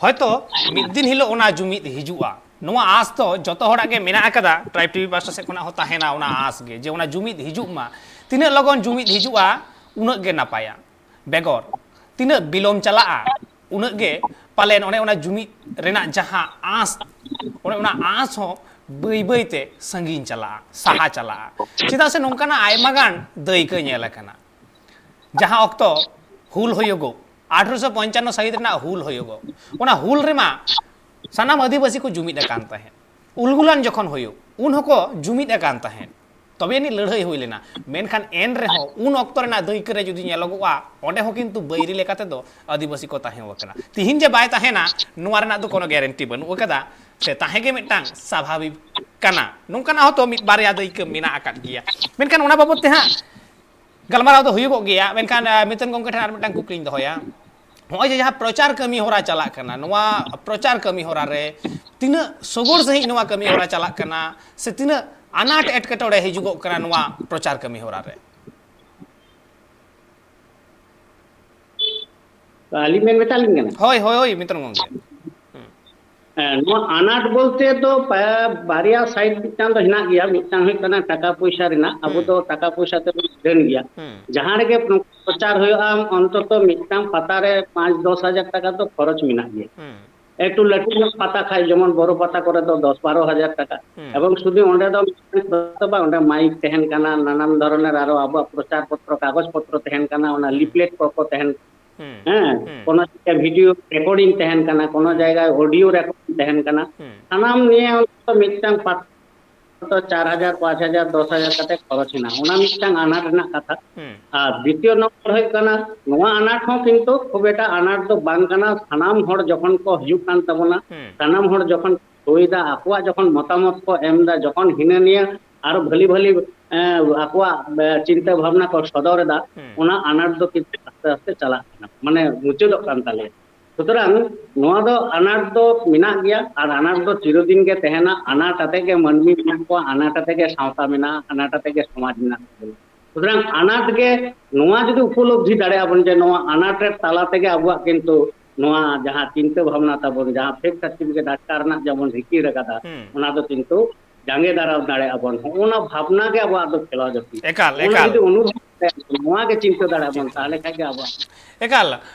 ᱦᱚᱭᱛᱚ ᱢᱤᱫ ᱫᱤᱱ ᱦᱤᱞᱳᱜ ᱚᱱᱟ ᱡᱩᱢᱤᱫ ᱦᱤᱡᱩᱜᱼᱟ, ᱱᱚᱣᱟ ᱟᱸᱥ ᱫᱚ ᱡᱚᱛᱚ ᱦᱚᱲᱟᱜ ᱜᱮ ᱢᱮᱱᱟᱜ ᱟᱠᱟᱫᱟ᱾ ᱴᱨᱟᱭᱤᱵᱽ ᱴᱤᱵᱷᱤ ᱯᱟᱦᱴᱟ ᱥᱮᱫ ᱠᱷᱚᱱᱟᱜ ᱦᱚᱸ ᱛᱟᱦᱮᱱᱟ ᱚᱱᱟ ᱟᱸᱥ ᱜᱮ, ᱡᱮ ᱚᱱᱟ ᱡᱩᱢᱤᱫ ᱦᱤᱡᱩᱜ ᱢᱟ᱾ ᱛᱤᱱᱟᱹᱜ ᱞᱚᱜᱚᱱ ᱡᱩᱢᱤᱫ ᱦᱤᱡᱩᱜᱼᱟ, ᱩᱱᱟᱹᱜ ᱜᱮ ᱱᱟᱯᱟᱭᱟ᱾ ᱵᱮᱜᱚᱨ ᱛᱤᱱᱟᱹᱜ ᱵᱤᱞᱚᱢ ᱪᱟᱞᱟᱜᱼᱟ, ᱩᱱᱟᱹᱜ ᱜᱮ ᱯᱟᱞᱮᱱ ᱚᱱᱮ ᱚᱱᱟ ᱡᱩᱢᱤᱫ ᱨᱮᱱᱟᱜ ᱡᱟᱦᱟᱸ ᱟᱸᱥ, ᱚᱱᱮ ᱚᱱᱟ ᱟᱸᱥ ᱦᱚᱸ ᱵᱟᱹᱭ ᱵᱟᱹᱭ ᱛᱮ ᱥᱟᱺᱜᱤᱧ ᱪᱟᱞᱟᱜᱼᱟ, ᱥᱟᱦᱟ ᱪᱟᱞᱟᱜᱼᱟ᱾ ᱪᱮᱫᱟᱜ ᱥᱮ ᱱᱚᱝᱠᱟᱱᱟᱜ ᱟᱭᱢᱟ ᱜᱟᱱ ᱫᱟᱹᱭᱠᱟᱹ ᱧᱮᱞ ᱟᱠᱟᱱᱟ᱾ ᱡᱟᱦᱟᱸ ᱚᱠᱛᱚ ᱦᱩᱞ ᱦᱩᱭᱩᱜᱚᱜ, ᱟᱴᱷᱨᱚᱥᱚ ᱯᱚᱧᱪᱟᱱᱱᱚ ᱥᱟᱹᱦᱤᱛ ᱨᱮᱱᱟᱜ ᱦᱩᱞ ᱦᱩᱭᱩᱜᱚᱜ, ᱚᱱᱟ ᱦᱩᱞ ᱨᱮᱢᱟ ᱥᱟᱱᱟᱢ ᱟᱹᱫᱤᱵᱟᱹᱥᱤ ᱠᱚ ᱡᱩᱢᱤᱫ ᱟᱠᱟᱱ ᱛᱟᱦᱮᱸᱫ᱾ ᱩᱞᱜᱩᱞᱟᱱ ᱡᱚᱠᱷᱚᱱ ᱦᱩᱭᱩᱜ, ᱩᱱ ᱦᱚᱸᱠᱚ ᱡᱩᱢᱤᱫ ᱟᱠᱟᱱ ᱛᱟᱦᱮᱸᱫ, ᱛᱚᱵᱮ ᱟᱹᱱᱤᱡ ᱞᱟᱹᱲᱦᱟᱹᱭ ᱦᱩᱭ ᱞᱮᱱᱟ᱾ ᱢᱮᱱᱠᱷᱟᱱ ᱮᱱ ᱨᱮᱦᱚᱸ ᱩᱱ ᱚᱠᱛᱚ ᱨᱮᱱᱟᱜ ᱫᱟᱹᱭᱠᱟᱹ ᱨᱮ ᱡᱩᱫᱤ ᱧᱮᱞᱚᱜᱚᱜᱼᱟ, ᱚᱸᱰᱮ ᱦᱚᱸ ᱠᱤᱱᱛᱩ ᱵᱟᱹᱭᱨᱤ ᱞᱮᱠᱟ ᱛᱮᱫᱚ ᱟᱹᱫᱤᱵᱟᱹᱥᱤ ᱠᱚ ᱛᱟᱦᱮᱸ ᱟᱠᱟᱱᱟ᱾ ᱛᱤᱦᱤᱧ ᱡᱮ ᱵᱟᱭ ᱛᱟᱦᱮᱱᱟ, ᱱᱚᱣᱟ ᱨᱮᱱᱟᱜ ᱫᱚ ᱠᱳᱱᱳ ᱜᱮᱨᱮᱱᱴᱤ ᱵᱟᱹᱱᱩᱜ ᱟᱠᱟᱫᱟ, ᱥᱮ ᱛᱟᱦᱮᱸ ᱜᱮ ᱢᱤᱫᱴᱟᱝ ᱥᱟᱵᱷᱟᱵᱤᱠ ᱠᱟᱱᱟ, ᱱᱚᱝᱠᱟᱱᱟᱜ ᱦᱚᱸᱛᱚ ᱢᱤᱫ ᱵᱟᱨᱭᱟ ᱫᱟᱹᱭᱠᱟᱹ ᱢᱮᱱᱟᱜ ᱟᱠᱟᱫ ᱜᱮᱭᱟ᱾ ᱢᱮᱱᱠᱷᱟᱱ ᱚᱱᱟ ᱵᱟᱵᱚᱫ ᱛᱮ ᱦᱟᱸᱜ ᱜᱟᱞᱢᱟᱨᱟᱣ ᱫᱚ ᱦᱩᱭᱩᱜᱚᱜ ᱜᱮᱭᱟ᱾ ᱢᱮᱱᱠᱷᱟᱱ, ᱟᱸ, ᱢᱤᱛᱚᱱ ᱜᱚᱢᱠᱮ ᱴᱷᱮᱱ ᱟᱨ ᱢᱤᱫᱴᱟᱝ ᱠᱩᱠᱞᱤᱧ ᱫᱚᱦᱚᱭᱟ᱾ ᱱᱚᱜᱼᱚᱭ ᱡᱮ ᱡᱟᱦᱟᱸ ᱯᱨᱚᱪᱟᱨ ᱠᱟᱹᱢᱤ ᱦᱚᱨᱟ ᱪᱟᱞᱟᱜ ᱠᱟᱱᱟ, ᱱᱚᱣᱟ ᱯᱨᱚᱪᱟᱨ ᱠᱟᱹᱢᱤ ᱦᱚᱨᱟ ᱨᱮ ᱛᱤᱱᱟᱹᱜ ᱥᱚᱜᱚᱲ ᱥᱟᱺᱦᱤᱡ ᱱᱚᱣᱟ ᱠᱟᱹᱢᱤ ᱦᱚᱨᱟ ᱪᱟᱞᱟᱜ ᱠᱟᱱᱟ ᱥᱮ ᱛᱤᱱᱟᱹᱜ ᱟᱱᱟᱴ ᱮᱴᱠᱮᱴᱚᱬᱮ ᱦᱤᱡᱩᱜᱚᱜ ᱠᱟᱱᱟ ᱱᱚᱣᱟ ᱯᱨᱚᱪᱟᱨ ᱠᱟᱹᱢᱤ ᱦᱚᱨᱟ ᱨᱮ? ᱟᱹᱞᱤᱧ ᱢᱮᱱ ᱢᱮᱛᱟ ᱞᱤᱧ ᱠᱟᱱᱟ? ᱦᱳᱭ, ᱦᱳᱭ, ᱦᱳᱭ, ᱢᱤᱛᱨᱚᱱ ᱜᱚᱢᱠᱮ᱾ ᱦᱮᱸ, ᱱᱚᱣᱟ ᱟᱱᱟᱴ ᱵᱚᱞᱛᱮ ᱫᱚ ᱯᱟ-, ᱵᱟᱨᱭᱟ ᱥᱟᱭᱤᱰ ᱢᱤᱫᱴᱟᱝ ᱫᱚ ᱦᱮᱱᱟᱜ ᱜᱮᱭᱟ᱾ ᱢᱤᱫᱴᱟᱝ ᱦᱩᱭᱩᱜ ᱠᱟᱱᱟ ᱴᱟᱠᱟ ᱯᱚᱭᱥᱟ ᱨᱮᱱᱟᱜ, ᱟᱵᱚ ᱦᱩᱸ᱾ ᱫᱚ ᱴᱟᱠᱟ ᱯᱚᱭᱥᱟ ᱛᱮᱵᱚᱱ ᱩᱰᱷᱟᱹᱱ ᱜᱮᱭᱟ᱾ ᱦᱩᱸ᱾ ᱡᱟᱦᱟᱸ ᱨᱮᱜᱮ ᱯᱨᱚᱪᱟᱨ ᱦᱩᱭᱩᱜᱼᱟ, ᱚᱱᱛᱚᱛᱚ ᱢᱤᱫᱴᱟᱝ ᱯᱟᱛᱟ ᱨᱮ ᱯᱟᱸᱪ ᱫᱚᱥ ᱦᱟᱡᱟᱨ ᱴᱟᱠᱟ ᱫᱚ ᱠᱷᱚᱨᱚᱪ ᱢᱮᱱᱟᱜ ᱜᱮᱭᱟ᱾ ᱦᱩᱸ᱾ ᱮᱠᱴᱩ ᱞᱟᱹᱴᱩ ᱧᱚᱜ ᱯᱟᱛᱟ ᱠᱷᱟᱡ, ᱡᱮᱢᱚᱱ ᱵᱚᱨᱚ ᱯᱟᱛᱟ ᱠᱚᱨᱮ ᱫᱚ ᱫᱚᱥ ᱵᱟᱨᱚ ᱦᱟᱡᱟᱨ ᱴᱟᱠᱟ᱾ ᱦᱩᱸ᱾ ᱮᱵᱚᱝ ᱥᱩᱫᱷᱩ ᱚᱸᱰᱮ ᱫᱚ ᱢᱤᱫᱴᱟᱝ ᱫᱚ ᱵᱟᱝ, ᱚᱸᱰᱮ ᱢᱟᱭᱤᱠ ᱛᱟᱦᱮᱱ ᱠᱟᱱᱟ, ᱱᱟᱱᱟᱱ ᱫᱷᱚᱨᱚᱱᱮᱨ ᱟᱨᱚ ᱟᱵᱚᱣᱟᱜ ᱯᱨᱚᱪᱟᱨ ᱯᱚᱛᱨᱚ, ᱠᱟᱜᱚᱡᱽ ᱯᱚᱛᱨᱚ ᱛᱟᱦᱮᱱ ᱠᱟᱱᱟ, ᱚᱱᱟ ᱦᱩᱸ᱾ ᱞᱤᱯᱞᱮᱴ ᱠᱚᱠᱚ ᱛᱟᱦᱮᱱ ᱠᱟᱱᱟ᱾ ᱦᱩᱸ᱾ ᱦᱮᱸ, ᱦᱩᱸ᱾ ᱠᱳᱱᱳ ᱡᱟᱭᱜᱟ ᱵᱷᱤᱰᱤᱭᱳ ᱨᱮᱠᱚᱨᱰᱤᱝ ᱛᱟᱦᱮᱱ ᱠᱟᱱᱟ, ᱠᱳᱱᱳ ᱦᱩᱸ᱾ ᱡᱟᱭᱜᱟ ᱚᱰᱤᱭᱳ ᱨᱮᱠᱚᱨᱰᱤᱝ ᱛᱟᱦᱮᱱ ᱠᱟᱱᱟ᱾ ᱦᱩᱸ᱾ ᱥᱟᱱᱟᱢ ᱱᱤᱭᱮ ᱚᱱᱛᱚ ᱢᱤᱫᱴᱟᱝ ᱯᱟᱛᱟ ᱫᱚ ᱪᱟᱨ ᱦᱟᱡᱟᱨ, ᱯᱟᱸᱪ ᱦᱟᱡᱟᱨ, ᱫᱚᱥ ᱦᱟᱡᱟᱨ ᱠᱟᱛᱮ ᱠᱷᱚᱨᱚᱪ ᱮᱱᱟ, ᱚᱱᱟ ᱢᱤᱫᱴᱟᱝ ᱟᱱᱟᱴ ᱨᱮᱱᱟᱜ ᱠᱟᱛᱷᱟ᱾ ᱦᱩᱸ᱾ ᱟᱨ ᱫᱤᱛᱤᱭᱚ ᱱᱚᱢᱵᱚᱨ ᱦᱩᱭᱩᱜ ᱠᱟᱱᱟ, ᱱᱚᱣᱟ ᱟᱱᱟᱴ ᱦᱚᱸ ᱠᱤᱱᱛᱩ ᱠᱷᱩᱵ ᱮᱴᱟ ᱟᱱᱟᱴ ᱫᱚ ᱵᱟᱝ ᱠᱟᱱᱟ᱾ ᱥᱟᱱᱟᱢ ᱦᱚᱲ ᱡᱚᱠᱷᱚᱱ ᱠᱚ ᱦᱤᱡᱩᱜ ᱠᱟᱱ ᱛᱟᱵᱚᱱᱟ, ᱦᱩᱸ᱾ ᱥᱟᱱᱟᱢ ᱦᱚᱲ ᱡᱚᱠᱷᱚᱱ ᱦᱩᱭ ᱫᱟ, ᱟᱠᱚᱣᱟᱜ ᱡᱚᱠᱷᱚᱱ ᱢᱚᱛᱟᱢᱚᱛ ᱠᱚ ᱮᱢ ᱫᱟ, ᱡᱚᱠᱷᱚᱱ ᱦᱤᱱᱟᱹ ᱱᱤᱭᱟᱹ ᱟᱨᱚ ᱵᱷᱟᱹᱞᱤ ᱵᱷᱟᱹᱞᱤ, ᱮᱸ, ᱟᱠᱚᱣᱟᱜ, ᱮᱸ, ᱪᱤᱱᱛᱟᱹ ᱵᱷᱟᱵᱽᱱᱟ ᱠᱚ ᱥᱚᱫᱚᱨ ᱮᱫᱟ, ᱦᱩᱸ᱾ ᱚᱱᱟ ᱟᱱᱟᱴ ᱫᱚ ᱠᱤᱱᱛᱩ ᱟᱥᱛᱮ ᱟᱥᱛᱮ ᱪᱟᱞᱟᱜ ᱠᱟᱱᱟ, ᱢᱟᱱᱮ ᱢᱩᱪᱟᱹᱫᱚᱜ ᱠᱟᱱ ᱛᱟᱞᱮᱭᱟ᱾ ᱥᱩᱛᱚᱨᱟᱝ ᱱᱚᱣᱟ ᱫᱚ ᱟᱱᱟᱴ ᱫᱚ ᱢᱮᱱᱟᱜ ᱜᱮᱭᱟ, ᱟᱨ ᱟᱱᱟᱴ ᱫᱚ ᱪᱤᱨᱚᱫᱤᱱ ᱜᱮ ᱛᱟᱦᱮᱱᱟ᱾ ᱟᱱᱟᱴ ᱟᱛᱮ ᱜᱮ ᱢᱟᱹᱱᱢᱤ ᱢᱮᱱᱟᱜ ᱠᱚᱣᱟ, ᱟᱱᱟᱴ ᱟᱛᱮ ᱜᱮ ᱥᱟᱶᱛᱟ ᱢᱮᱱᱟᱜᱼᱟ, ᱟᱱᱟᱴ ᱟᱛᱮ ᱜᱮ ᱥᱚᱢᱟᱡᱽ ᱢᱮᱱᱟᱜ ᱛᱟᱵᱚᱱᱟ᱾ ᱥᱩᱛᱚᱨᱟᱝ ᱟᱱᱟᱴ ᱜᱮ ᱱᱚᱣᱟ ᱡᱩᱫᱤ ᱩᱯᱚᱞᱚᱵᱽᱫᱷᱤ ᱫᱟᱲᱮᱭᱟᱜᱼᱟ ᱵᱚᱱ ᱡᱮ ᱱᱚᱣᱟ ᱟᱱᱟᱴ ᱨᱮ ᱛᱟᱞᱟ ᱛᱮᱜᱮ ᱟᱵᱚᱣᱟᱜ ᱠᱤᱱᱛᱩ ᱱᱚᱣᱟ ᱡᱟᱦᱟᱸ ᱪᱤᱱᱛᱟᱹ ᱵᱷᱟᱵᱽᱱᱟ ᱛᱟᱵᱚᱱ, ᱡᱟᱦᱟᱸ ᱯᱷᱮᱠ ᱥᱟᱨᱴᱤᱯᱷᱤᱠᱮᱴ ᱟᱴᱠᱟᱨ ᱨᱮᱱᱟᱜ ᱡᱮᱢᱚᱱ ᱨᱤᱠᱤᱲ ᱟᱠᱟᱫᱟ, ᱦᱩᱸ᱾ ᱚᱱᱟ ᱫᱚ ᱠᱤᱱᱛᱩ ᱡᱟᱸᱜᱮ ᱫᱟᱨᱟᱢ ᱫᱟᱲᱮᱭᱟᱜᱼᱟ ᱵᱚᱱ᱾ ᱦᱚᱸᱜᱼᱚ ᱱᱟ ᱵᱷᱟᱵᱽᱱᱟ ᱜᱮ ᱟᱵᱚᱣᱟᱜ ᱫᱚ ᱯᱷᱤᱞᱚᱡᱚᱯᱷᱤ᱾ ᱮᱠᱟᱞ, ᱚᱱᱟ ᱮᱠᱟᱞ᱾ ᱡᱩᱫᱤ ᱚᱱᱩᱵᱷᱚᱵ ᱛᱟᱦᱮᱱ, ᱱᱚᱣᱟ ᱜᱮ ᱪᱤᱱᱛᱟᱹ ᱫᱟᱲᱮᱭᱟᱜᱼᱟ ᱵᱚᱱ, ᱪᱤᱱᱛᱟᱹ᱾ ᱛᱟᱦᱚᱞᱮ ᱠᱷᱟᱡ ᱜᱮ ᱟᱵᱚᱣᱟᱜ ᱮᱠᱟᱞ,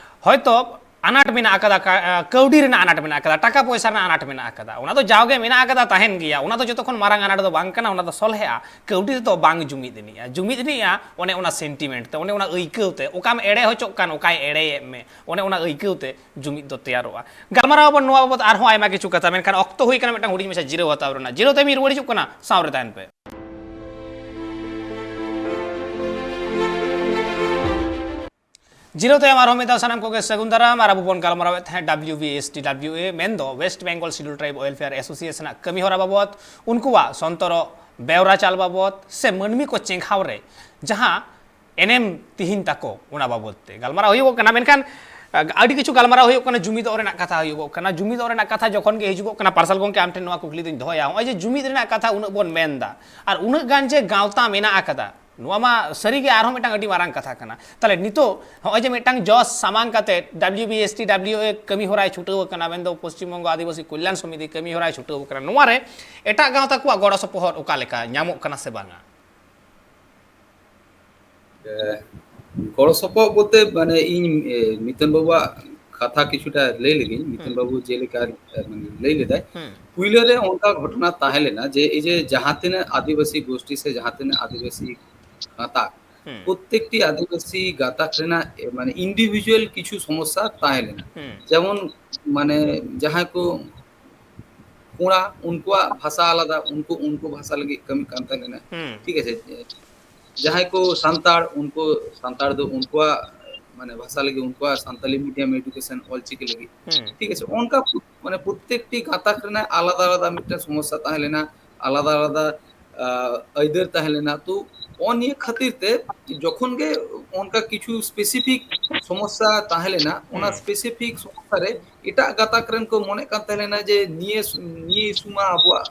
ᱦᱚᱭᱛᱚ ᱟᱱᱟᱴ ᱢᱮᱱᱟᱜ ᱟᱠᱟᱫᱟ, ᱠᱟ-, ᱠᱟᱹᱣᱰᱤ ᱨᱮᱱᱟᱜ ᱟᱱᱟᱴ ᱢᱮᱱᱟᱜ ᱟᱠᱟᱫᱟ, ᱴᱟᱠᱟ ᱯᱚᱭᱥᱟ ᱨᱮᱱᱟᱜ ᱟᱱᱟᱴ ᱢᱮᱱᱟᱜ ᱟᱠᱟᱫᱟ, ᱚᱱᱟ ᱫᱚ ᱡᱟᱣᱜᱮ ᱢᱮᱱᱟᱜ ᱟᱠᱟᱫᱟ, ᱛᱟᱦᱮᱱ ᱜᱮᱭᱟ, ᱚᱱᱟ ᱫᱚ ᱡᱚᱛᱚ ᱠᱷᱚᱱ ᱢᱟᱨᱟᱝ ᱟᱱᱟᱴ ᱫᱚ ᱵᱟᱝ ᱠᱟᱱᱟ, ᱚᱱᱟ ᱫᱚ ᱥᱚᱞᱦᱮᱜᱼᱟ᱾ ᱠᱟᱹᱣᱰᱤ ᱛᱮᱫᱚ ᱵᱟᱝ ᱡᱩᱢᱤᱫ ᱮᱱᱤᱡᱼᱟ, ᱡᱩᱢᱤᱫ ᱮᱱᱤᱡᱼᱟ ᱚᱱᱮ ᱚᱱᱟ ᱥᱮᱱᱴᱤᱢᱮᱱᱴ ᱛᱮ, ᱚᱱᱮ ᱚᱱᱟ ᱟᱹᱭᱠᱟᱹᱣ ᱛᱮ, ᱚᱠᱟᱢ ᱮᱲᱮ ᱦᱚᱪᱚᱜ ᱠᱟᱱ, ᱚᱠᱟᱭ ᱮᱲᱮᱭᱮᱫ ᱢᱮ, ᱚᱱᱮ ᱚᱱᱟ ᱟᱹᱭᱠᱟᱹᱣ ᱛᱮ ᱡᱩᱢᱤᱫ ᱫᱚ ᱛᱮᱭᱟᱨᱚᱜᱼᱟ᱾ ᱜᱟᱞᱢᱟᱨᱟᱣ ᱟᱵᱚᱱ ᱱᱚᱣᱟ ᱵᱟᱵᱚᱛ ᱟᱨᱦᱚᱸ ᱟᱭᱢᱟ ᱠᱤᱪᱷᱩ ᱠᱟᱛᱷᱟ, ᱢᱮᱱᱠᱷᱟᱱ ᱚᱠᱛᱚ ᱦᱩᱭ ᱠᱟᱱᱟ ᱢᱤᱫᱴᱟᱝ ᱦᱩᱰᱤᱧ ᱢᱟᱪᱷᱟ ᱡᱤᱨᱟᱹᱣ ᱦᱟᱛᱟᱣ ᱨᱮᱱᱟᱜ᱾ ᱡᱤᱨᱟᱹᱣ ᱛᱟᱭᱚᱢ ᱤᱧ ᱨᱩᱣᱟᱹᱲ ᱦᱤᱡᱩᱜ ᱠᱟᱱᱟ, ᱥᱟᱶ ᱨᱮ ᱛᱟᱦᱮᱱ ᱯᱮ᱾ ᱡᱤᱨᱟᱹᱣ ᱛᱟᱭᱚᱢ ᱟᱨᱦᱚᱸ ᱢᱤᱫ ᱫᱷᱟᱣ ᱥᱟᱱᱟᱢ ᱠᱚᱜᱮ ᱥᱟᱹᱜᱩᱱ ᱫᱟᱨᱟᱢ᱾ ᱟᱨ ᱟᱵᱚ ᱵᱚᱱ ᱜᱟᱞᱢᱟᱨᱟᱣᱮᱫ ᱛᱟᱦᱮᱸᱫ W B S T W A, ᱢᱮᱱᱫᱚ West Bengal Scheduled Tribe Welfare Association ᱟᱜ ᱠᱟᱹᱢᱤ ᱦᱚᱨᱟ ᱵᱟᱵᱚᱛ, ᱩᱱᱠᱩᱣᱟᱜ ᱥᱚᱱᱛᱚᱨᱚᱜ ᱵᱮᱣᱨᱟ ᱪᱟᱞ ᱵᱟᱵᱚᱛ ᱥᱮ ᱢᱟᱹᱱᱢᱤ ᱠᱚ ᱪᱮᱸᱜᱷᱟᱣ ᱨᱮ ᱡᱟᱦᱟᱸ ᱮᱱᱮᱢ ᱛᱤᱦᱤᱧ ᱛᱟᱠᱚ, ᱚᱱᱟ ᱵᱟᱵᱚᱛ ᱛᱮ ᱜᱟᱞᱢᱟᱨᱟᱣ ᱦᱩᱭᱩᱜᱚᱜ ᱠᱟᱱᱟ᱾ ᱢᱮᱱᱠᱷᱟᱱ ᱟᱹᱰᱤ ᱠᱤᱪᱷᱩ ᱜᱟᱞᱢᱟᱨᱟᱣ ᱦᱩᱭᱩᱜ ᱠᱟᱱᱟ, ᱡᱩᱢᱤᱫᱚᱜ ᱨᱮᱱᱟᱜ ᱠᱟᱛᱷᱟ ᱦᱩᱭᱩᱜᱚᱜ ᱠᱟᱱᱟ᱾ ᱡᱩᱢᱤᱫᱚᱜ ᱨᱮᱱᱟᱜ ᱠᱟᱛᱷᱟ ᱡᱚᱠᱷᱚᱱ ᱜᱮ ᱦᱤᱡᱩᱜᱚᱜ ᱠᱟᱱᱟ, ᱯᱟᱨᱥᱟᱞ ᱜᱚᱢᱠᱮ, ᱟᱢ ᱴᱷᱮᱱ ᱱᱚᱣᱟ ᱠᱩᱠᱞᱤ ᱫᱚᱧ ᱫᱚᱦᱚᱭᱟ, ᱱᱚᱜᱼᱚᱭ ᱡᱮ ᱡᱩᱢᱤᱫ ᱨᱮᱱᱟᱜ ᱠᱟᱛᱷᱟ ᱩᱱᱟᱹᱜ ᱵᱚᱱ ᱢᱮᱱ ᱮᱫᱟ, ᱟᱨ ᱩᱱᱟᱹᱜ ᱜᱟᱱ ᱡᱮ ᱜᱟᱶᱛᱟ ᱢᱮᱱᱟᱜ ᱟᱠᱟᱫᱟ, ᱱᱚᱣᱟ ᱢᱟ ᱥᱟᱹᱨᱤᱜᱮ ᱟᱨᱦᱚᱸ ᱢᱤᱫᱴᱟᱝ ᱟᱹᱰᱤ ᱢᱟᱨᱟᱝ ᱠᱟᱛᱷᱟ ᱠᱟᱱᱟ᱾ ᱛᱟᱦᱚᱞᱮ ᱱᱤᱛᱚᱜ ᱱᱚᱜᱼᱚᱭ ᱡᱮ ᱢᱤᱫᱴᱟᱝ ᱡᱚᱥ ᱥᱟᱢᱟᱝ ᱠᱟᱛᱮ W B S T W A ᱠᱟᱹᱢᱤ ᱦᱚᱨᱟᱭ ᱪᱷᱩᱴᱟᱹᱣ ᱟᱠᱟᱱᱟ, ᱢᱮᱱᱫᱚ ᱯᱚᱥᱪᱤᱢ ᱵᱚᱝᱜᱚ ᱟᱹᱫᱤᱵᱟᱹᱥᱤ ᱠᱚᱞᱭᱟᱱ ᱥᱚᱢᱤᱛᱤ ᱠᱟᱹᱢᱤ ᱦᱚᱨᱟᱭ ᱪᱷᱩᱴᱟᱹᱣ ᱟᱠᱟᱱᱟ, ᱱᱚᱣᱟ ᱨᱮ ᱮᱴᱟᱜ ᱜᱟᱶᱛᱟ ᱠᱚᱣᱟᱜ ᱜᱚᱲᱚ ᱥᱚᱯᱚᱦᱚᱫ ᱚᱠᱟ ᱞᱮᱠᱟ ᱧᱟᱢᱚᱜ ᱠᱟᱱᱟ ᱥᱮ ᱵᱟᱝᱟ? ᱮ, ᱜᱚᱲᱚ ᱥᱚᱯᱚᱦᱚᱫ ᱵᱚᱞᱛᱮ, ᱢᱟᱱᱮ, ᱤᱧ, ᱮ, ᱢᱤᱛᱟᱱ ᱵᱟᱹᱵᱩᱣᱟᱜ ᱠᱟᱛᱷᱟ ᱠᱤᱪᱷᱩᱴᱟ ᱞᱟᱹᱭ ᱞᱮᱜᱤᱧ᱾ ᱢᱤᱛᱟᱱ ᱦᱩᱸ᱾ ᱵᱟᱹᱵᱩ ᱡᱮᱞᱮᱠᱟ, ᱮ, ᱢᱟᱱᱮ, ᱞᱟᱹᱭ ᱞᱮᱫᱟᱭ, ᱦᱩᱸ᱾ ᱯᱩᱭᱞᱟᱹ ᱨᱮ ᱚᱱᱠᱟ ᱜᱷᱚᱴᱚᱱᱟ ᱛᱟᱦᱮᱸ ᱞᱮᱱᱟ ᱡᱮ ᱮᱭ ᱡᱮ ᱡᱟᱦᱟᱸ ᱛᱤᱱᱟᱹᱜ ᱟᱹᱫᱤᱵᱟᱹᱥᱤ ᱜᱳᱥᱴᱤ ᱥᱮ ᱡᱟᱦᱟᱸ ᱛᱤᱱᱟᱹᱜ ᱟᱹᱫᱤᱵᱟᱹᱥᱤ ᱜᱟᱛᱟᱠ, ᱦᱩᱸ᱾ ᱯᱨᱚᱛᱮᱠᱴᱤ ᱟᱹᱫᱤᱵᱟᱹᱥᱤ ᱜᱟᱛᱟᱠ ᱨᱮᱱᱟᱜ, ᱮ, ᱢᱟᱱᱮ, individual ᱠᱤᱪᱷᱩ ᱥᱚᱢᱚᱥᱥᱟ ᱛᱟᱦᱮᱸ ᱞᱮᱱᱟ᱾ ᱦᱩᱸ᱾ ᱡᱮᱢᱚᱱ, ᱢᱟᱱᱮ, ᱡᱟᱦᱟᱸᱭ ᱠᱚ ᱠᱚᱲᱟ, ᱩᱱᱠᱩᱣᱟᱜ ᱵᱷᱟᱥᱟ ᱟᱞᱟᱫᱟ, ᱩᱱᱠᱩ, ᱩᱱᱠᱩ ᱵᱷᱟᱥᱟ ᱞᱟᱹᱜᱤᱫ ᱠᱟᱹᱢᱤ ᱠᱟᱱ ᱛᱟᱦᱮᱸ ᱞᱮᱱᱟ, ᱦᱩᱸ᱾ ᱴᱷᱤᱠ ᱟᱪᱷᱮ? ᱡᱟᱦᱟᱸᱭ ᱠᱚ ᱥᱟᱱᱛᱟᱲ, ᱩᱱᱠᱩ ᱥᱟᱱᱛᱟᱲ ᱫᱚ ᱩᱱᱠᱩᱣᱟᱜ, ᱢᱟᱱᱮ, ᱵᱷᱟᱥᱟ ᱞᱟᱹᱜᱤᱫ, ᱩᱱᱠᱩᱣᱟᱜ ᱥᱟᱱᱛᱟᱞᱤ medium education, ᱚᱞᱪᱤᱠᱤ ᱞᱟᱹᱜᱤᱫ, ᱦᱩᱸ᱾ ᱴᱷᱤᱠ ᱟᱪᱷᱮ? ᱚᱱᱠᱟ, ᱢᱟᱱᱮ, ᱯᱨᱚᱛᱮᱠᱴᱤ ᱜᱟᱛᱟᱠ ᱨᱮᱱᱟᱜ ᱟᱞᱟᱫᱟ ᱟᱞᱟᱫᱟ ᱢᱤᱫᱴᱮᱱ ᱥᱚᱢᱚᱥᱥᱟ ᱛᱟᱦᱮᱸ ᱞᱮᱱᱟ, ᱟᱞᱟᱫᱟ ᱟᱞᱟᱫᱟ, ᱟᱸ, ᱟᱹᱭᱫᱟᱹᱨ ᱛᱟᱦᱮᱸ ᱞᱮᱱᱟ᱾ ᱛᱚ, ᱚ ᱱᱤᱭᱟᱹ ᱠᱷᱟᱹᱛᱤᱨ ᱛᱮ ᱡᱚᱠᱷᱚᱱ ᱜᱮ ᱚᱱᱠᱟ ᱠᱤᱪᱷᱩ specific ᱥᱚᱢᱚᱥᱥᱟ ᱛᱟᱦᱮᱸ ᱞᱮᱱᱟ, ᱚᱱᱟ ᱦᱩᱸ᱾ specific ᱥᱚᱢᱚᱥᱥᱟ ᱨᱮ ᱮᱴᱟᱜ ᱜᱟᱛᱟᱠ ᱨᱮᱱ ᱠᱚ ᱢᱚᱱᱮᱜ ᱠᱟᱱ ᱛᱟᱦᱮᱸ ᱞᱮᱱᱟ ᱡᱮ ᱱᱤᱭᱟᱹ, ᱱᱤᱭᱟᱹ issue ᱢᱟ ᱟᱵᱚᱣᱟᱜ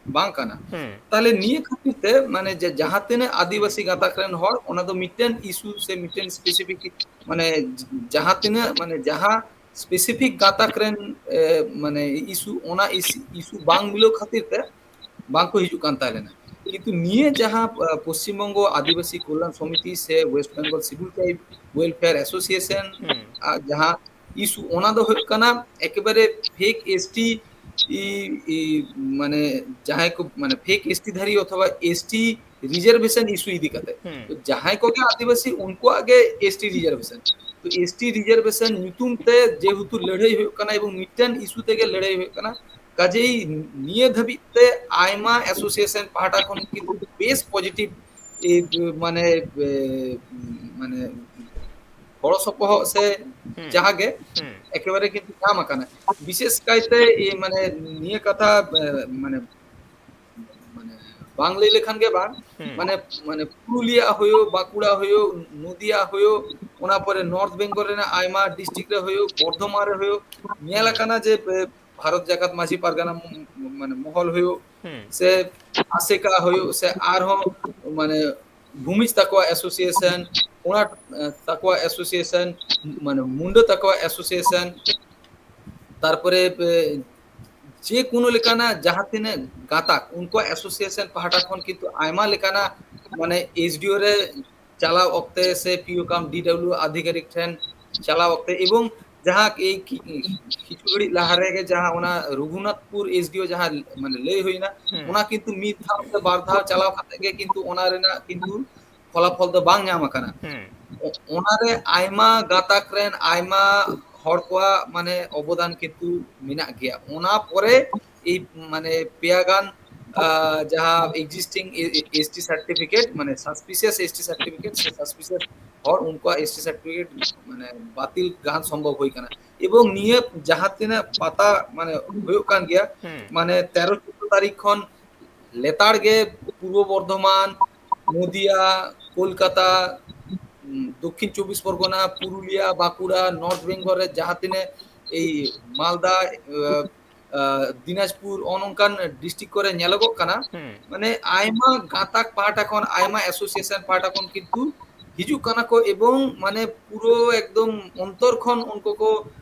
ᱵᱟᱝ ᱠᱟᱱᱟ᱾ ᱦᱩᱸ᱾ ᱛᱟᱦᱞᱮ ᱱᱤᱭᱟᱹ ᱠᱷᱟᱹᱛᱤᱨ ᱛᱮ, ᱢᱟᱱᱮ, ᱡᱮ ᱡᱟᱦᱟᱸ ᱛᱤᱱᱟᱹᱜ ᱟᱹᱫᱤᱵᱟᱹᱥᱤ ᱜᱟᱛᱟᱠ ᱨᱮᱱ ᱦᱚᱲ, ᱚᱱᱟ ᱫᱚ ᱢᱤᱫᱴᱮᱱ issue ᱥᱮ ᱢᱤᱫᱴᱮᱱ specific, ᱢᱟᱱᱮ, ᱡᱟᱦᱟᱸ ᱛᱤᱱᱟᱹᱜ, ᱢᱟᱱᱮ, ᱡᱟᱦᱟᱸ specific ᱜᱟᱛᱟᱠ ᱨᱮᱱ, ᱮ, ᱢᱟᱱᱮ, issue, ᱚᱱᱟ issue, issue ᱵᱟᱝ ᱢᱤᱞᱟᱹᱣ ᱠᱷᱟᱹᱛᱤᱨ ᱛᱮ ᱵᱟᱝ ᱠᱚ ᱦᱤᱡᱩᱜ ᱠᱟᱱ ᱛᱟᱦᱮᱸ ᱞᱮᱱᱟ᱾ ᱠᱤᱱᱛᱩ ᱱᱤᱭᱟᱹ ᱡᱟᱦᱟᱸ, ᱟ, ᱯᱚᱥᱪᱤᱢ ᱵᱚᱝᱜᱚ ᱟᱹᱫᱤᱵᱟᱹᱥᱤ ᱠᱚᱞᱭᱟᱱ ᱥᱚᱢᱤᱛᱤ ᱥᱮ West Bengal Scheduled Tribe Welfare Association ᱦᱩᱸ᱾ ᱟᱜ ᱡᱟᱦᱟᱸ issue, ᱚᱱᱟ ᱫᱚ ᱦᱩᱭᱩᱜ ᱠᱟᱱᱟ ᱮᱠᱮᱵᱟᱨᱮ fake S T, E, E, ᱢᱟᱱᱮ, ᱡᱟᱦᱟᱸᱭ ᱠᱚ, ᱢᱟᱱᱮ, fake S T ᱫᱷᱟᱨᱤ ᱚᱛᱷᱚᱵᱟ S T reservation issue ᱤᱫᱤ ᱠᱟᱛᱮ᱾ ᱦᱩᱸ᱾ ᱛᱚ, ᱡᱟᱦᱟᱸᱭ ᱠᱚᱜᱮ ᱟᱹᱫᱤᱵᱟᱹᱥᱤ, ᱩᱱᱠᱩᱣᱟᱜ ᱜᱮ S T reservation᱾ ᱛᱚ, S T reservation ᱧᱩᱛᱩᱢ ᱛᱮ ᱡᱮᱦᱮᱛᱩ ᱞᱟᱹᱲᱦᱟᱹᱭ ᱦᱩᱭᱩᱜ ᱠᱟᱱᱟ ᱮᱵᱚᱝ ᱢᱤᱫᱴᱮᱱ issue ᱛᱮᱜᱮ ᱞᱟᱹᱲᱦᱟᱹᱭ ᱦᱩᱭᱩᱜ ᱠᱟᱱᱟ, ᱠᱟᱡᱮᱭ ᱱᱤᱭᱟᱹ ᱫᱷᱟᱹᱵᱤᱡ ᱛᱮ ᱟᱭᱢᱟ association ᱯᱟᱦᱴᱟ ᱠᱷᱚᱱ ᱠᱤᱱᱛᱩ ᱵᱮᱥ positive, ᱮ, ᱢᱟᱱᱮ, ᱮ, ᱢᱟᱱᱮ, ᱜᱚᱲᱚ ᱥᱚᱯᱚᱦᱚᱫ ᱥᱮ ᱦᱩᱸ᱾ ᱡᱟᱦᱟᱸ ᱜᱮ ᱦᱩᱸ᱾ ᱮᱠᱮᱵᱟᱨᱮ ᱠᱤᱱᱛᱩ ᱧᱟᱢ ᱟᱠᱟᱱᱟ᱾ ᱵᱤᱥᱮᱥ ᱠᱟᱭᱛᱮ, ᱮ, ᱢᱟᱱᱮ, ᱱᱤᱭᱟᱹ ᱠᱟᱛᱷᱟ, ᱮ, ᱢᱟᱱᱮ, ᱢᱟᱱᱮ, ᱵᱟᱝ ᱞᱟᱹᱭ ᱞᱮᱠᱷᱟᱱ ᱜᱮ ᱵᱟᱝ᱾ ᱦᱩᱸ᱾ ᱢᱟᱱᱮ, ᱢᱟᱱᱮ ᱯᱩᱨᱩᱞᱤᱭᱟ ᱦᱩᱭᱩᱜ, ᱵᱟᱸᱠᱩᱲᱟ ᱦᱩᱭᱩᱜ, ᱱᱚᱫᱤᱭᱟ ᱦᱩᱭᱩᱜ, ᱚᱱᱟ ᱯᱚᱨᱮ ᱱᱚᱨᱛᱷ ᱵᱮᱝᱜᱚᱞ ᱨᱮᱱᱟᱜ ᱟᱭᱢᱟ ᱰᱤᱥᱴᱨᱤᱠᱴ ᱨᱮ ᱦᱩᱭᱩᱜ, ᱵᱚᱨᱫᱷᱚᱢᱟᱱ ᱨᱮ ᱦᱩᱭᱩᱜ, ᱧᱮᱞ ᱟᱠᱟᱱᱟ ᱡᱮ, ᱮ, ᱵᱷᱟᱨᱚᱛ ᱡᱟᱠᱟᱛ ᱢᱟᱹᱡᱷᱤ ᱯᱟᱨᱜᱟᱱᱟ ᱢ-, ᱢᱟᱱᱮ ᱢᱚᱦᱚᱞ ᱦᱩᱭᱩᱜ, ᱦᱩᱸ᱾ ᱥᱮ ᱟᱥᱮᱠᱟ ᱦᱩᱭᱩᱜ, ᱥᱮ ᱟᱨᱦᱚᱸ ᱢᱟᱱᱮ ᱵᱷᱩᱢᱤᱡᱽ ᱛᱟᱠᱚᱣᱟᱜ ᱮᱥᱳᱥᱤᱭᱮᱥᱚᱱ, ᱚᱱᱟ, ᱮ, ᱛᱟᱠᱚᱣᱟᱜ ᱮᱥᱳᱥᱤᱭᱮᱥᱚᱱ, ᱢᱟᱱᱮ ᱢᱩᱱᱰᱟᱹ ᱛᱟᱠᱚᱣᱟᱜ ᱮᱥᱳᱥᱤᱭᱮᱥᱚᱱ, ᱛᱟᱨᱯᱚᱨᱮ, ᱮ, ᱡᱮ ᱠᱳᱱᱳ ᱞᱮᱠᱟᱱᱟᱜ ᱡᱟᱦᱟᱸ ᱛᱤᱱᱟᱹᱜ ᱜᱟᱛᱟᱠ, ᱩᱱᱠᱩᱣᱟᱜ ᱮᱥᱳᱥᱤᱭᱮᱥᱚᱱ ᱯᱟᱦᱴᱟ ᱠᱷᱚᱱ ᱠᱤᱱᱛᱩ ᱟᱭᱢᱟ ᱞᱮᱠᱟᱱᱟᱜ, ᱢᱟᱱᱮ, ᱮᱥᱰᱤᱳ ᱨᱮ ᱪᱟᱞᱟᱣ ᱚᱠᱛᱮ ᱥᱮ ᱯᱤᱭᱳ ᱠᱟᱢ ᱰᱤᱰᱟᱵᱞᱤᱭᱩ ᱟᱫᱷᱤᱠᱟᱨᱤᱠ ᱴᱷᱮᱱ ᱪᱟᱞᱟᱣ ᱚᱠᱛᱮ, ᱮᱵᱚᱝ ᱡᱟᱦᱟᱸ ᱮᱭ ᱠᱤ-, ᱠᱤᱪᱷᱩ ᱜᱷᱟᱹᱲᱤᱡ ᱞᱟᱦᱟ ᱨᱮᱜᱮ ᱡᱟᱦᱟᱸ ᱚᱱᱟ ᱨᱚᱜᱷᱩᱱᱟᱛᱷᱯᱩᱨ ᱮᱥᱰᱤᱳ ᱡᱟᱦᱟᱸ, ᱢᱟᱱᱮ, ᱞᱟᱹᱭ ᱦᱩᱭᱱᱟ, ᱦᱩᱸ᱾ ᱚᱱᱟ ᱠᱤᱱᱛᱩ ᱢᱤᱫ ᱫᱷᱟᱣ ᱥᱮ ᱵᱟᱨ ᱫᱷᱟᱣ ᱪᱟᱞᱟᱣ ᱠᱟᱛᱮ ᱜᱮ ᱠᱤᱱᱛᱩ ᱚᱱᱟ ᱨᱮᱱᱟᱜ ᱠᱤᱱᱛᱩ ᱯᱷᱚᱞᱟᱯᱷᱚᱞ ᱫᱚ ᱵᱟᱝ ᱧᱟᱢ ᱟᱠᱟᱱᱟ᱾ ᱦᱩᱸ᱾ ᱚ-, ᱚᱱᱟᱨᱮ ᱟᱭᱢᱟ ᱜᱟᱛᱟᱠ ᱨᱮᱱ ᱟᱭᱢᱟ ᱦᱚᱲ ᱠᱚᱣᱟᱜ, ᱢᱟᱱᱮ, ᱚᱵᱚᱫᱟᱱ ᱠᱤᱱᱛᱩ ᱢᱮᱱᱟᱜ ᱜᱮᱭᱟ᱾ ᱚᱱᱟ ᱯᱚᱨᱮ ᱮᱭ, ᱢᱟᱱᱮ, ᱯᱮᱭᱟ ᱜᱟᱱ, ᱟ, ᱡᱟᱦᱟᱸ existing ᱮ-, ᱮ-, ᱮᱥᱴᱤ certificate, ᱢᱟᱱᱮ, suspicious ᱮᱥᱴᱤ certificate ᱥᱮ suspicious ᱦᱚᱲ, ᱩᱱᱠᱩᱣᱟᱜ ᱮᱥᱴᱤ certificate, ᱢᱟᱱᱮ, ᱵᱟᱛᱤᱞ ᱜᱟᱱ ᱥᱚᱢᱵᱷᱚᱵ ᱦᱩᱭ ᱠᱟᱱᱟ᱾ ᱮᱵᱚᱝ ᱱᱤᱭᱟᱹ ᱡᱟᱦᱟᱸ ᱛᱤᱱᱟᱹᱜ ᱯᱟᱛᱟ, ᱢᱟᱱᱮ, ᱦᱩᱭᱩᱜ ᱠᱟᱱ ᱜᱮᱭᱟ, ᱦᱩᱸ᱾ ᱢᱟᱱᱮ, ᱛᱮᱨᱚ ᱪᱳᱫᱫᱳ ᱛᱟᱹᱨᱤᱠᱷ ᱠᱷᱚᱱ ᱞᱮᱛᱟᱲ ᱜᱮ ᱯᱩᱨᱵᱚ ᱵᱚᱨᱫᱷᱚᱢᱟᱱ, ᱱᱚᱫᱤᱭᱟ, ᱠᱳᱞᱠᱟᱛᱟ, ᱩᱸ, ᱫᱚᱠᱠᱷᱤᱱ ᱪᱚᱵᱵᱤᱥ ᱯᱚᱨᱜᱚᱱᱟ, ᱯᱩᱨᱩᱞᱤᱭᱟ, ᱵᱟᱸᱠᱩᱲᱟ, ᱱᱚᱨᱛᱷ ᱵᱮᱝᱜᱚᱞ ᱨᱮ ᱡᱟᱦᱟᱸ ᱛᱤᱱᱟᱹᱜ ᱮᱭ ᱢᱟᱞᱫᱟ, ᱟ, ᱟ, ᱫᱤᱱᱟᱡᱽᱯᱩᱨ, ᱱᱚᱜᱼᱚ ᱱᱚᱝᱠᱟᱱ ᱰᱤᱥᱴᱨᱤᱠᱴ ᱠᱚᱨᱮ ᱧᱮᱞᱚᱜᱚᱜ ᱠᱟᱱᱟ, ᱦᱩᱸ᱾ ᱢᱟᱱᱮ ᱟᱭᱢᱟ ᱜᱟᱛᱟᱠ ᱯᱟᱦᱴᱟ ᱠᱷᱚᱱ, ᱟᱭᱢᱟ ᱮᱥᱳᱥᱤᱭᱮᱥᱚᱱ ᱯᱟᱦᱴᱟ ᱠᱷᱚᱱ ᱠᱤᱱᱛᱩ ᱦᱤᱡᱩᱜ ᱠᱟᱱᱟ ᱠᱚ ᱮᱵᱚᱝ, ᱢᱟᱱᱮ, ᱯᱩᱨᱟᱹ ᱮᱠᱫᱚᱢ ᱚᱱᱛᱚᱨ ᱠᱷᱚᱱ ᱩᱱᱠᱩ ᱠᱚ,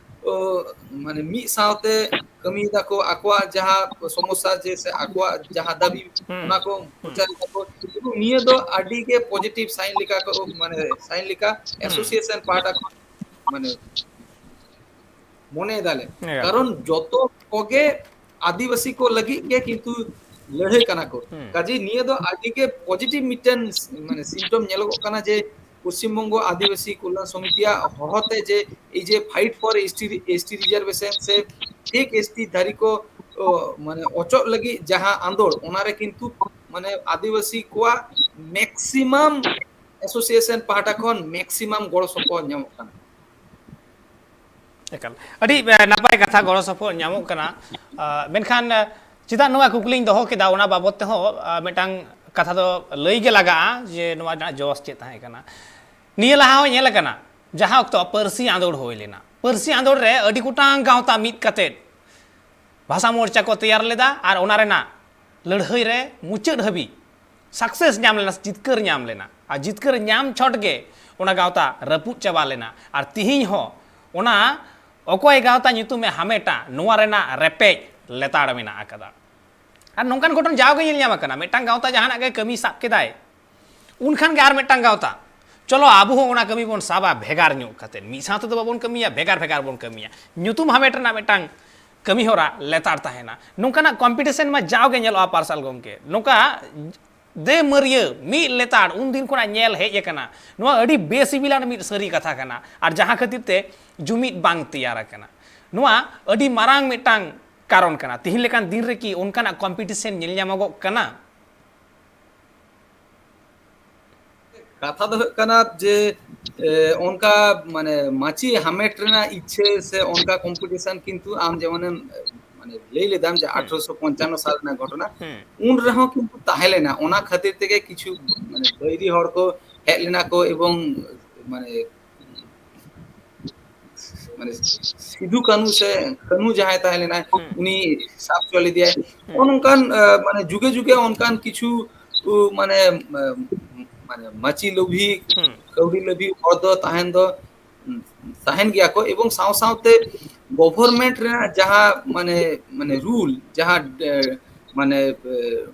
ᱚ, ᱢᱟᱱᱮ, ᱢᱤᱫ ᱥᱟᱶᱛᱮ ᱠᱟᱹᱢᱤᱭᱮᱫᱟ ᱠᱚ, ᱟᱠᱚᱣᱟᱜ ᱡᱟᱦᱟᱸ ᱥᱚᱢᱚᱥᱥᱟ ᱡᱮ ᱥᱮ ᱟᱠᱚᱣᱟᱜ ᱡᱟᱦᱟᱸ ᱫᱟᱹᱵᱤ, ᱦᱩᱸ᱾ ᱚᱱᱟ ᱠᱚ ᱦᱩᱸ᱾ ᱯᱨᱚᱪᱟᱨ ᱮᱫᱟ ᱠᱚ᱾ ᱮᱵᱚᱝ ᱱᱤᱭᱟᱹ ᱫᱚ ᱟᱹᱰᱤ ᱜᱮ ᱯᱚᱡᱤᱴᱤᱵᱷ ᱥᱟᱭᱤᱱ ᱞᱮᱠᱟ ᱠᱚ, ᱢᱟᱱᱮ, ᱥᱟᱭᱤᱱ ᱞᱮᱠᱟ ᱦᱩᱸ᱾ ᱮᱥᱳᱥᱤᱭᱮᱥᱚᱱ ᱯᱟᱦᱴᱟ ᱠᱷᱚᱱ, ᱢᱟᱱᱮ, ᱢᱚᱱᱮ ᱮᱫᱟᱞᱮ᱾ ᱮᱠᱟᱞ᱾ ᱠᱟᱨᱚᱱ ᱡᱚᱛᱚ ᱠᱚᱜᱮ ᱟᱹᱫᱤᱵᱟᱹᱥᱤ ᱠᱚ ᱞᱟᱹᱜᱤᱫ ᱜᱮ ᱠᱤᱱᱛᱩ ᱞᱟᱹᱲᱦᱟᱹᱭ ᱠᱟᱱᱟ ᱠᱚ᱾ ᱦᱩᱸ᱾ ᱠᱟᱡᱮ ᱱᱤᱭᱟᱹ ᱫᱚ ᱟᱹᱰᱤ ᱜᱮ ᱯᱚᱡᱤᱴᱤᱵᱷ ᱢᱤᱫᱴᱮᱱ, ᱢᱟᱱᱮ, ᱥᱤᱢᱴᱚᱢ ᱧᱮᱞᱚᱜᱚᱜ ᱠᱟᱱᱟ ᱡᱮ ᱯᱚᱥᱪᱤᱢ ᱵᱚᱝᱜᱚ ᱟᱹᱫᱤᱵᱟᱹᱥᱤ ᱠᱚᱞᱭᱟᱱ ᱥᱚᱢᱤᱛᱤᱭᱟᱜ ᱦᱚᱦᱚᱛᱮ ᱡᱮ ᱮᱭ ᱡᱮ fight for ST, ST reservation ᱥᱮ fake ST ᱫᱟᱹᱵᱤ ᱠᱚ, ᱚ, ᱢᱟᱱᱮ, ᱚᱪᱚᱜ ᱞᱟᱹᱜᱤᱫ ᱡᱟᱦᱟᱸ ᱟᱸᱫᱳᱲ, ᱚᱱᱟᱨᱮ ᱠᱤᱱᱛᱩ, ᱢᱟᱱᱮ, ᱟᱹᱫᱤᱵᱟᱹᱥᱤ ᱠᱚᱣᱟᱜ ᱢᱮᱠᱥᱤᱢᱟᱢ ᱮᱥᱳᱥᱤᱭᱮᱥᱚᱱ ᱯᱟᱦᱴᱟ ᱠᱷᱚᱱ ᱢᱮᱠᱥᱤᱢᱟᱢ ᱜᱚᱲᱚ ᱥᱚᱯᱚᱦᱚᱫ ᱧᱟᱢᱚᱜ ᱠᱟᱱᱟ᱾ ᱮᱠᱟᱞ᱾ ᱟᱹᱰᱤ, ᱮ, ᱱᱟᱯᱟᱭ ᱠᱟᱛᱷᱟ, ᱜᱚᱲᱚ ᱥᱚᱯᱚᱦᱚᱫ ᱧᱟᱢᱚᱜ ᱠᱟᱱᱟ᱾ ᱟ, ᱢᱮᱱᱠᱷᱟᱱ, ᱮ, ᱪᱮᱫᱟᱜ ᱱᱚᱣᱟ ᱠᱩᱠᱞᱤᱧ ᱫᱚᱦᱚ ᱠᱮᱫᱟ, ᱚᱱᱟ ᱵᱟᱵᱚᱫ ᱛᱮᱦᱚᱸ, ᱟ, ᱢᱤᱫᱴᱟᱝ ᱠᱟᱛᱷᱟ ᱫᱚ ᱞᱟᱹᱭ ᱜᱮ ᱞᱟᱜᱟᱜᱼᱟ ᱡᱮ ᱱᱚᱣᱟ ᱨᱮᱱᱟᱜ ᱡᱚᱥ ᱪᱮᱫ ᱛᱟᱦᱮᱸ ᱠᱟᱱᱟ᱾ ᱱᱤᱭᱟᱹ ᱞᱟᱦᱟ ᱦᱚᱸ ᱧᱮᱞ ᱟᱠᱟᱱᱟ, ᱡᱟᱦᱟᱸ ᱚᱠᱛᱚ ᱯᱟᱹᱨᱥᱤ ᱟᱸᱫᱳᱲ ᱦᱩᱭ ᱞᱮᱱᱟ, ᱯᱟᱹᱨᱥᱤ ᱟᱸᱫᱳᱲ ᱨᱮ ᱟᱹᱰᱤ ᱜᱚᱴᱟᱝ ᱜᱟᱶᱛᱟ ᱢᱤᱫ ᱠᱟᱛᱮᱫ ᱵᱷᱟᱥᱟ ᱢᱳᱨᱪᱟ ᱠᱚ ᱛᱮᱭᱟᱨ ᱞᱮᱫᱟ ᱟᱨ ᱚᱱᱟ ᱨᱮᱱᱟᱜ ᱞᱟᱹᱲᱦᱟᱹᱭ ᱨᱮ ᱢᱩᱪᱟᱹᱫ ᱦᱟᱹᱵᱤᱡ success ᱧᱟᱢ ᱞᱮᱱᱟ, ᱡᱤᱛᱠᱟᱹᱨ ᱧᱟᱢ ᱞᱮᱱᱟ᱾ ᱟᱨ ᱡᱤᱛᱠᱟᱹᱨ ᱧᱟᱢ ᱪᱷᱚᱴ ᱜᱮ ᱚᱱᱟ ᱜᱟᱶᱛᱟ ᱨᱟᱹᱯᱩᱫ ᱪᱟᱵᱟ ᱞᱮᱱᱟ᱾ ᱟᱨ ᱛᱤᱦᱤᱧ ᱦᱚᱸ ᱚᱱᱟ ᱚᱠᱚᱭ ᱜᱟᱶᱛᱟ ᱧᱩᱛᱩᱢᱮ ᱦᱟᱢᱮᱴᱟ, ᱱᱚᱣᱟ ᱨᱮᱱᱟᱜ ᱨᱮᱯᱮᱡ ᱞᱮᱛᱟᱲ ᱢᱮᱱᱟᱜ ᱟᱠᱟᱫᱟ᱾ ᱟᱨ ᱱᱚᱝᱠᱟᱱ ᱜᱷᱚᱴᱚᱱ ᱡᱟᱣᱜᱮ ᱧᱮᱞ ᱧᱟᱢ ᱟᱠᱟᱱᱟ, ᱢᱤᱫᱴᱟᱝ ᱜᱟᱶᱛᱟ ᱡᱟᱦᱟᱱᱟᱜ ᱜᱮ ᱠᱟᱹᱢᱤ ᱥᱟᱵ ᱠᱮᱫᱟᱭ, ᱩᱱᱠᱷᱟᱱ ᱜᱮ ᱟᱨ ᱢᱤᱫᱴᱟᱝ ᱜᱟᱶᱛᱟ, "ᱪᱚᱞᱚ ᱟᱵᱚ ᱦᱚᱸ ᱚᱱᱟ ᱠᱟᱹᱢᱤ ᱵᱚᱱ ᱥᱟᱵᱟ ᱵᱷᱮᱜᱟᱨ ᱧᱚᱜ ᱠᱟᱛᱮ, ᱢᱤᱫ ᱥᱟᱶ ᱛᱮᱫᱚ ᱵᱟᱵᱚᱱ ᱠᱟᱹᱢᱤᱭᱟ, ᱵᱷᱮᱜᱟᱨ ᱵᱷᱮᱜᱟᱨ ᱵᱚᱱ ᱠᱟᱹᱢᱤᱭᱟ", ᱧᱩᱛᱩᱢ ᱦᱟᱢᱮᱴ ᱨᱮᱱᱟᱜ ᱢᱤᱫᱴᱟᱝ ᱠᱟᱹᱢᱤ ᱦᱚᱨᱟ ᱞᱮᱛᱟᱲ ᱛᱟᱦᱮᱱᱟ᱾ ᱱᱚᱝᱠᱟᱱᱟᱜ competition ᱢᱟ ᱡᱟᱣᱜᱮ ᱧᱮᱞᱚᱜᱼᱟ ᱯᱟᱨᱥᱟᱞ ᱜᱚᱢᱠᱮ, ᱱᱚᱝᱠᱟ ᱫᱮ ᱢᱟᱹᱨᱭᱟᱹ ᱢᱤᱫ ᱞᱮᱛᱟᱲ ᱩᱱᱫᱤᱱ ᱠᱷᱚᱱᱟᱜ ᱧᱮᱞ ᱦᱮᱡ ᱟᱠᱟᱱᱟ᱾ ᱱᱚᱣᱟ ᱟᱹᱰᱤ ᱵᱮᱥᱤᱵᱤᱞᱟᱱ ᱢᱤᱫ ᱥᱟᱹᱨᱤ ᱠᱟᱛᱷᱟ ᱠᱟᱱᱟ, ᱟᱨ ᱡᱟᱦᱟᱸ ᱠᱷᱟᱹᱛᱤᱨ ᱛᱮ ᱡᱩᱢᱤᱫ ᱵᱟᱝ ᱛᱮᱭᱟᱨ ᱟᱠᱟᱱᱟ᱾ ᱱᱚᱣᱟ ᱟᱹᱰᱤ ᱢᱟᱨᱟᱝ ᱢᱤᱫᱴᱟᱝ ᱠᱟᱨᱚᱱ ᱠᱟᱱᱟ᱾ ᱛᱤᱦᱤᱧ ᱞᱮᱠᱟᱱ ᱫᱤᱱ ᱨᱮᱠᱤ ᱚᱱᱠᱟᱱᱟᱜ competition ᱧᱮᱞ ᱧᱟᱢᱚᱜᱚᱜ ᱠᱟᱱᱟ? ᱠᱟᱛᱷᱟ ᱫᱚ ᱦᱩᱭᱩᱜ ᱠᱟᱱᱟ ᱡᱮ, ᱮ, ᱚᱱᱠᱟ ᱢᱟᱱᱮ ᱢᱟᱹᱪᱤ ᱦᱟᱢᱮᱴ ᱨᱮᱱᱟᱜ ᱤᱪᱪᱷᱟᱹ ᱥᱮ ᱚᱱᱠᱟ competition ᱠᱤᱱᱛᱩ ᱟᱢ ᱡᱮᱢᱚᱱᱮᱢ, ᱮ, ᱢᱟᱱᱮ ᱞᱟᱹᱭ ᱞᱮᱫᱟᱢ ᱡᱮ ᱦᱩᱸ᱾ ᱟᱴᱷᱨᱚᱥᱚ ᱯᱚᱧᱪᱟᱱᱱᱚ ᱥᱟᱞ ᱨᱮᱱᱟᱜ ᱜᱷᱚᱴᱚᱱᱟ, ᱦᱩᱸ᱾ ᱩᱱ ᱨᱮᱦᱚᱸ ᱠᱤᱱᱛᱩ ᱛᱟᱦᱮᱸ ᱞᱮᱱᱟ᱾ ᱚᱱᱟ ᱠᱷᱟᱹᱛᱤᱨ ᱛᱮᱜᱮ ᱠᱤᱪᱷᱩ ᱢᱟᱱᱮ ᱵᱟᱹᱭᱨᱤ ᱦᱚᱲ ᱠᱚ ᱦᱮᱡ ᱞᱮᱱᱟ ᱠᱚ ᱮᱵᱚᱝ ᱢᱟᱱᱮ ᱢᱟᱱᱮ ᱥᱤᱫᱷᱩ ᱠᱟᱹᱱᱦᱩ ᱥᱮ ᱠᱟᱹᱱᱦᱩ ᱡᱟᱦᱟᱸᱭ ᱛᱟᱦᱮᱸ ᱞᱮᱱᱟᱭ, ᱦᱩᱸ᱾ ᱩᱱᱤ ᱥᱟᱵ ᱦᱚᱪᱚ ᱞᱮᱫᱮᱭᱟᱭ᱾ ᱦᱩᱸ᱾ ᱱᱚᱜᱼᱚ ᱱᱚᱝᱠᱟᱱ, ᱟ, ᱢᱟᱱᱮ ᱡᱩᱜᱮ ᱡᱩᱜᱮ ᱚᱱᱠᱟᱱ ᱠᱤᱪᱷᱩ, ᱩ, ᱢᱟᱱᱮ, ᱟ, ᱢᱟᱱᱮ ᱢᱟᱹᱪᱤ ᱞᱳᱵᱷᱤ, ᱦᱩᱸ᱾ ᱠᱟᱹᱣᱰᱤ ᱞᱳᱵᱷᱤ ᱦᱚᱲ ᱫᱚ ᱛᱟᱦᱮᱱ ᱫᱚ, ᱩ, ᱛᱟᱦᱮᱱ ᱜᱮᱭᱟ ᱠᱚ᱾ ᱮᱵᱚᱝ ᱥᱟᱶ ᱥᱟᱶᱛᱮ government ᱨᱮᱱᱟᱜ ᱡᱟᱦᱟᱸ ᱢᱟᱱᱮ, ᱢᱟᱱᱮ rule, ᱡᱟᱦᱟᱸ, ᱮ, ᱢᱟᱱᱮ, ᱮ,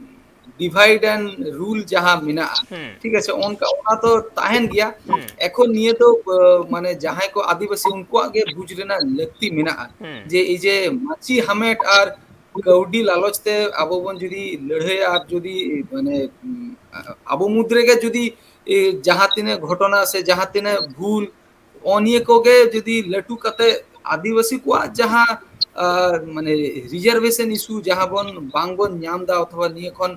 divide and rule ᱡᱟᱦᱟᱸ ᱢᱮᱱᱟᱜᱼᱟ, ᱦᱩᱸ᱾ ᱴᱷᱤᱠ ᱟᱪᱷᱮ, ᱚᱱᱠᱟ ᱚᱱᱟ ᱫᱚ ᱛᱟᱦᱮᱱ ᱜᱮᱭᱟ᱾ ᱦᱩᱸ᱾ ᱮᱠᱷᱚᱱ ᱱᱤᱭᱟᱹ ᱫᱚ, ᱟ, ᱢᱟᱱᱮ ᱡᱟᱦᱟᱸᱭ ᱠᱚ ᱟᱹᱫᱤᱵᱟᱹᱥᱤ, ᱩᱱᱠᱩᱣᱟᱜ ᱜᱮ ᱵᱩᱡᱽ ᱨᱮᱱᱟᱜ ᱞᱟᱹᱠᱛᱤ ᱢᱮᱱᱟᱜᱼᱟ, ᱦᱩᱸ᱾ ᱡᱮ ᱮᱭ ᱡᱮ ᱢᱟᱹᱪᱤ ᱦᱟᱢᱮᱴ ᱟᱨ ᱠᱟᱹᱣᱰᱤ ᱞᱟᱞᱚᱪ ᱛᱮ ᱟᱵᱚ ᱵᱚᱱ ᱡᱩᱫᱤ ᱞᱟᱹᱲᱦᱟᱹᱭᱟ ᱟᱨ ᱡᱩᱫᱤ ᱢᱟᱱᱮ, ᱩᱢ, ᱟ-, ᱟᱵᱚ ᱢᱩᱫᱽ ᱨᱮᱜᱮ ᱡᱩᱫᱤ, ᱮ, ᱡᱟᱦᱟᱸ ᱛᱤᱱᱟᱹᱜ ᱜᱷᱚᱴᱚᱱᱟ ᱥᱮ ᱡᱟᱦᱟᱸ ᱛᱤᱱᱟᱹᱜ ᱵᱷᱩᱞ, ᱚ ᱱᱤᱭᱟᱹ ᱠᱚᱜᱮ ᱡᱩᱫᱤ ᱞᱟᱹᱴᱩ ᱠᱟᱛᱮ ᱟᱹᱫᱤᱵᱟᱹᱥᱤ ᱠᱚᱣᱟᱜ ᱡᱟᱦᱟᱸ, ᱟ, ᱢᱟᱱᱮ reservation issue ᱡᱟᱦᱟᱸ ᱵᱚᱱ ᱵᱟᱝ ᱵᱚᱱ ᱧᱟᱢ ᱮᱫᱟ ᱚᱛᱷᱚᱵᱟ ᱱᱤᱭᱟᱹ ᱠᱷᱚᱱ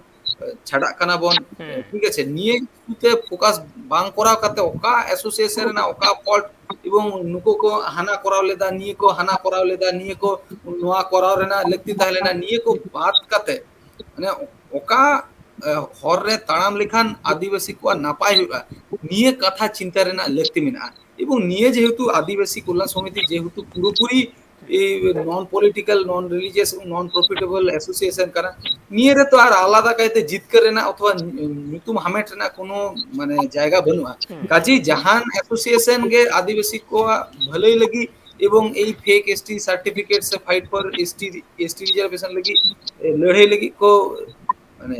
ᱪᱷᱟᱰᱟᱜ ᱠᱟᱱᱟ ᱵᱚᱱ᱾ ᱦᱮᱸ᱾ ᱴᱷᱤᱠ ᱟᱪᱷᱮ, ᱱᱤᱭᱟᱹ ᱤᱥᱩ ᱛᱮ ᱯᱷᱳᱠᱟᱥ ᱵᱟᱝ ᱠᱚᱨᱟᱣ ᱠᱟᱛᱮ ᱚᱠᱟ ᱮᱥᱳᱥᱤᱭᱮᱥᱚᱱ ᱨᱮᱱᱟᱜ ᱚᱠᱟ ᱯᱷᱚᱞᱴ, ᱮᱵᱚᱝ ᱱᱩᱠᱩ ᱠᱚ ᱦᱟᱱᱟ ᱠᱚᱨᱟᱣ ᱞᱮᱫᱟ, ᱱᱤᱭᱟᱹ ᱠᱚ ᱦᱟᱱᱟ ᱠᱚᱨᱟᱣ ᱞᱮᱫᱟ, ᱱᱤᱭᱟᱹ ᱠᱚ ᱱᱚᱣᱟ ᱠᱚᱨᱟᱣ ᱨᱮᱱᱟᱜ ᱞᱟᱹᱠᱛᱤ ᱛᱟᱦᱮᱸ ᱞᱮᱱᱟ, ᱱᱤᱭᱟᱹ ᱠᱚ ᱵᱟᱫ ᱠᱟᱛᱮ, ᱢᱟᱱᱮ, ᱚᱠᱟ ᱦᱚᱨ ᱨᱮ ᱛᱟᱲᱟᱢ ᱞᱮᱠᱷᱟᱱ ᱟᱹᱫᱤᱵᱟᱹᱥᱤ ᱠᱚᱣᱟᱜ ᱱᱟᱯᱟᱭ ᱦᱩᱭᱩᱜᱼᱟ, ᱱᱤᱭᱟᱹ ᱠᱟᱛᱷᱟ ᱪᱤᱱᱛᱟᱹ ᱨᱮᱱᱟᱜ ᱞᱟᱹᱠᱛᱤ ᱢᱮᱱᱟᱜᱼᱟ᱾ ᱮᱵᱚᱝ ᱱᱤᱭᱟᱹ ᱡᱮᱦᱮᱛᱩ ᱟᱹᱫᱤᱵᱟᱹᱥᱤ ᱠᱚᱞᱭᱟᱱ ᱥᱚᱢᱤᱛᱤ ᱡᱮᱦᱮᱛᱩ ᱯᱩᱨᱟᱹᱯᱩᱨᱤ ᱱᱚᱱ ᱯᱚᱞᱤᱴᱤᱠᱟᱞ, ᱱᱚᱱ ᱨᱤᱞᱤᱡᱤᱭᱟᱥ ᱮᱵᱚᱝ ᱱᱚᱱ ᱯᱨᱚᱯᱷᱤᱴᱮᱵᱚᱞ ᱮᱥᱳᱥᱤᱭᱮᱥᱚᱱ ᱠᱟᱱᱟ, ᱱᱤᱭᱟᱹ ᱨᱮᱛᱚ ᱟᱨ ᱟᱞᱟᱫᱟ ᱠᱟᱭᱛᱮ ᱡᱤᱛᱠᱟᱹᱨ ᱨᱮᱱᱟᱜ ᱚᱛᱷᱚᱵᱟ ᱧᱩᱛᱩᱢ ᱦᱟᱢᱮᱴ ᱨᱮᱱᱟᱜ ᱠᱳᱱᱳ, ᱢᱟᱱᱮ, ᱡᱟᱭᱜᱟ ᱵᱟᱹᱱᱩᱜᱼᱟ᱾ ᱦᱩᱸ᱾ ᱠᱟᱡᱮ ᱡᱟᱦᱟᱱ ᱮᱥᱳᱥᱤᱭᱮᱥᱚᱱ ᱜᱮ ᱟᱹᱫᱤᱵᱟᱹᱥᱤ ᱠᱚᱣᱟᱜ ᱵᱷᱟᱹᱞᱟᱹᱭ ᱞᱟᱹᱜᱤᱫ ᱮᱵᱚᱝ ᱮᱭ ᱯᱷᱮᱠ ᱮᱥᱴᱤ ᱥᱟᱨᱴᱤᱯᱷᱤᱠᱮᱴ ᱥᱮ fight for ST, ST reservation ᱞᱟᱹᱜᱤᱫ, ᱮ, ᱞᱟᱹᱲᱦᱟᱹᱭ ᱞᱟᱹᱜᱤᱫ ᱠᱚ, ᱢᱟᱱᱮ,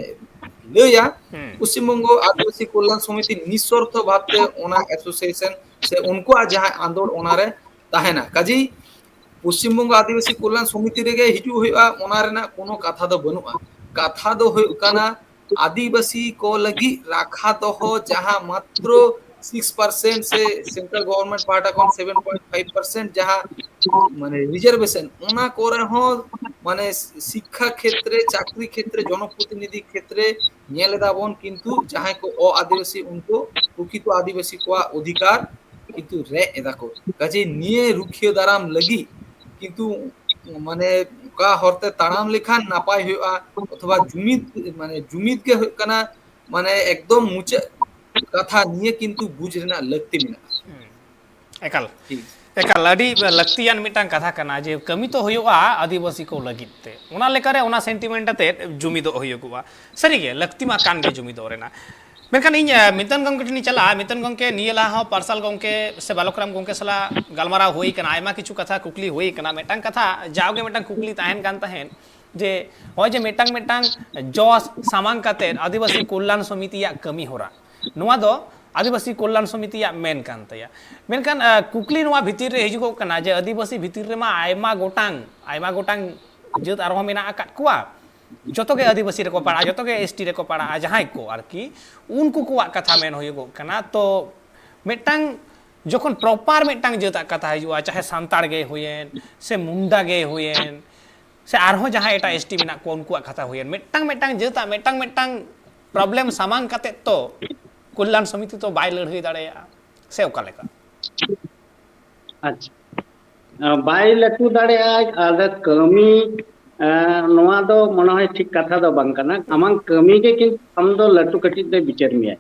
ᱞᱟᱹᱭᱟ, ᱦᱩᱸ᱾ ᱯᱚᱥᱪᱤᱢ ᱵᱚᱝᱜᱚ ᱟᱹᱫᱤᱵᱟᱹᱥᱤ ᱠᱚᱞᱭᱟᱱ ᱥᱚᱢᱤᱛᱤ ᱱᱤᱥᱚᱨᱛᱷᱚ ᱵᱷᱟᱵᱛᱮ ᱚᱱᱟ ᱮᱥᱳᱥᱤᱭᱮᱥᱚᱱ ᱥᱮ ᱩᱱᱠᱩᱣᱟᱜ ᱡᱟᱦᱟᱸ ᱟᱸᱫᱳᱲ ᱚᱱᱟᱨᱮ ᱛᱟᱦᱮᱱᱟ᱾ ᱠᱟᱡᱮ ᱯᱚᱥᱪᱤᱢ ᱵᱚᱝᱜᱚ ᱟᱹᱫᱤᱵᱟᱹᱥᱤ ᱠᱚᱞᱭᱟᱱ ᱥᱚᱢᱤᱛᱤ ᱨᱮᱜᱮ ᱦᱤᱡᱩᱜ ᱦᱩᱭᱩᱜᱼᱟ, ᱚᱱᱟ ᱨᱮᱱᱟᱜ ᱠᱳᱱᱳ ᱠᱟᱛᱷᱟ ᱫᱚ ᱵᱟᱹᱱᱩᱜᱼᱟ᱾ ᱠᱟᱛᱷᱟ ᱫᱚ ᱦᱩᱭᱩᱜ ᱠᱟᱱᱟ ᱟᱹᱫᱤᱵᱟᱹᱥᱤ ᱠᱚ ᱞᱟᱹᱜᱤᱫ ᱨᱟᱠᱷᱟ ᱫᱚᱦᱚ ᱡᱟᱦᱟᱸ ᱢᱟᱛᱨᱚ ᱥᱤᱠᱥ ᱯᱟᱨᱥᱮᱱᱴ ᱥᱮ ᱥᱮᱱᱴᱨᱟᱞ ᱜᱚᱵᱷᱚᱨᱱᱢᱮᱱᱴ ᱯᱟᱦᱴᱟ ᱠᱷᱚᱱ ᱥᱮᱵᱷᱮᱱ ᱯᱚᱭᱮᱱᱴ ᱯᱷᱟᱭᱤᱵᱷ ᱯᱟᱨᱥᱮᱱᱴ ᱡᱟᱦᱟᱸ, ᱢᱟᱱᱮ, ᱨᱤᱡᱟᱨᱵᱷᱮᱥᱚᱱ, ᱚᱱᱟ ᱠᱚᱨᱮ ᱦᱚᱸ, ᱢᱟᱱᱮ, ᱥᱤᱠᱠᱷᱟ ᱠᱷᱮᱛᱨᱮ, ᱪᱟᱠᱨᱤ ᱠᱷᱮᱛᱨᱮ, ᱡᱚᱱᱚᱯᱨᱚᱛᱤᱱᱤᱫᱷᱤ ᱠᱷᱮᱛᱨᱮ ᱧᱮᱞ ᱮᱫᱟ ᱵᱚᱱ, ᱠᱤᱱᱛᱩ ᱡᱟᱦᱟᱸᱭ ᱠᱚ ᱚ ᱟᱹᱫᱤᱵᱟᱹᱥᱤ, ᱩᱱᱠᱩ ᱯᱨᱚᱠᱤᱛᱚ ᱟᱹᱫᱤᱵᱟᱹᱥᱤ ᱠᱚᱣᱟᱜ ᱚᱫᱷᱤᱠᱟᱨ ᱠᱤᱱᱛᱩ ᱨᱮᱡ ᱮᱫᱟ ᱠᱚ᱾ ᱠᱟᱡᱮ ᱱᱤᱭᱟᱹ ᱨᱩᱠᱷᱤᱭᱟᱹ ᱫᱟᱨᱟᱢ ᱞᱟᱹᱜᱤᱫ ᱠᱤᱱᱛᱩ, ᱢᱟᱱᱮ, ᱚᱠᱟ ᱦᱚᱨᱛᱮ ᱛᱟᱲᱟᱢ ᱞᱮᱠᱷᱟᱱ ᱱᱟᱯᱟᱭ ᱦᱩᱭᱩᱜᱼᱟ, ᱚᱛᱷᱚᱵᱟ ᱡᱩᱢᱤᱫ, ᱢᱟᱱᱮ, ᱡᱩᱢᱤᱫ ᱜᱮ ᱦᱩᱭᱩᱜ ᱠᱟᱱᱟ, ᱢᱟᱱᱮ, ᱮᱠᱫᱚᱢ ᱢᱩᱪᱟᱹᱫ ᱠᱟᱛᱷᱟ᱾ ᱱᱤᱭᱟᱹ ᱠᱤᱱᱛᱩ ᱵᱩᱡᱽ ᱨᱮᱱᱟᱜ ᱞᱟᱹᱠᱛᱤ ᱢᱮᱱᱟᱜᱼᱟ᱾ ᱦᱩᱸ᱾ ᱮᱠᱟᱞ᱾ ᱴᱷᱤᱠ᱾ ᱮᱠᱟᱞ, ᱟᱹᱰᱤ ᱞᱟᱹᱠᱛᱤᱭᱟᱱ ᱢᱤᱫᱴᱟᱝ ᱠᱟᱛᱷᱟ ᱠᱟᱱᱟ ᱡᱮ ᱠᱟᱹᱢᱤ ᱛᱚ ᱦᱩᱭᱩᱜᱼᱟ ᱟᱹᱫᱤᱵᱟᱹᱥᱤ ᱠᱚ ᱞᱟᱹᱜᱤᱫ ᱛᱮ, ᱚᱱᱟ ᱞᱮᱠᱟᱨᱮ ᱚᱱᱟ ᱥᱮᱱᱴᱤᱢᱮᱱᱴ ᱟᱛᱮᱫ ᱡᱩᱢᱤᱫᱚᱜ ᱦᱩᱭᱩᱜᱚᱜᱼᱟ᱾ ᱥᱟᱹᱨᱤᱜᱮ ᱞᱟᱹᱠᱛᱤ ᱢᱟ ᱠᱟᱱ ᱜᱮ ᱡᱩᱢᱤᱫᱚᱜ ᱨᱮᱱᱟᱜ᱾ ᱢᱮᱱᱠᱷᱟᱱ ᱤᱧ, ᱮ, ᱢᱤᱛᱚᱱ ᱜᱚᱢᱠᱮ ᱴᱷᱮᱱ ᱤᱧ ᱪᱟᱞᱟᱜᱼᱟ᱾ ᱢᱤᱛᱚᱱ ᱜᱚᱢᱠᱮ, ᱱᱤᱭᱟᱹ ᱞᱟᱦᱟ ᱦᱚᱸ ᱯᱟᱨᱥᱟᱞ ᱜᱚᱢᱠᱮ ᱥᱮ ᱵᱟᱞᱚᱠ ᱨᱟᱢ ᱜᱚᱢᱠᱮ ᱥᱟᱞᱟᱜ ᱜᱟᱞᱢᱟᱨᱟᱣ ᱦᱩᱭ ᱠᱟᱱᱟ, ᱟᱭᱢᱟ ᱠᱤᱪᱷᱩ ᱠᱟᱛᱷᱟ ᱠᱩᱠᱞᱤ ᱦᱩᱭ ᱠᱟᱱᱟ᱾ ᱢᱤᱫᱴᱟᱝ ᱠᱟᱛᱷᱟ ᱡᱟᱣᱜᱮ ᱢᱤᱫᱴᱟᱝ ᱠᱩᱠᱞᱤ ᱛᱟᱦᱮᱱ ᱠᱟᱱ ᱛᱟᱦᱮᱸᱫ ᱡᱮ ᱱᱚᱜᱼᱚᱭ ᱡᱮ ᱢᱤᱫᱴᱟᱝ ᱢᱤᱫᱴᱟᱝ ᱡᱚᱥ ᱥᱟᱢᱟᱝ ᱠᱟᱛᱮᱫ ᱟᱹᱫᱤᱵᱟᱹᱥᱤ ᱠᱚᱞᱭᱟᱱ ᱥᱚᱢᱤᱛᱤᱭᱟᱜ ᱠᱟᱹᱢᱤ ᱦᱚᱨᱟ, ᱱᱚᱣᱟ ᱫᱚ ᱟᱹᱫᱤᱵᱟᱹᱥᱤ ᱠᱚᱞᱭᱟᱱ ᱥᱚᱢᱤᱛᱤᱭᱟᱜ ᱢᱮᱱ ᱠᱟᱱ ᱛᱟᱭᱟ᱾ ᱢᱮᱱᱠᱷᱟᱱ, ᱟ, ᱠᱩᱠᱞᱤ ᱱᱚᱣᱟ ᱵᱷᱤᱛᱤᱨ ᱨᱮ ᱦᱤᱡᱩᱜᱚᱜ ᱠᱟᱱᱟ ᱡᱮ ᱟᱹᱫᱤᱵᱟᱹᱥᱤ ᱵᱷᱤᱛᱤᱨ ᱨᱮᱢᱟ ᱟᱭᱢᱟ ᱜᱚᱴᱟᱝ, ᱟᱭᱢᱟ ᱜᱚᱴᱟᱝ ᱡᱟᱹᱛ ᱟᱨᱦᱚᱸ ᱢᱮᱱᱟᱜ ᱟᱠᱟᱫ ᱠᱚᱣᱟ, ᱡᱚᱛᱚ ᱜᱮ ᱟᱹᱫᱤᱵᱟᱹᱥᱤ ᱨᱮᱠᱚ ᱯᱟᱲᱟᱜᱼᱟ, ᱡᱚᱛᱚ ᱜᱮ ᱮᱥ ᱴᱤ ᱨᱮᱠᱚ ᱯᱟᱲᱟᱜᱼᱟ, ᱡᱟᱦᱟᱸᱭ ᱠᱚ ᱟᱨᱠᱤ, ᱩᱱᱠᱩ ᱠᱚᱣᱟᱜ ᱠᱟᱛᱷᱟ ᱢᱮᱱ ᱦᱩᱭᱩᱜᱚᱜ ᱠᱟᱱᱟ᱾ ᱛᱚ ᱢᱤᱫᱴᱟᱝ ᱡᱚᱠᱷᱚᱱ ᱯᱨᱚᱯᱟᱨ ᱢᱤᱫᱴᱟᱝ ᱡᱟᱹᱛᱟᱜ ᱠᱟᱛᱷᱟ ᱦᱤᱡᱩᱜᱼᱟ, ᱪᱟᱦᱮ ᱥᱟᱱᱛᱟᱲ ᱜᱮ ᱦᱩᱭᱮᱱ ᱥᱮ ᱢᱩᱱᱰᱟ ᱜᱮ ᱦᱩᱭᱮᱱ ᱥᱮ ᱟᱨᱦᱚᱸ ᱡᱟᱦᱟᱸ ᱮᱴᱟᱜ ᱮᱥᱴᱤ ᱢᱮᱱᱟᱜ ᱠᱚᱣᱟ, ᱩᱱᱠᱩᱣᱟᱜ ᱠᱟᱛᱷᱟ ᱦᱩᱭᱮᱱ, ᱢᱤᱫᱴᱟᱝ ᱢᱤᱫᱴᱟᱝ ᱡᱟᱹᱛᱟᱜ ᱢᱤᱫᱴᱟᱝ ᱢᱤᱫᱴᱟᱝ ᱯᱨᱚᱵᱞᱮᱢ ᱥᱟᱢᱟᱝ ᱠᱟᱛᱮ ᱛᱚ ᱠᱚᱞᱭᱟᱱ ᱥᱚᱢᱤᱛᱤ ᱛᱚ ᱵᱟᱭ ᱞᱟᱹᱲᱦᱟᱹᱭ ᱫᱟᱲᱮᱭᱟᱜᱼᱟ, ᱥᱮ ᱚᱠᱟ ᱞᱮᱠᱟ? ᱟᱪᱪᱷᱟ᱾ ᱟᱸ, ᱵᱟᱭ ᱞᱟᱹᱴᱩ ᱫᱟᱲᱮᱭᱟᱜᱼᱟ, ᱟᱫᱚ ᱠᱟᱹᱢᱤ, ᱟᱸ, ᱱᱚᱣᱟ ᱫᱚ ᱢᱚᱱᱮ ᱦᱚᱭ ᱴᱷᱤᱠ ᱠᱟᱛᱷᱟ ᱫᱚ ᱵᱟᱝ ᱠᱟᱱᱟ᱾ ᱟᱢᱟᱝ ᱠᱟᱹᱢᱤ ᱜᱮ ᱠᱤᱱᱛᱩ ᱟᱢ ᱫᱚ ᱞᱟᱹᱴᱩ ᱠᱟᱹᱴᱤᱡ ᱫᱚᱭ ᱵᱤᱪᱟᱹᱨ ᱢᱮᱭᱟ᱾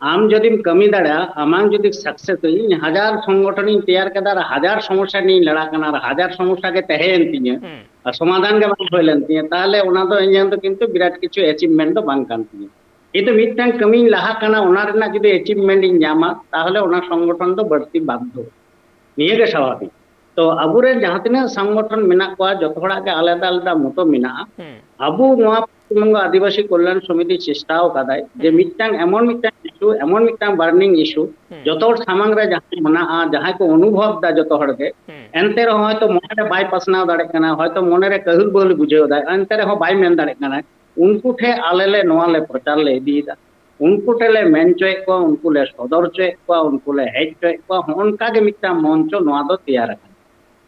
ᱟᱢ ᱡᱩᱫᱤᱢ ᱠᱟᱹᱢᱤ ᱫᱟᱲᱮᱭᱟᱜᱼᱟ, ᱟᱢᱟᱝ ᱡᱩᱫᱤ ᱥᱟᱠᱥᱮᱥ ᱦᱩᱭᱩᱜ, ᱤᱧ ᱦᱟᱡᱟᱨ ᱥᱚᱝᱜᱚᱴᱷᱚᱱᱤᱧ ᱛᱮᱭᱟᱨ ᱠᱮᱫᱟ ᱟᱨ ᱦᱟᱡᱟᱨ ᱥᱚᱢᱚᱥᱥᱟ ᱱᱤᱭᱮᱧ ᱞᱟᱲᱟᱜ ᱠᱟᱱᱟ ᱟᱨ ᱦᱟᱡᱟᱨ ᱥᱚᱢᱚᱥᱥᱟ ᱜᱮ ᱛᱟᱦᱮᱸᱭᱮᱱ ᱛᱤᱧᱟᱹ, ᱦᱩᱸ᱾ ᱟᱨ ᱥᱚᱢᱟᱫᱷᱟᱱ ᱜᱮ ᱵᱟᱝ ᱦᱩᱭ ᱞᱮᱱ ᱛᱤᱧᱟᱹ, ᱛᱟᱦᱚᱞᱮ ᱚᱱᱟ ᱫᱚ ᱤᱧᱟᱹᱝ ᱫᱚ ᱠᱤᱱᱛᱩ ᱵᱤᱨᱟᱴ ᱠᱤᱪᱷᱩ ᱮᱪᱤᱵᱷᱢᱮᱱᱴ ᱫᱚ ᱵᱟᱝ ᱠᱟᱱ ᱛᱤᱧᱟᱹ᱾ ᱠᱤᱱᱛᱩ ᱢᱤᱫᱴᱟᱝ ᱠᱟᱹᱢᱤᱧ ᱞᱟᱦᱟ ᱠᱟᱱᱟ, ᱚᱱᱟ ᱨᱮᱱᱟᱜ ᱡᱩᱫᱤ ᱮᱪᱤᱵᱷᱢᱮᱱᱴ ᱤᱧ ᱧᱟᱢᱟ, ᱛᱟᱦᱚᱞᱮ ᱚᱱᱟ ᱥᱚᱝᱜᱚᱴᱷᱚᱱ ᱫᱚ ᱵᱟᱹᱲᱛᱤ ᱵᱟᱫᱽᱫᱷᱚ᱾ ᱱᱤᱭᱟᱹ ᱜᱮ ᱥᱟᱵᱷᱟᱵᱤᱠ᱾ ᱛᱚ ᱟᱵᱚᱨᱮᱱ ᱡᱟᱦᱟᱸ ᱛᱤᱱᱟᱹᱜ ᱥᱚᱝᱜᱚᱴᱷᱚᱱ ᱢᱮᱱᱟᱜ ᱠᱚᱣᱟ, ᱡᱚᱛᱚ ᱦᱚᱲᱟᱜ ᱜᱮ ᱟᱞᱟᱫᱟ ᱟᱞᱟᱫᱟ ᱢᱚᱛᱚ ᱢᱮᱱᱟᱜᱼᱟ᱾ ᱦᱩᱸ᱾ ᱟᱵᱚ ᱱᱚᱣᱟ ᱯᱚᱥᱪᱤᱢ ᱵᱚᱝᱜᱚ ᱟᱹᱫᱤᱵᱟᱹᱥᱤ ᱠᱚᱞᱭᱟᱱ ᱥᱚᱢᱤᱛᱤ ᱪᱮᱥᱴᱟᱣ ᱠᱟᱫᱟᱭ ᱡᱮ ᱦᱩᱸ᱾ ᱢᱤᱫᱴᱟᱝ ᱮᱢᱚᱱ ᱢᱤᱫᱴᱟᱝ ᱤᱥᱩ, ᱮᱢᱚᱱ ᱢᱤᱫᱴᱟᱝ ᱵᱟᱨᱱᱤᱝ ᱤᱥᱩ, ᱦᱩᱸ᱾ ᱡᱚᱛᱚ ᱦᱚᱲ ᱥᱟᱢᱟᱝ ᱨᱮ ᱡᱟᱦᱟᱸ ᱢᱮᱱᱟᱜᱼᱟ, ᱡᱟᱦᱟᱸᱭ ᱠᱚ ᱚᱱᱩᱵᱷᱚᱵ ᱫᱟ ᱡᱚᱛᱚ ᱦᱚᱲ ᱜᱮ, ᱦᱩᱸ᱾ ᱮᱱᱛᱮ ᱨᱮᱦᱚᱸ ᱦᱚᱭᱛᱚ ᱢᱚᱱᱮᱨᱮ ᱵᱟᱭ ᱯᱟᱥᱱᱟᱣ ᱫᱟᱲᱮᱭᱟᱜ ᱠᱟᱱᱟ, ᱦᱚᱭᱛᱚ ᱢᱚᱱᱮᱨᱮ ᱠᱟᱹᱦᱩᱞ ᱵᱟᱹᱦᱩᱞ ᱵᱩᱡᱷᱟᱹᱣ ᱫᱟᱭ, ᱮᱱᱛᱮ ᱨᱮᱦᱚᱸ ᱵᱟᱭ ᱢᱮᱱ ᱫᱟᱲᱮᱭᱟᱜ ᱠᱟᱱᱟ, ᱩᱱᱠᱩ ᱴᱷᱮᱱ ᱟᱞᱮ ᱞᱮ ᱱᱚᱣᱟ ᱞᱮ ᱯᱨᱚᱪᱟᱨ ᱞᱮ ᱤᱫᱤᱭᱮᱫᱟ᱾ ᱩᱱᱠᱩ ᱴᱷᱮᱱ ᱞᱮ ᱢᱮᱱ ᱦᱚᱪᱚᱭᱮᱫ ᱠᱚᱣᱟ, ᱩᱱᱠᱩ ᱞᱮ ᱥᱚᱫᱚᱨ ᱦᱚᱪᱚᱭᱮᱫ ᱠᱚᱣᱟ, ᱩᱱᱠᱩ ᱞᱮ ᱦᱮᱡ ᱦᱚᱪᱚᱭᱮᱫ ᱠᱚᱣᱟ, ᱦᱚᱸᱜᱼᱚ ᱱᱚᱝᱠᱟ ᱜᱮ ᱢᱤᱫᱴᱟᱝ ᱢᱚᱧᱪᱚ ᱱᱚᱣᱟ ᱫᱚ ᱛᱮᱭᱟᱨ ᱟᱠᱟᱱᱟ᱾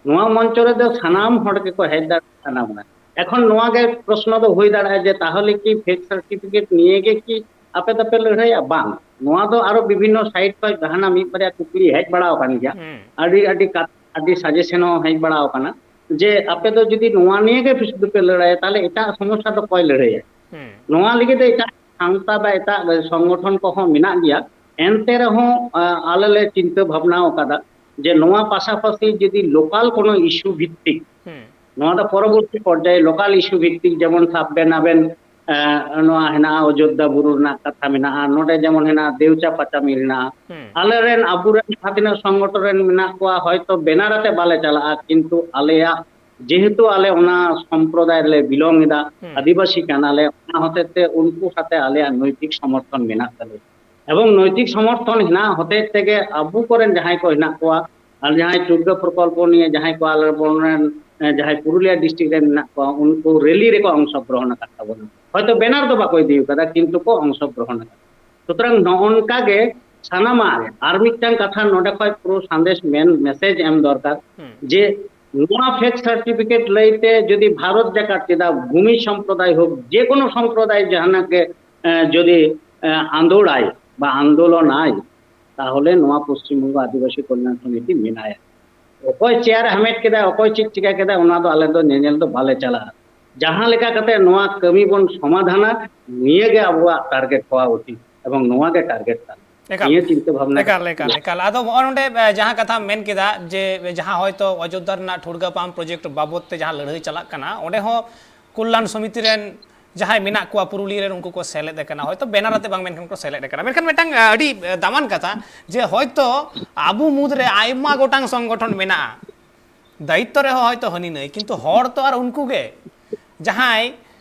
ᱱᱚᱣᱟ ᱢᱚᱧᱪᱚ ᱨᱮᱫᱚ ᱥᱟᱱᱟᱢ ᱦᱚᱲ ᱜᱮᱠᱚ ᱦᱮᱡ ᱫᱟᱲᱮᱭᱟᱜᱼᱟ, ᱥᱟᱱᱟᱢ ᱦᱚᱲ᱾ ᱮᱠᱷᱚᱱ ᱱᱚᱣᱟ ᱜᱮ ᱯᱨᱚᱥᱱᱚ ᱫᱚ ᱦᱩᱭ ᱫᱟᱲᱮᱭᱟᱜᱼᱟ ᱡᱮ ᱛᱟᱦᱚᱞᱮ ᱠᱤ ᱯᱷᱮᱠ ᱥᱟᱨᱴᱤᱯᱷᱤᱠᱮᱴ ᱱᱤᱭᱮ ᱜᱮ ᱠᱤ ᱟᱯᱮ ᱫᱚᱯᱮ ᱞᱟᱹᱲᱦᱟᱹᱭᱟ? ᱵᱟᱝ, ᱱᱚᱣᱟ ᱫᱚ ᱟᱨᱚ ᱵᱤᱵᱷᱤᱱᱱᱚ ᱥᱟᱭᱤᱰ ᱠᱷᱚᱱ ᱡᱟᱦᱟᱱᱟᱜ ᱢᱤᱫ ᱵᱟᱨᱭᱟ ᱠᱩᱠᱞᱤ ᱦᱮᱡ ᱵᱟᱲᱟ ᱟᱠᱟᱱ ᱜᱮᱭᱟ, ᱦᱩᱸ᱾ ᱟᱹᱰᱤ ᱟᱹᱰᱤ ᱠᱟ-, ᱟᱹᱰᱤ ᱥᱟᱡᱮᱥᱚᱱ ᱦᱚᱸ ᱦᱮᱡ ᱵᱟᱲᱟ ᱟᱠᱟᱱᱟ ᱡᱮ ᱟᱯᱮ ᱫᱚ ᱡᱩᱫᱤ ᱱᱚᱣᱟ ᱱᱤᱭᱮ ᱜᱮ ᱥᱩᱫᱷᱩ ᱯᱮ ᱞᱟᱹᱲᱦᱟᱹᱭᱟ, ᱛᱟᱦᱚᱞᱮ ᱮᱴᱟᱜ ᱥᱚᱢᱚᱥᱥᱟ ᱫᱚ ᱚᱠᱚᱭ ᱞᱟᱹᱲᱦᱟᱹᱭᱟ? ᱦᱩᱸ᱾ ᱱᱚᱣᱟ ᱞᱟᱹᱜᱤᱫ ᱫᱚ ᱮᱴᱟᱜ ᱥᱟᱶᱛᱟ ᱵᱟ ᱮᱴᱟᱜ ᱥᱚᱝᱜᱚᱴᱷᱚᱱ ᱠᱚᱦᱚᱸ ᱢᱮᱱᱟᱜ ᱜᱮᱭᱟ᱾ ᱮᱱᱛᱮ ᱨᱮᱦᱚᱸ, ᱟ, ᱟᱞᱮ ᱞᱮ ᱪᱤᱱᱛᱟᱹ ᱵᱷᱟᱵᱽᱱᱟ ᱟᱠᱟᱫᱟ ᱡᱮ ᱱᱚᱣᱟ ᱯᱟᱥᱟᱯᱟᱥᱤ ᱡᱩᱫᱤ ᱞᱳᱠᱟᱞ ᱠᱳᱱᱳ ᱤᱥᱩ ᱵᱷᱤᱛᱛᱤᱠ, ᱦᱩᱸ᱾ ᱱᱚᱣᱟ ᱫᱚ ᱯᱚᱨᱚᱵᱚᱨᱛᱤ ᱯᱚᱨᱡᱟᱭᱮ ᱞᱳᱠᱟᱞ ᱤᱥᱩ ᱵᱷᱤᱛᱛᱤᱠ, ᱡᱮᱢᱚᱱ ᱥᱟᱵ ᱵᱮᱱ ᱟᱵᱮᱱ, ᱮ, ᱱᱚᱣᱟ ᱦᱮᱱᱟᱜᱼᱟ ᱚᱡᱳᱫᱽᱫᱷᱟ ᱵᱩᱨᱩ ᱨᱮᱱᱟᱜ ᱠᱟᱛᱷᱟ ᱢᱮᱱᱟᱜᱼᱟ, ᱱᱚᱰᱮ ᱡᱮᱢᱚᱱ ᱦᱮᱱᱟᱜᱼᱟ ᱫᱮᱣᱪᱟ ᱯᱟᱪᱟᱢᱤ ᱦᱮᱱᱟᱜᱼᱟ᱾ ᱦᱩᱸ᱾ ᱟᱞᱮᱨᱮᱱ ᱟᱵᱚᱨᱮᱱ ᱡᱟᱦᱟᱸ ᱛᱤᱱᱟᱹᱜ ᱥᱚᱝᱜᱚᱴᱷᱚᱱ ᱨᱮᱱ ᱢᱮᱱᱟᱜ ᱠᱚᱣᱟ, ᱦᱚᱭᱛᱚ ᱵᱮᱱᱟᱨ ᱟᱛᱮ ᱵᱟᱞᱮ ᱪᱟᱞᱟᱜᱼᱟ, ᱠᱤᱱᱛᱩ ᱟᱞᱮᱭᱟᱜ ᱡᱮᱦᱮᱛᱩ ᱟᱞᱮ ᱚᱱᱟ ᱥᱚᱢᱯᱨᱚᱫᱟᱭ ᱨᱮᱞᱮ ᱵᱤᱞᱚᱝ ᱮᱫᱟ, ᱦᱩᱸ᱾ ᱟᱹᱫᱤᱵᱟᱹᱥᱤ ᱠᱟᱱᱟᱞᱮ, ᱚᱱᱟ ᱦᱚᱛᱮᱡ ᱛᱮ ᱩᱱᱠᱩ ᱥᱟᱛᱮ ᱟᱞᱮᱭᱟᱜ ᱱᱳᱭᱛᱤᱠ ᱥᱚᱢᱚᱨᱛᱷᱚᱱ ᱢᱮᱱᱟᱜ ᱛᱟᱞᱮᱭᱟ᱾ ᱮᱵᱚᱝ ᱱᱳᱭᱛᱤᱠ ᱥᱚᱢᱚᱨᱛᱷᱚᱱ ᱦᱮᱱᱟᱜ ᱦᱚᱛᱮᱡ ᱛᱮᱜᱮ ᱟᱵᱚ ᱠᱚᱨᱮᱱ ᱡᱟᱦᱟᱸᱭ ᱠᱚ ᱦᱮᱱᱟᱜ ᱠᱚᱣᱟ, ᱟᱨ ᱡᱟᱦᱟᱸᱭ ᱪᱩᱨᱜᱟᱹ ᱯᱨᱚᱠᱚᱞᱯᱚ ᱱᱤᱭᱮ ᱡᱟᱦᱟᱸᱭ ᱠᱚ ᱟᱞᱮ ᱵᱚᱱ ᱨᱮᱱ, ᱮ, ᱡᱟᱦᱟᱸᱭ ᱯᱩᱨᱩᱞᱤᱭᱟᱹ ᱰᱤᱥᱴᱨᱤᱠᱴ ᱨᱮ ᱢᱮᱱᱟᱜ ᱠᱚᱣᱟ, ᱩᱱᱠᱩ ᱨᱮᱞᱤ ᱨᱮᱠᱚ ᱚᱝᱥᱚᱜᱨᱚᱦᱚᱱ ᱟᱠᱟᱫ ᱛᱟᱵᱚᱱᱟ᱾ ᱦᱚᱭᱛᱚ ᱵᱮᱱᱟᱨ ᱫᱚ ᱵᱟᱠᱚ ᱤᱫᱤ ᱟᱠᱟᱫᱟ, ᱠᱤᱱᱛᱩ ᱠᱚ ᱚᱝᱥᱚᱜᱨᱚᱦᱚᱱ ᱟᱠᱟᱫᱟ᱾ ᱥᱩᱛᱚᱨᱟᱝ ᱱᱚᱜᱼᱚ ᱱᱚᱝᱠᱟ ᱜᱮ ᱥᱟᱱᱟᱢᱟᱜ ᱨᱮ ᱟᱨ ᱢᱤᱫᱴᱟᱝ ᱠᱟᱛᱷᱟ ᱱᱚᱰᱮ ᱠᱷᱚᱱ ᱯᱩᱨᱟᱹ ᱥᱟᱸᱫᱮᱥ ᱢᱮᱱ ᱢᱮᱥᱮᱡᱽ ᱮᱢ ᱫᱚᱨᱠᱟᱨ ᱦᱩᱸ᱾ ᱡᱮ ᱱᱚᱣᱟ ᱯᱷᱮᱠ ᱥᱟᱨᱴᱤᱯᱷᱤᱠᱮᱴ ᱞᱟᱹᱭᱛᱮ ᱡᱩᱫᱤ ᱵᱷᱟᱨᱚᱛ ᱡᱟᱠᱟᱛ, ᱪᱮᱫᱟᱜ ᱵᱷᱩᱢᱤ ᱥᱚᱢᱯᱨᱚᱫᱟᱭ ᱦᱳᱠ, ᱡᱮ ᱠᱳᱱᱳ ᱥᱚᱢᱯᱨᱚᱫᱟᱭ ᱡᱟᱦᱟᱱᱟᱜ ᱜᱮ, ᱮ, ᱡᱩᱫᱤ, ᱮ, ᱟᱸᱫᱳᱲᱟᱭ ᱵᱟ ᱟᱱᱫᱳᱞᱚᱱᱟᱭ, ᱛᱟᱦᱚᱞᱮ ᱱᱚᱣᱟ ᱯᱚᱥᱪᱤᱢ ᱵᱚᱝᱜᱚ ᱟᱹᱫᱤᱵᱟᱹᱥᱤ ᱠᱚᱞᱭᱟᱱ ᱥᱚᱢᱤᱛᱤ ᱢᱮᱱᱟᱭᱟ᱾ ᱚᱠᱚᱭ ᱪᱮᱭᱟᱨ ᱦᱟᱢᱮᱴ ᱠᱮᱫᱟ, ᱚᱠᱚᱭ ᱪᱮᱫ ᱪᱤᱠᱟ ᱠᱮᱫᱟ, ᱚᱱᱟ ᱫᱚ ᱟᱞᱮ ᱫᱚ ᱧᱮᱧᱮᱞ ᱫᱚ ᱵᱟᱞᱮ ᱪᱟᱞᱟᱜᱼᱟ᱾ ᱡᱟᱦᱟᱸ ᱞᱮᱠᱟ ᱠᱟᱛᱮ ᱱᱚᱣᱟ ᱠᱟᱹᱢᱤ ᱵᱚᱱ ᱥᱚᱢᱟᱫᱷᱟᱱᱟ, ᱱᱤᱭᱟᱹ ᱜᱮ ᱟᱵᱚᱣᱟᱜ ᱴᱟᱨᱜᱮᱴ ᱦᱚᱣᱟ ᱩᱪᱤᱛ ᱮᱵᱚᱝ ᱱᱚᱣᱟ ᱜᱮ ᱴᱟᱨᱜᱮᱴ ᱠᱟᱱᱟ᱾ ᱤᱧᱟᱹᱜ ᱪᱤᱱᱛᱟᱹ ᱵᱷᱟᱵᱽᱱᱟ ᱮᱠᱟᱞ, ᱮᱠᱟᱞ, ᱮᱠᱟᱞ᱾ ᱟᱫᱚ ᱱᱚᱜᱼᱚᱭ ᱱᱚᱰᱮ, ᱮ, ᱡᱟᱦᱟᱸ ᱠᱟᱛᱷᱟᱢ ᱢᱮᱱ ᱠᱮᱫᱟ ᱡᱮ ᱡᱟᱦᱟᱸ ᱦᱚᱭᱛᱳ ᱚᱡᱳᱫᱽᱫᱷᱟ ᱨᱮᱱᱟᱜ ᱴᱷᱩᱲᱜᱟᱹ ᱯᱟᱢ ᱯᱨᱚᱡᱮᱠᱴ ᱵᱟᱵᱚᱫ ᱛᱮ ᱡᱟᱦᱟᱸ ᱞᱟᱹᱲᱦᱟᱹᱭ ᱪᱟᱞᱟᱜ ᱠᱟᱱᱟ, ᱚᱸᱰᱮ ᱦᱚᱸ ᱠᱚᱞᱭᱟᱱ ᱥᱚᱢᱤᱛᱤ ᱨᱮᱱ ᱡᱟᱦᱟᱸᱭ ᱢᱮᱱᱟᱜ ᱠᱚᱣᱟ ᱯᱩᱨᱩᱞᱤᱭᱟᱹ ᱨᱮᱱ, ᱩᱱᱠᱩ ᱠᱚ ᱥᱮᱞᱮᱫ ᱟᱠᱟᱱᱟ, ᱦᱚᱭᱛᱳ ᱵᱮᱱᱟᱨ ᱟᱛᱮ ᱵᱟᱝ ᱢᱮᱱᱠᱷᱟᱱ ᱠᱚ ᱥᱮᱞᱮᱫ ᱟᱠᱟᱱᱟ᱾ ᱢᱮᱱᱠᱷᱟᱱ ᱢᱤᱫᱴᱟᱝ, ᱮ, ᱟᱹᱰᱤ, ᱮ, ᱫᱟᱢᱟᱱ ᱠᱟᱛᱷᱟ ᱡᱮ ᱦᱚᱭᱛᱳ ᱟᱵᱚ ᱢᱩᱫᱽᱨᱮ ᱟᱭᱢᱟ ᱜᱚᱴᱟᱝ ᱥᱚᱝᱜᱚᱴᱷᱚᱱ ᱢᱮᱱᱟᱜᱼᱟ, ᱫᱟᱭᱤᱛᱛᱚ ᱨᱮᱦᱚᱸ ᱦᱚᱭᱛᱳ ᱦᱟᱹᱱᱤ ᱱᱟᱹᱭ, ᱠᱤᱱᱛᱩ ᱦᱚᱲ ᱛᱚ ᱟᱨ ᱩᱱᱠᱩ ᱜᱮ ᱡᱟᱦᱟᱸᱭ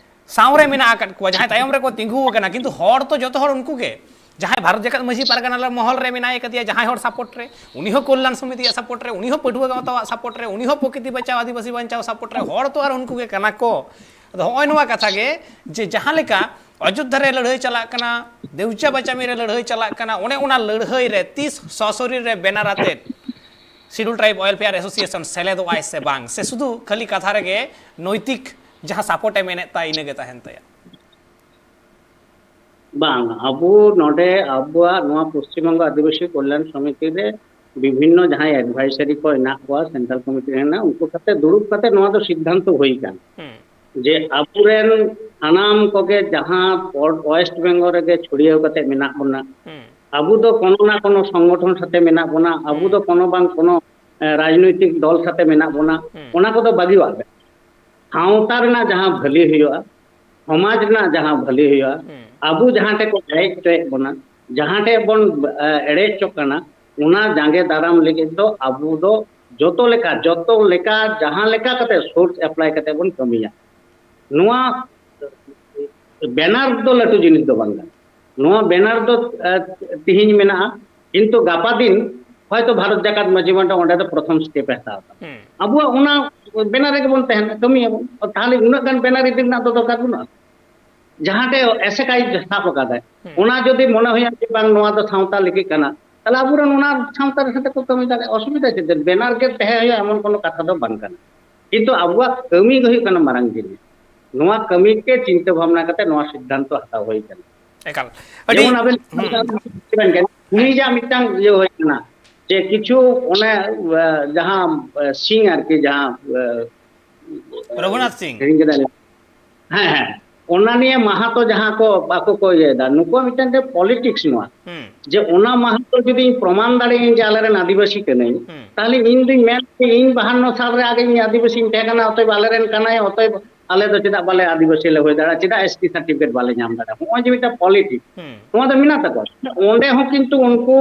ᱥᱟᱶᱨᱮ ᱢᱮᱱᱟᱜ ᱟᱠᱟᱫ ᱠᱚᱣᱟ, ᱡᱟᱦᱟᱸᱭ ᱛᱟᱭᱚᱢ ᱨᱮᱠᱚ ᱛᱤᱸᱜᱩ ᱟᱠᱟᱱᱟ, ᱠᱤᱱᱛᱩ ᱦᱚᱲ ᱛᱚ ᱡᱚᱛᱚ ᱦᱚᱲ ᱩᱱᱠᱩ ᱜᱮ᱾ ᱡᱟᱦᱟᱸᱭ ᱵᱷᱟᱨᱚᱛ ᱡᱟᱠᱟᱛ ᱢᱟᱹᱡᱷᱤ ᱯᱟᱨᱜᱟᱱᱟ ᱢᱚᱦᱚᱞ ᱨᱮ ᱢᱮᱱᱟᱭ ᱟᱠᱟᱫᱮᱭᱟ, ᱡᱟᱦᱟᱸᱭ ᱦᱚᱲ ᱥᱟᱯᱳᱨᱴ ᱨᱮ, ᱩᱱᱤ ᱦᱚᱸ ᱠᱚᱞᱭᱟᱱ ᱥᱚᱢᱤᱛᱤᱭᱟᱜ ᱥᱟᱯᱳᱨᱴ ᱨᱮ, ᱩᱱᱤ ᱦᱚᱸ ᱯᱟᱹᱴᱷᱩᱣᱟᱹ ᱜᱟᱶᱛᱟᱣᱟᱜ ᱥᱟᱯᱳᱨᱴ ᱨᱮ, ᱩᱱᱤ ᱦᱚᱸ ᱯᱨᱚᱠᱤᱛᱤ ᱵᱟᱧᱪᱟᱣ, ᱟᱹᱫᱤᱵᱟᱹᱥᱤ ᱵᱟᱧᱪᱟᱣ ᱥᱟᱯᱳᱨᱴ ᱨᱮ, ᱦᱚᱲ ᱛᱚ ᱟᱨ ᱩᱱᱠᱩ ᱜᱮ ᱠᱟᱱᱟ ᱠᱚ᱾ ᱟᱫᱚ ᱦᱚᱸᱜᱼᱚᱭ ᱱᱚᱣᱟ ᱠᱟᱛᱷᱟ ᱜᱮ ᱡᱮ ᱡᱟᱦᱟᱸ ᱞᱮᱠᱟ ᱚᱡᱳᱫᱽᱫᱷᱟ ᱨᱮ ᱞᱟᱹᱲᱦᱟᱹᱭ ᱪᱟᱞᱟᱜ ᱠᱟᱱᱟ, ᱫᱮᱣᱪᱟ ᱵᱟᱪᱟᱢᱤ ᱨᱮ ᱞᱟᱹᱲᱦᱟᱹᱭ ᱪᱟᱞᱟᱜ ᱠᱟᱱᱟ, ᱚᱱᱮ ᱚᱱᱟ ᱞᱟᱹᱲᱦᱟᱹᱭ ᱨᱮ ᱛᱤᱥ ᱥᱚᱥᱚᱨᱤᱨ ᱨᱮ ᱵᱮᱱᱟᱨ ᱟᱛᱮᱫ Scheduled Tribe Welfare Association ᱥᱮᱞᱮᱫᱚᱜ ᱟᱭ ᱥᱮ ᱵᱟᱝ, ᱥᱮ ᱥᱩᱫᱷᱩ ᱠᱷᱟᱹᱞᱤ ᱠᱟᱛᱷᱟ ᱨᱮᱜᱮ ᱱᱳᱭᱛᱤᱠ ᱡᱟᱦᱟᱸ ᱥᱟᱯᱳᱨᱴ ᱮ ᱢᱮᱱᱮᱫ ᱛᱟᱭ, ᱤᱱᱟᱹᱜᱮ ᱛᱟᱦᱮᱱ ᱛᱟᱭᱟ? ᱵᱟᱝ, ᱟᱵᱚ ᱱᱚᱰᱮ ᱟᱵᱚᱣᱟᱜ ᱱᱚᱣᱟ ᱯᱚᱥᱪᱤᱢ ᱵᱚᱝᱜᱚ ᱟᱹᱫᱤᱵᱟᱹᱥᱤ ᱠᱚᱞᱭᱟᱱ ᱥᱚᱢᱤᱛᱤ ᱨᱮ ᱵᱤᱵᱷᱤᱱᱱᱚ ᱡᱟᱦᱟᱸᱭ ᱮᱰᱵᱷᱟᱭᱥᱟᱨᱤ ᱠᱚ ᱦᱮᱱᱟᱜ ᱠᱚᱣᱟ, ᱥᱮᱱᱴᱨᱟᱞ ᱠᱚᱢᱤᱴᱤ ᱨᱮ ᱦᱮᱱᱟᱜ, ᱩᱱᱠᱩ ᱥᱟᱛᱮ ᱫᱩᱲᱩᱵ ᱠᱟᱛᱮ ᱱᱚᱣᱟ ᱫᱚ ᱥᱤᱫᱽᱫᱷᱟᱱᱛᱚ ᱦᱩᱭ ᱠᱟᱱᱟ ᱦᱩᱸ᱾ ᱡᱮ ᱟᱵᱚᱨᱮᱱ ᱥᱟᱱᱟᱢ ᱠᱚᱜᱮ ᱡᱟᱦᱟᱸ ᱯᱚ-, ᱳᱭᱮᱥᱴ ᱵᱮᱝᱜᱚᱞ ᱨᱮᱜᱮ ᱪᱷᱩᱲᱭᱟᱹᱣ ᱠᱟᱛᱮ ᱢᱮᱱᱟᱜ ᱵᱚᱱᱟ, ᱦᱩᱸ᱾ ᱟᱵᱚ ᱫᱚ ᱠᱳᱱᱳ ᱱᱟ ᱠᱳᱱᱳ ᱥᱚᱝᱜᱚᱴᱷᱚᱱ ᱥᱟᱛᱮ ᱢᱮᱱᱟᱜ ᱵᱚᱱᱟ, ᱟᱵᱚ ᱦᱩᱸ᱾ ᱫᱚ ᱠᱳᱱᱳ ᱵᱟᱝ ᱠᱳᱱᱳ, ᱮ, ᱨᱟᱡᱽᱱᱳᱭᱛᱤᱠ ᱫᱚᱞ ᱥᱟᱛᱮ ᱢᱮᱱᱟᱜ ᱵᱚᱱᱟ, ᱦᱩᱸ᱾ ᱚᱱᱟ ᱠᱚᱫᱚ ᱵᱟᱹᱜᱤᱣᱟᱜ ᱵᱮᱱ᱾ ᱥᱟᱶᱛᱟ ᱨᱮᱱᱟᱜ ᱡᱟᱦᱟᱸ ᱵᱷᱟᱹᱞᱤ ᱦᱩᱭᱩᱜᱼᱟ, ᱥᱚᱢᱟᱡᱽ ᱨᱮᱱᱟᱜ ᱡᱟᱦᱟᱸ ᱵᱷᱟᱹᱞᱤ ᱦᱩᱭᱩᱜᱼᱟ, ᱦᱩᱸ᱾ ᱟᱵᱚ ᱡᱟᱦᱟᱸ ᱴᱷᱮᱱ ᱠᱚ ᱮᱲᱮ ᱦᱚᱪᱚᱭᱮᱫ ᱵᱚᱱᱟ, ᱡᱟᱦᱟᱸ ᱴᱷᱮᱱ ᱵᱚᱱ, ᱮ, ᱮᱲᱮ ᱦᱚᱪᱚᱜ ᱠᱟᱱᱟ, ᱚᱱᱟ ᱡᱟᱸᱜᱮ ᱫᱟᱨᱟᱢ ᱞᱟᱹᱜᱤᱫ ᱫᱚ ᱟᱵᱚ ᱫᱚ ᱡᱚᱛᱚ ᱞᱮᱠᱟ, ᱡᱚᱛᱚ ᱞᱮᱠᱟ ᱡᱟᱦᱟᱸ ᱞᱮᱠᱟ ᱠᱟᱛᱮ ᱥᱳᱨᱥ ᱮᱯᱞᱟᱭ ᱠᱟᱛᱮ ᱵᱚᱱ ᱠᱟᱹᱢᱤᱭᱟ᱾ ᱱᱚᱣᱟ ᱵᱮᱱᱟᱨ ᱫᱚ ᱞᱟᱹᱴᱩ ᱡᱤᱱᱤᱥ ᱫᱚ ᱵᱟᱝ ᱠᱟᱱᱟ᱾ ᱱᱚᱣᱟ ᱵᱮᱱᱟᱨ ᱫᱚ, ᱮ, ᱛᱤᱦᱤᱧ ᱢᱮᱱᱟᱜᱼᱟ, ᱠᱤᱱᱛᱩ ᱜᱟᱯᱟ ᱫᱤᱱ ᱦᱚᱭᱛᱚ ᱵᱷᱟᱨᱚᱛ ᱡᱟᱠᱟᱛ ᱢᱟᱹᱡᱷᱤ ᱢᱟᱰᱣᱟ ᱚᱸᱰᱮ ᱫᱚ ᱯᱨᱚᱛᱷᱚᱢ ᱥᱴᱮᱯ ᱮ ᱦᱟᱛᱟᱣ ᱮᱫᱟ᱾ ᱦᱩᱸ᱾ ᱟᱵᱚᱣᱟᱜ ᱚᱱᱟ ᱵᱮᱱᱟᱨ ᱨᱮᱜᱮ ᱵᱚᱱ ᱛᱟᱦᱮᱱᱟ, ᱠᱟᱹᱢᱤᱭᱟᱵᱚᱱ᱾ ᱛᱟᱦᱚᱞᱮ ᱩᱱᱟᱹᱜ ᱜᱟᱱ ᱵᱮᱱᱟᱨ ᱤᱫᱤ ᱨᱮᱱᱟᱜ ᱫᱚ ᱫᱚᱨᱠᱟᱨ ᱵᱟᱹᱱᱩᱜᱼᱟ᱾ ᱡᱟᱦᱟᱸ ᱴᱷᱮᱱ ᱮᱥᱮᱠᱟᱭ ᱥᱟᱵ ᱟᱠᱟᱫᱟᱭ, ᱦᱩᱸ᱾ ᱚᱱᱟ ᱡᱩᱫᱤ ᱢᱚᱱᱮ ᱦᱩᱭᱩᱜᱼᱟ ᱡᱮ ᱵᱟᱝ, ᱱᱚᱣᱟ ᱫᱚ ᱥᱟᱶᱛᱟ ᱞᱟᱹᱜᱤᱫ ᱠᱟᱱᱟ, ᱛᱟᱦᱞᱮ ᱟᱵᱚᱨᱮᱱ ᱚᱱᱟ ᱥᱟᱶᱛᱟ ᱨᱮ ᱥᱟᱛᱮ ᱠᱚ ᱠᱟᱹᱢᱤ ᱫᱟᱲᱮᱭᱟᱜᱼᱟ, ᱚᱥᱩᱵᱤᱫᱷᱟ ᱪᱮᱫ? ᱵᱮᱱᱟᱨ ᱜᱮ ᱛᱟᱦᱮᱸ ᱦᱩᱭᱩᱜᱼᱟ ᱮᱢᱚᱱ ᱠᱳᱱᱳ ᱠᱟᱛᱷᱟ ᱫᱚ ᱵᱟᱝ ᱠᱟᱱᱟ, ᱠᱤᱱᱛᱩ ᱟᱵᱚᱣᱟᱜ ᱠᱟᱹᱢᱤ ᱜᱮ ᱦᱩᱭᱩᱜ ᱠᱟᱱᱟ ᱢᱟᱨᱟᱝ ᱡᱤᱱᱤᱥ᱾ ᱱᱚᱣᱟ ᱠᱟᱹᱢᱤ ᱜᱮ ᱪᱤᱱᱛᱟᱹ ᱵᱷᱟᱵᱽᱱᱟ ᱠᱟᱛᱮ ᱱᱚᱣᱟ ᱥᱤᱫᱽᱫᱷᱟᱱᱛᱚ ᱦᱟᱛᱟᱣ ᱦᱩᱭ ᱠᱟᱱᱟ᱾ ᱮᱠᱟᱞ᱾ ᱡᱮᱢᱚᱱ ᱟᱹᱰᱤ ᱟᱵᱮᱱ ᱦᱩᱸ, ᱩᱱᱤ ᱡᱟ ᱢᱤᱫᱴᱟᱝ ᱤᱭᱟᱹ ᱦᱩᱭ ᱠᱟᱱᱟ, ᱡᱮ ᱠᱤᱪᱷᱩ ᱚᱱᱮ ᱡᱟᱦᱟᱸ ᱥᱤᱝ ᱟᱨᱠᱤ ᱡᱟᱦᱟᱸ ᱨᱚᱜᱷᱩᱱᱟᱛᱷ ᱥᱤᱝ᱾ ᱦᱤᱲᱤᱧ ᱠᱮᱫᱟ ᱞᱤᱧ᱾ ᱦᱮᱸ ᱦᱮᱸ, ᱚᱱᱟ ᱱᱤᱭᱮ ᱢᱟᱦᱟ ᱛᱚ ᱡᱟᱦᱟᱸ ᱠᱚ ᱟᱠᱚ ᱠᱚ ᱤᱭᱟᱹᱭᱮᱫᱟ, ᱱᱩᱠᱩᱣᱟᱜ ᱢᱤᱫᱴᱟᱝ ᱯᱚᱞᱤᱴᱤᱠᱥ ᱱᱚᱣᱟ, ᱦᱩᱸ, ᱡᱮ ᱚᱱᱟ ᱢᱟᱦᱟ ᱛᱚ ᱡᱩᱫᱤ ᱤᱧ ᱯᱨᱚᱢᱟᱱ ᱫᱟᱲᱮᱭᱟᱜᱼᱟᱹᱧ ᱡᱮ ᱟᱞᱮᱨᱮᱱ ᱟᱹᱫᱤᱵᱟᱹᱥᱤ ᱠᱟᱹᱱᱟᱹᱧ, ᱦᱩᱸ, ᱛᱟᱦᱞᱮ ᱤᱧ ᱫᱩᱧ ᱢᱮᱱ ᱡᱮ ᱤᱧ ᱵᱟᱦᱟᱱᱱᱚ ᱥᱟᱞ ᱨᱮ ᱟᱜᱮ ᱤᱧ ᱟᱹᱫᱤᱵᱟᱹᱥᱤᱧ ᱛᱟᱦᱮᱸ ᱠᱟᱱᱟ, ᱚᱛᱚᱭᱮᱵ ᱟᱞᱮᱨᱮᱱ ᱠᱟᱱᱟᱭ, ᱚᱛᱚᱭᱮᱵ ᱟᱞᱮ ᱫᱚ ᱪᱮᱫᱟᱜ ᱵᱟᱞᱮ ᱟᱹᱫᱤᱵᱟᱹᱥᱤ ᱞᱮ ᱦᱩᱭ ᱫᱟᱲᱮᱭᱟᱜᱼᱟ, ᱪᱮᱫᱟᱜ ᱮᱥ ᱴᱤ ᱥᱟᱨᱴᱤᱯᱷᱤᱠᱮᱴ ᱵᱟᱞᱮ ᱧᱟᱢ ᱫᱟᱲᱮᱭᱟᱜᱼᱟ? ᱱᱚᱜᱼᱚᱭ ᱡᱮ ᱢᱤᱫᱴᱟᱝ ᱯᱚᱞᱤᱴᱤᱠᱥ, ᱦᱩᱸ, ᱱᱚᱣᱟ ᱫᱚ ᱢᱮᱱᱟᱜ ᱛᱟᱠᱚᱣᱟ᱾ ᱚᱸᱰᱮ ᱦᱚᱸ ᱠᱤᱱᱛᱩ ᱩᱱᱠᱩ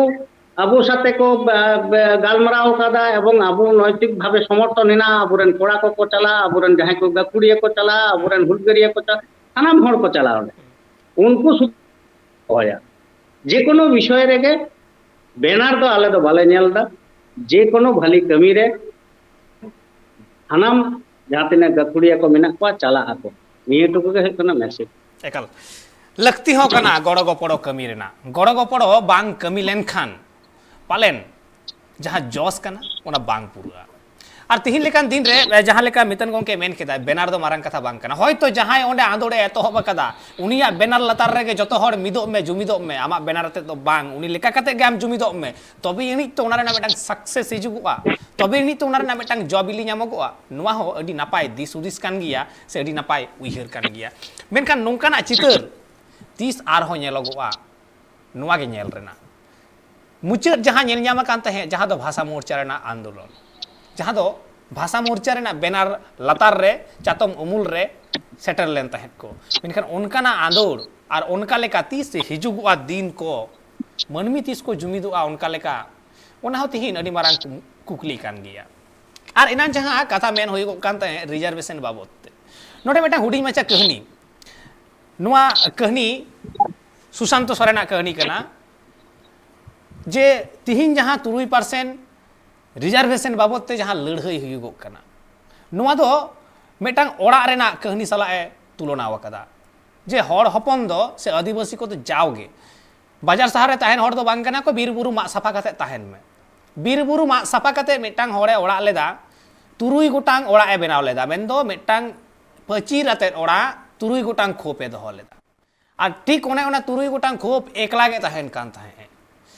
ᱟᱵᱚ ᱥᱟᱛᱮ ᱠᱚ ᱵᱟ-, ᱵᱟ-, ᱜᱟᱞᱢᱟᱨᱟᱣ ᱟᱠᱟᱫᱟ ᱮᱵᱚᱝ ᱟᱵᱚ ᱱᱳᱭᱛᱤᱠ ᱵᱷᱟᱵᱮ ᱥᱚᱢᱚᱨᱛᱷᱚᱱ ᱦᱮᱱᱟᱜᱼᱟ, ᱟᱵᱚᱨᱮᱱ ᱠᱚᱲᱟ ᱠᱚᱠᱚ ᱪᱟᱞᱟᱜᱼᱟ, ᱟᱵᱚᱨᱮᱱ ᱡᱟᱦᱟᱸᱭ ᱠᱚ ᱜᱟᱹᱠᱷᱩᱲᱤᱭᱟᱹ ᱠᱚ ᱪᱟᱞᱟᱜᱼᱟ, ᱟᱵᱚᱨᱮᱱ ᱦᱩᱞᱜᱟᱹᱨᱤᱭᱟᱹ ᱠᱚ ᱪᱟᱞᱟᱜᱼᱟ, ᱥᱟᱱᱟᱢ ᱦᱚᱲ ᱠᱚ ᱪᱟᱞᱟᱣ ᱞᱮᱱᱟ᱾ ᱩᱱᱠᱩ ᱥᱩᱫᱷᱩ ᱦᱚᱦᱚᱭᱟ, ᱡᱮ ᱠᱳᱱᱳ ᱵᱤᱥᱚᱭ ᱨᱮᱜᱮ ᱵᱮᱱᱟᱨ ᱫᱚ ᱟᱞᱮ ᱫᱚ ᱵᱟᱞᱮ ᱧᱮᱞ ᱮᱫᱟ, ᱡᱮ ᱠᱳᱱᱳ ᱵᱷᱟᱞᱤ ᱠᱟᱹᱢᱤ ᱨᱮ ᱥᱟᱱᱟᱢ ᱡᱟᱦᱟᱸ ᱛᱤᱱᱟᱹᱜ ᱜᱟᱹᱠᱷᱩᱲᱤᱭᱟᱹ ᱠᱚ ᱢᱮᱱᱟᱜ ᱠᱚᱣᱟ ᱪᱟᱞᱟᱜ ᱟᱠᱚ, ᱱᱤᱭᱟᱹ ᱴᱩᱠᱩ ᱜᱮ ᱦᱩᱭᱩᱜ ᱠᱟᱱᱟ ᱢᱮᱥᱮᱡᱽ᱾ ᱮᱠᱟᱞ ᱞᱟᱹᱠᱛᱤ ᱦᱚᱸ ᱠᱟᱱᱟ ᱜᱚᱲᱚ ᱜᱚᱯᱚᱲᱚ ᱠᱟᱹᱢᱤ ᱨᱮᱱᱟᱜ᱾ ᱜᱚᱲᱚ ᱜᱚᱯᱚᱲᱚ ᱵᱟᱝ ᱠᱟᱹᱢᱤ ᱞᱮᱱᱠᱷᱟᱱ ᱯᱟᱞᱮᱱ ᱡᱟᱦᱟᱸ ᱡᱚᱥ ᱠᱟᱱᱟ ᱚᱱᱟ ᱵᱟᱝ ᱯᱩᱨᱟᱹᱜᱼᱟ᱾ ᱟᱨ ᱛᱤᱦᱤᱧ ᱞᱮᱠᱟᱱ ᱫᱤᱱ ᱨᱮ ᱡᱟᱦᱟᱸ ᱞᱮᱠᱟ ᱢᱤᱛᱟᱱ ᱜᱚᱢᱠᱮ ᱢᱮᱱ ᱠᱮᱫᱟ, ᱵᱮᱱᱟᱨ ᱫᱚ ᱢᱟᱨᱟᱝ ᱠᱟᱛᱷᱟ ᱵᱟᱝ ᱠᱟᱱᱟ᱾ ᱦᱚᱭᱛᱚ ᱡᱟᱦᱟᱸᱭ ᱚᱸᱰᱮ ᱟᱸᱫᱳᱲ ᱮ ᱮᱛᱚᱦᱚᱵ ᱟᱠᱟᱫᱟ, ᱩᱱᱤᱭᱟᱜ ᱵᱮᱱᱟᱨ ᱞᱟᱛᱟᱨ ᱨᱮᱜᱮ ᱡᱚᱛᱚ ᱦᱚᱲ ᱢᱤᱫᱚᱜ ᱢᱮ, ᱡᱩᱢᱤᱫᱚᱜ ᱢᱮ, ᱟᱢᱟᱜ ᱵᱮᱱᱟᱨ ᱟᱛᱮᱫ ᱫᱚ ᱵᱟᱝ, ᱩᱱᱤ ᱞᱮᱠᱟ ᱠᱟᱛᱮᱫ ᱜᱮ ᱟᱢ ᱡᱩᱢᱤᱫᱚᱜ ᱢᱮ, ᱛᱚᱵᱮ ᱟᱹᱱᱤᱡ ᱛᱚ ᱚᱱᱟ ᱨᱮᱱᱟᱜ ᱢᱤᱫᱴᱟᱝ ᱥᱟᱠᱥᱮᱥ ᱦᱤᱡᱩᱜᱚᱜᱼᱟ, ᱛᱚᱵᱮ ᱟᱹᱱᱤᱡ ᱛᱚ ᱚᱱᱟ ᱨᱮᱱᱟᱜ ᱢᱤᱫᱴᱟᱝ ᱡᱚ ᱵᱤᱞᱤ ᱧᱟᱢᱚᱜᱚᱜᱼᱟ᱾ ᱱᱚᱣᱟ ᱦᱚᱸ ᱟᱹᱰᱤ ᱱᱟᱯᱟᱭ ᱫᱤᱥ ᱦᱩᱫᱤᱥ ᱠᱟᱱ ᱜᱮᱭᱟ ᱥᱮ ᱟᱹᱰᱤ ᱱᱟᱯᱟᱭ ᱩᱭᱦᱟᱹᱨ ᱠᱟᱱ ᱜᱮᱭᱟ᱾ ᱢᱮᱱᱠᱷᱟᱱ ᱱᱚᱝᱠᱟᱱᱟᱜ ᱪᱤᱛᱟᱹᱨ ᱛᱤᱥ ᱟᱨᱦᱚᱸ ᱧᱮᱞᱚᱜᱚᱜᱼᱟ? ᱱᱚᱣᱟ ᱜᱮ ᱧᱮᱞ ᱨᱮᱱᱟᱜ᱾ ᱢᱩᱪᱟᱹᱫ ᱡᱟᱦᱟᱸ ᱧᱮᱞ ᱧᱟᱢ ᱟᱠᱟᱱ ᱛᱟᱦᱮᱸᱫ, ᱡᱟᱦᱟᱸ ᱫᱚ ᱵᱷᱟᱥᱟ ᱢᱳᱨᱪᱟ ᱨᱮᱱᱟᱜ ᱟᱱᱫᱳᱞᱚᱱ, ᱡᱟᱦᱟᱸ ᱫᱚ ᱵᱷᱟᱥᱟ ᱢᱳᱨᱪᱟ ᱨᱮᱱᱟᱜ ᱵᱮᱱᱟᱨ ᱞᱟᱛᱟᱨ ᱨᱮ ᱪᱟᱛᱚᱢ ᱩᱢᱩᱞ ᱨᱮ ᱥᱮᱴᱮᱨ ᱞᱮᱱ ᱛᱟᱦᱮᱸᱫ ᱠᱚ, ᱢᱮᱱᱠᱷᱟᱱ ᱚᱱᱠᱟᱱᱟᱜ ᱟᱸᱫᱳᱲ ᱟᱨ ᱚᱱᱠᱟ ᱞᱮᱠᱟ ᱛᱤᱥ ᱦᱤᱡᱩᱜᱚᱜᱼᱟ ᱫᱤᱱ ᱠᱚ, ᱢᱟᱹᱱᱢᱤ ᱛᱤᱥ ᱠᱚ ᱡᱩᱢᱤᱫᱚᱜᱼᱟ ᱚᱱᱠᱟ ᱞᱮᱠᱟ, ᱚᱱᱟ ᱦᱚᱸ ᱛᱤᱦᱤᱧ ᱟᱹᱰᱤ ᱢᱟᱨᱟᱝ ᱠᱩ-, ᱠᱩᱠᱞᱤ ᱠᱟᱱ ᱜᱮᱭᱟ᱾ ᱟᱨ ᱮᱱᱟᱝ ᱡᱟᱦᱟᱸ ᱠᱟᱛᱷᱟ ᱢᱮᱱ ᱦᱩᱭᱩᱜᱚᱜ ᱠᱟᱱ ᱛᱟᱦᱮᱸᱫ ᱨᱤᱡᱟᱨᱵᱷᱮᱥᱚᱱ ᱵᱟᱵᱚᱫ ᱛᱮ, ᱱᱚᱰᱮ ᱢᱤᱫᱴᱟᱝ ᱦᱩᱰᱤᱧ ᱢᱟᱪᱷᱟ ᱠᱟᱹᱦᱱᱤ, ᱱᱚᱣᱟ ᱠᱟᱹᱦᱱᱤ ᱥᱩᱥᱟᱱᱛᱚ ᱥᱚᱨᱮᱱᱟᱜ ᱠᱟᱹᱦᱱᱤ ᱠᱟᱱᱟ᱾ ᱡᱮ ᱛᱤᱦᱤᱧ ᱡᱟᱦᱟᱸ ᱛᱩᱨᱩᱭ ᱯᱟᱨᱥᱮᱱ ᱨᱤᱡᱟᱨᱵᱷᱮᱥᱚᱱ ᱵᱟᱵᱚᱫ ᱛᱮ ᱡᱟᱦᱟᱸ ᱞᱟᱹᱲᱦᱟᱹᱭ ᱦᱩᱭᱩᱜᱚᱜ ᱠᱟᱱᱟ, ᱱᱚᱣᱟ ᱫᱚ ᱢᱤᱫᱴᱟᱝ ᱚᱲᱟᱜ ᱨᱮᱱᱟᱜ ᱠᱟᱹᱦᱱᱤ ᱥᱟᱞᱟᱜ ᱮ ᱛᱩᱞᱚᱱᱟ ᱟᱠᱟᱫᱟ᱾ ᱡᱮ ᱦᱚᱲ ᱦᱚᱯᱚᱱ ᱫᱚ ᱥᱮ ᱟᱹᱫᱤᱵᱟᱹᱥᱤ ᱠᱚᱫᱚ ᱡᱟᱣᱜᱮ ᱵᱟᱡᱟᱨ ᱥᱟᱦᱟᱨ ᱨᱮ ᱛᱟᱦᱮᱱ ᱦᱚᱲ ᱫᱚ ᱵᱟᱝ ᱠᱟᱱᱟ ᱠᱚ, ᱵᱤᱨ ᱵᱩᱨᱩ ᱢᱟᱜ ᱥᱟᱯᱷᱟ ᱠᱟᱛᱮ ᱛᱟᱦᱮᱱ ᱢᱮ᱾ ᱵᱤᱨ ᱵᱩᱨᱩ ᱢᱟᱜ ᱥᱟᱯᱷᱟ ᱠᱟᱛᱮ ᱢᱤᱫᱴᱟᱝ ᱦᱚᱲᱮ ᱚᱲᱟᱜ ᱞᱮᱫᱟ, ᱛᱩᱨᱩᱭ ᱜᱚᱴᱟᱝ ᱚᱲᱟᱜ ᱮ ᱵᱮᱱᱟᱣ ᱞᱮᱫᱟ, ᱢᱮᱱᱫᱚ ᱢᱤᱫᱴᱟᱝ ᱯᱟᱹᱪᱤᱨ ᱟᱛᱮᱫ ᱚᱲᱟᱜ ᱛᱩᱨᱩᱭ ᱜᱚᱴᱟᱝ ᱠᱷᱳᱯ ᱮ ᱫᱚᱦᱚ ᱞᱮᱫᱟ᱾ ᱟᱨ ᱴᱷᱤᱠ ᱚᱱᱮ ᱚᱱᱟ ᱛᱩᱨᱩᱭ ᱜᱚᱴᱟᱝ ᱠᱷᱳᱯ ᱮᱠᱞᱟ ᱜᱮ ᱛᱟᱦᱮᱱ ᱠᱟᱱ ᱛᱟᱦᱮᱸᱫ ᱮ᱾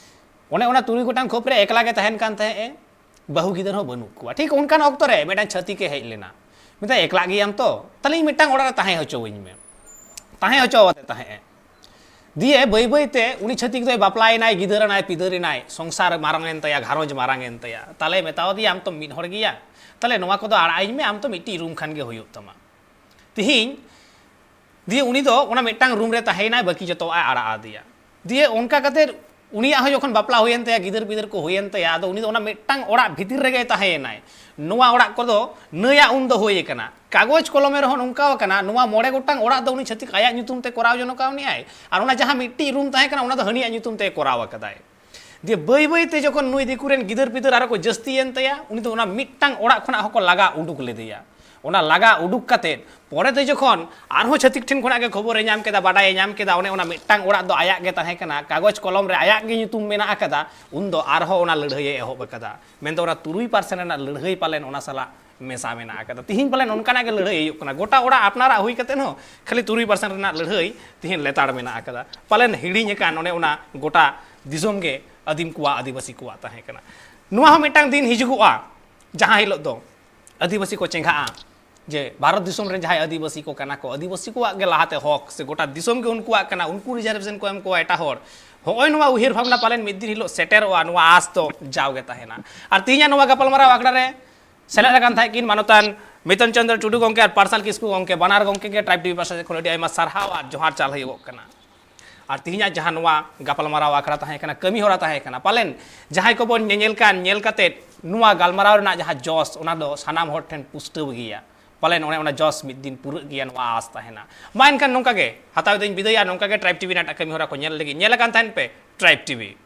ᱚᱱᱮ ᱚᱱᱟ ᱛᱩᱨᱩᱭ ᱜᱚᱴᱟᱝ ᱠᱷᱳᱯ ᱨᱮ ᱮᱠᱞᱟ ᱜᱮ ᱛᱟᱦᱮᱱ ᱠᱟᱱ ᱛᱟᱦᱮᱸᱫ ᱮ, ᱵᱟᱹᱦᱩ ᱜᱤᱫᱟᱹᱨ ᱦᱚᱸ ᱵᱟᱹᱱᱩᱜ ᱠᱚᱣᱟ᱾ ᱴᱷᱤᱠ ᱚᱱᱠᱟᱱ ᱚᱠᱛᱚ ᱨᱮ ᱢᱤᱫᱴᱟᱝ ᱪᱷᱟᱹᱛᱤᱠ ᱮ ᱦᱮᱡ ᱞᱮᱱᱟ, ᱢᱮᱛᱟᱭ, "ᱮᱠᱞᱟᱜ ᱜᱮᱭᱟᱢ ᱛᱚ, ᱛᱟᱦᱞᱮ ᱤᱧ ᱢᱤᱫᱴᱟᱝ ᱚᱲᱟᱜ ᱨᱮ ᱛᱟᱦᱮᱸ ᱦᱚᱪᱚᱣᱟᱹᱧ ᱢᱮ᱾" ᱛᱟᱦᱮᱸ ᱦᱚᱪᱚᱣᱟᱫᱮ ᱛᱟᱦᱮᱸᱫ ᱮ᱾ ᱫᱤᱭᱮ ᱵᱟᱹᱭ ᱵᱟᱹᱭ ᱛᱮ ᱩᱱᱤ ᱪᱷᱟᱹᱛᱤᱠ ᱫᱚᱭ ᱵᱟᱯᱞᱟᱭᱮᱱᱟᱭ, ᱜᱤᱫᱟᱹᱨ ᱮᱱᱟᱭ, ᱯᱤᱫᱟᱹᱨ ᱮᱱᱟᱭ, ᱥᱚᱝᱥᱟᱨ ᱢᱟᱨᱟᱝ ᱮᱱ ᱛᱟᱭᱟ, ᱜᱷᱟᱨᱚᱸᱡᱽ ᱢᱟᱨᱟᱝ ᱮᱱ ᱛᱟᱭᱟ᱾ ᱛᱟᱦᱞᱮ ᱢᱮᱛᱟᱣᱟᱫᱮᱭᱟ, "ᱟᱢ ᱛᱚ ᱢᱤᱫ ᱦᱚᱲ ᱜᱮᱭᱟ, ᱛᱟᱦᱞᱮ ᱱᱚᱣᱟ ᱠᱚᱫᱚ ᱟᱲᱟᱜ ᱟᱹᱧ ᱢᱮ, ᱟᱢ ᱛᱚ ᱢᱤᱫᱴᱤᱡ ᱨᱩᱢ ᱠᱷᱟᱱ ᱜᱮ ᱦᱩᱭᱩᱜ ᱛᱟᱢᱟ᱾" ᱛᱤᱦᱤᱧ ᱫᱤᱭᱮ ᱩᱱᱤ ᱫᱚ ᱚᱱᱟ ᱢᱤᱫᱴᱟᱝ ᱨᱩᱢ ᱨᱮ ᱛᱟᱦᱮᱸᱭᱮᱱᱟᱭ, ᱵᱟᱹᱠᱤ ᱡᱚᱛᱚᱣᱟᱜ ᱮ ᱟᱲᱟᱜ ᱟᱫᱮᱭᱟ᱾ ᱫᱤᱭᱮ ᱚᱱᱠᱟ ᱠᱟᱛᱮ ᱩᱱᱤᱭᱟᱜ ᱦᱚᱸ ᱡᱚᱠᱷᱚᱱ ᱵᱟᱯᱞᱟ ᱦᱩᱭᱮᱱ ᱛᱟᱭᱟ, ᱜᱤᱫᱟᱹᱨ ᱯᱤᱫᱟᱹᱨ ᱠᱚ ᱦᱩᱭᱮᱱ ᱛᱟᱭᱟ, ᱟᱫᱚ ᱩᱱᱤ ᱫᱚ ᱚᱱᱟ ᱢᱤᱫᱴᱟᱝ ᱚᱲᱟᱜ ᱵᱷᱤᱛᱤᱨ ᱨᱮᱜᱮ ᱛᱟᱦᱮᱸᱭᱮᱱᱟᱭ᱾ ᱱᱚᱣᱟ ᱚᱲᱟᱜ ᱠᱚᱫᱚ ᱱᱟᱹᱭᱟᱜ ᱩᱱ ᱫᱚ ᱦᱩᱭ ᱟᱠᱟᱱᱟ, ᱠᱟᱜᱚᱡᱽ ᱠᱚᱞᱚᱢᱮ ᱨᱮᱦᱚᱸ ᱱᱚᱝᱠᱟ ᱟᱠᱟᱱᱟ, ᱱᱚᱣᱟ ᱢᱚᱬᱮ ᱜᱚᱴᱟᱝ ᱚᱲᱟᱜ ᱫᱚ ᱩᱱᱤ ᱪᱷᱟᱹᱛᱤᱠ ᱟᱭᱟᱜ ᱧᱩᱛᱩᱢ ᱛᱮ ᱠᱚᱨᱟᱣ ᱡᱚᱱᱚᱜ ᱠᱟᱣᱱᱤᱡ ᱟᱭ, ᱟᱨ ᱚᱱᱟ ᱡᱟᱦᱟᱸ ᱢᱤᱫᱴᱤᱡ ᱨᱩᱢ ᱛᱟᱦᱮᱸ ᱠᱟᱱᱟ, ᱚᱱᱟ ᱫᱚ ᱦᱟᱹᱱᱤᱭᱟᱜ ᱧᱩᱛᱩᱢ ᱛᱮ ᱠᱚᱨᱟᱣ ᱟᱠᱟᱫᱟᱭ᱾ ᱫᱤᱭᱮ ᱵᱟᱹᱭ ᱵᱟᱹᱭ ᱛᱮ ᱡᱚᱠᱷᱚᱱ ᱱᱩᱭ ᱫᱤᱠᱩ ᱨᱮᱱ ᱜᱤᱫᱟᱹᱨ ᱯᱤᱫᱟᱹᱨ ᱟᱨᱚ ᱠᱚ ᱡᱟᱹᱥᱛᱤᱭᱮᱱ ᱛᱟᱭᱟ, ᱩᱱᱤ ᱫᱚ ᱚᱱᱟ ᱢᱤᱫᱴᱟᱝ ᱚᱲᱟᱜ ᱠᱷᱚᱱᱟᱜ ᱦᱚᱸᱠᱚ ᱞᱟᱜᱟ ᱩᱰᱩᱠ ᱞᱮᱫᱮᱭᱟ᱾ ᱚᱱᱟ ᱞᱟᱜᱟ ᱩᱰᱩᱠ ᱠᱟᱛᱮᱫ ᱯᱚᱨᱮ ᱛᱮ ᱡᱚᱠᱷᱚᱱ ᱟᱨᱦᱚᱸ ᱪᱷᱟᱹᱛᱤᱠ ᱴᱷᱮᱱ ᱠᱷᱚᱱᱟᱜ ᱜᱮ ᱠᱷᱚᱵᱚᱨᱮ ᱧᱟᱢ ᱠᱮᱫᱟ, ᱵᱟᱰᱟᱭᱮ ᱧᱟᱢ ᱠᱮᱫᱟ, ᱚᱱᱮ ᱚᱱᱟ ᱢᱤᱫᱴᱟᱝ ᱚᱲᱟᱜ ᱫᱚ ᱟᱭᱟᱜ ᱜᱮ ᱛᱟᱦᱮᱸ ᱠᱟᱱᱟ, ᱠᱟᱜᱚᱡᱽ ᱠᱚᱞᱚᱢ ᱨᱮ ᱟᱭᱟᱜ ᱜᱮ ᱧᱩᱛᱩᱢ ᱢᱮᱱᱟᱜ ᱟᱠᱟᱫᱟ, ᱩᱱᱫᱚ ᱟᱨᱦᱚᱸ ᱚᱱᱟ ᱞᱟᱹᱲᱦᱟᱹᱭᱮ ᱮᱦᱚᱵ ᱟᱠᱟᱫᱟ᱾ ᱢᱮᱱᱫᱚ ᱚᱱᱟ ᱛᱩᱨᱩᱭ ᱯᱟᱨᱥᱮᱱ ᱨᱮᱱᱟᱜ ᱞᱟᱹᱲᱦᱟᱹᱭ ᱯᱟᱞᱮᱱ ᱚᱱᱟ ᱥᱟᱞᱟᱜ ᱢᱮᱥᱟ ᱢᱮᱱᱟᱜ ᱟᱠᱟᱫᱟ᱾ ᱛᱤᱦᱤᱧ ᱯᱟᱞᱮᱱ ᱚᱱᱠᱟᱱᱟᱜ ᱜᱮ ᱞᱟᱹᱲᱦᱟᱹᱭ ᱦᱩᱭᱩᱜ ᱠᱟᱱᱟ, ᱜᱚᱴᱟ ᱚᱲᱟᱜ ᱟᱯᱱᱟᱨᱟᱜ ᱦᱩᱭ ᱠᱟᱛᱮᱫ ᱦᱚᱸ ᱠᱷᱟᱹᱞᱤ ᱛᱩᱨᱩᱭ ᱯᱟᱨᱥᱮᱱ ᱨᱮᱱᱟᱜ ᱞᱟᱹᱲᱦᱟᱹᱭ ᱛᱤᱦᱤᱧ ᱞᱮᱛᱟᱲ ᱢᱮᱱᱟᱜ ᱟᱠᱟᱫᱟ᱾ ᱯᱟᱞᱮᱱ ᱦᱤᱲᱤᱧ ᱟᱠᱟᱱ ᱚᱱᱮ ᱚᱱᱟ ᱜᱚᱴᱟ ᱫᱤᱥᱚᱢ ᱜᱮ ᱟᱹᱫᱤᱢ ᱠᱚᱣᱟᱜ, ᱟᱹᱫᱤᱵᱟᱹᱥᱤ ᱠᱚᱣᱟᱜ ᱛᱟᱦᱮᱸ ᱠᱟᱱᱟ᱾ ᱱᱚᱣᱟ ᱦᱚᱸ ᱢᱤᱫᱴᱟᱝ ᱫᱤᱱ ᱦᱤᱡᱩᱜᱚᱜᱼᱟ, ᱡᱟᱦᱟᱸ ᱦᱤᱞᱳᱜ ᱫᱚ ᱟᱹᱫᱤᱵᱟᱹᱥᱤ ᱠᱚ ᱪᱮᱸᱜᱷᱟᱜᱼᱟ ᱡᱮ ᱵᱷᱟᱨᱚᱛ ᱫᱤᱥᱚᱢ ᱨᱮᱱ ᱡᱟᱦᱟᱸᱭ ᱟᱹᱫᱤᱵᱟᱹᱥᱤ ᱠᱚ ᱠᱟᱱᱟ ᱠᱚ, ᱟᱹᱫᱤᱵᱟᱹᱥᱤ ᱠᱚᱣᱟᱜ ᱜᱮ ᱞᱟᱦᱟᱛᱮ ᱦᱚᱠ ᱥᱮ ᱜᱚᱴᱟ ᱫᱤᱥᱚᱢ ᱜᱮ ᱩᱱᱠᱩᱣᱟᱜ ᱠᱟᱱᱟ, ᱩᱱᱠᱩ reservation ᱠᱚ ᱮᱢ ᱠᱚᱣᱟ ᱮᱴᱟᱜ ᱦᱚᱲ᱾ ᱦᱚᱸᱜᱼᱚᱭ ᱱᱚᱣᱟ ᱩᱭᱦᱟᱹᱨ ᱵᱷᱟᱵᱽᱱᱟ ᱯᱟᱞᱮᱱ ᱢᱤᱫ ᱫᱤᱱ ᱦᱤᱞᱳᱜ ᱥᱮᱴᱮᱨᱚᱜᱼᱟ, ᱱᱚᱣᱟ ᱟᱸᱥ ᱫᱚ ᱡᱟᱣᱜᱮ ᱛᱟᱦᱮᱱᱟ᱾ ᱟᱨ ᱛᱮᱦᱮᱧᱟᱜ ᱱᱚᱣᱟ ᱜᱟᱯᱟᱞᱢᱟᱨᱟᱣ ᱟᱠᱷᱲᱟ ᱨᱮ ᱥᱮᱞᱮᱫ ᱟᱠᱟᱱ ᱛᱟᱦᱮᱸ ᱠᱤᱱ ᱢᱟᱱᱚᱛᱟᱱ ᱢᱤᱛᱚᱱ ᱪᱚᱸᱫᱽᱨᱚ ᱴᱩᱰᱩ ᱜᱚᱢᱠᱮ ᱟᱨ ᱯᱟᱨᱥᱟᱞ ᱠᱤᱥᱠᱩ ᱜᱚᱢᱠᱮ, ᱵᱟᱱᱟᱨ ᱜᱚᱢᱠᱮ ᱜᱮ ᱴᱨᱟᱭᱤᱵᱽ ᱴᱤᱵᱷᱤ ᱯᱟᱦᱴᱟ ᱥᱮᱫ ᱠᱷᱚᱱ ᱟᱹᱰᱤ ᱟᱭᱢᱟ ᱥᱟᱨᱦᱟᱣ ᱟᱨ ᱡᱚᱦᱟᱨ ᱪᱟᱞ ᱦᱩᱭᱩᱜᱚᱜ ᱠᱟᱱᱟ᱾ ᱟᱨ ᱛᱮᱦᱮᱧᱟᱜ ᱡᱟᱦᱟᱸ ᱱᱚᱣᱟ ᱜᱟᱯᱟᱞᱢᱟᱨᱟᱣ ᱟᱠᱷᱲᱟ ᱛᱟᱦᱮᱸ ᱠᱟᱱᱟ, ᱠᱟᱹᱢᱤ ᱦᱚᱨᱟ ᱛᱟᱦᱮᱸ ᱠᱟᱱᱟ, ᱯᱟᱞᱮᱱ ᱡᱟᱦᱟᱸᱭ ᱠᱚᱵᱚᱱ ᱧᱮᱧᱮᱞ ᱠᱟᱱ, ᱧᱮᱞ ᱠᱟᱛᱮᱫ ᱱᱚᱣᱟ ᱜᱟᱞᱢᱟᱨᱟᱣ ᱨᱮᱱᱟᱜ ᱡᱟᱦᱟᱸ ᱡᱚᱥ, ᱚᱱᱟ ᱫᱚ ᱥᱟᱱᱟᱢ ᱦᱚᱲ ᱴᱷᱮᱱ ᱯᱩᱥᱴᱟᱹᱣ ᱜᱮᱭᱟ᱾ ᱯᱟᱞᱮᱱ ᱚᱱᱮ ᱚᱱᱟ ᱡᱚᱥ ᱢᱤᱫ ᱫᱤᱱ ᱯᱩᱨᱟᱹᱜ ᱜᱮᱭᱟ, ᱱᱚᱣᱟ ᱟᱸᱥ ᱛᱟᱦᱮᱱᱟ᱾ ᱢᱟ ᱮᱱᱠᱷᱟᱱ ᱱᱚᱝᱠᱟ ᱜᱮ ᱦᱟᱛᱟᱣ ᱫᱟᱹᱧ ᱵᱤᱫᱟᱹᱭ, ᱟᱨ ᱱᱚᱝᱠᱟ ᱜᱮ ᱴᱨᱟᱭᱤᱵᱽ ᱴᱤᱵᱷᱤ ᱨᱮᱱᱟᱜ ᱠᱟᱹᱢᱤ ᱦᱚᱨᱟ ᱠᱚ ᱧᱮᱞ ᱞᱟᱹᱜᱤᱫ ᱧᱮᱞ ᱟᱠᱟᱱ ᱛᱟᱦᱮᱱ ᱯᱮ ᱴᱨᱟᱭᱤᱵᱽ ᱴᱤᱵᱷᱤ᱾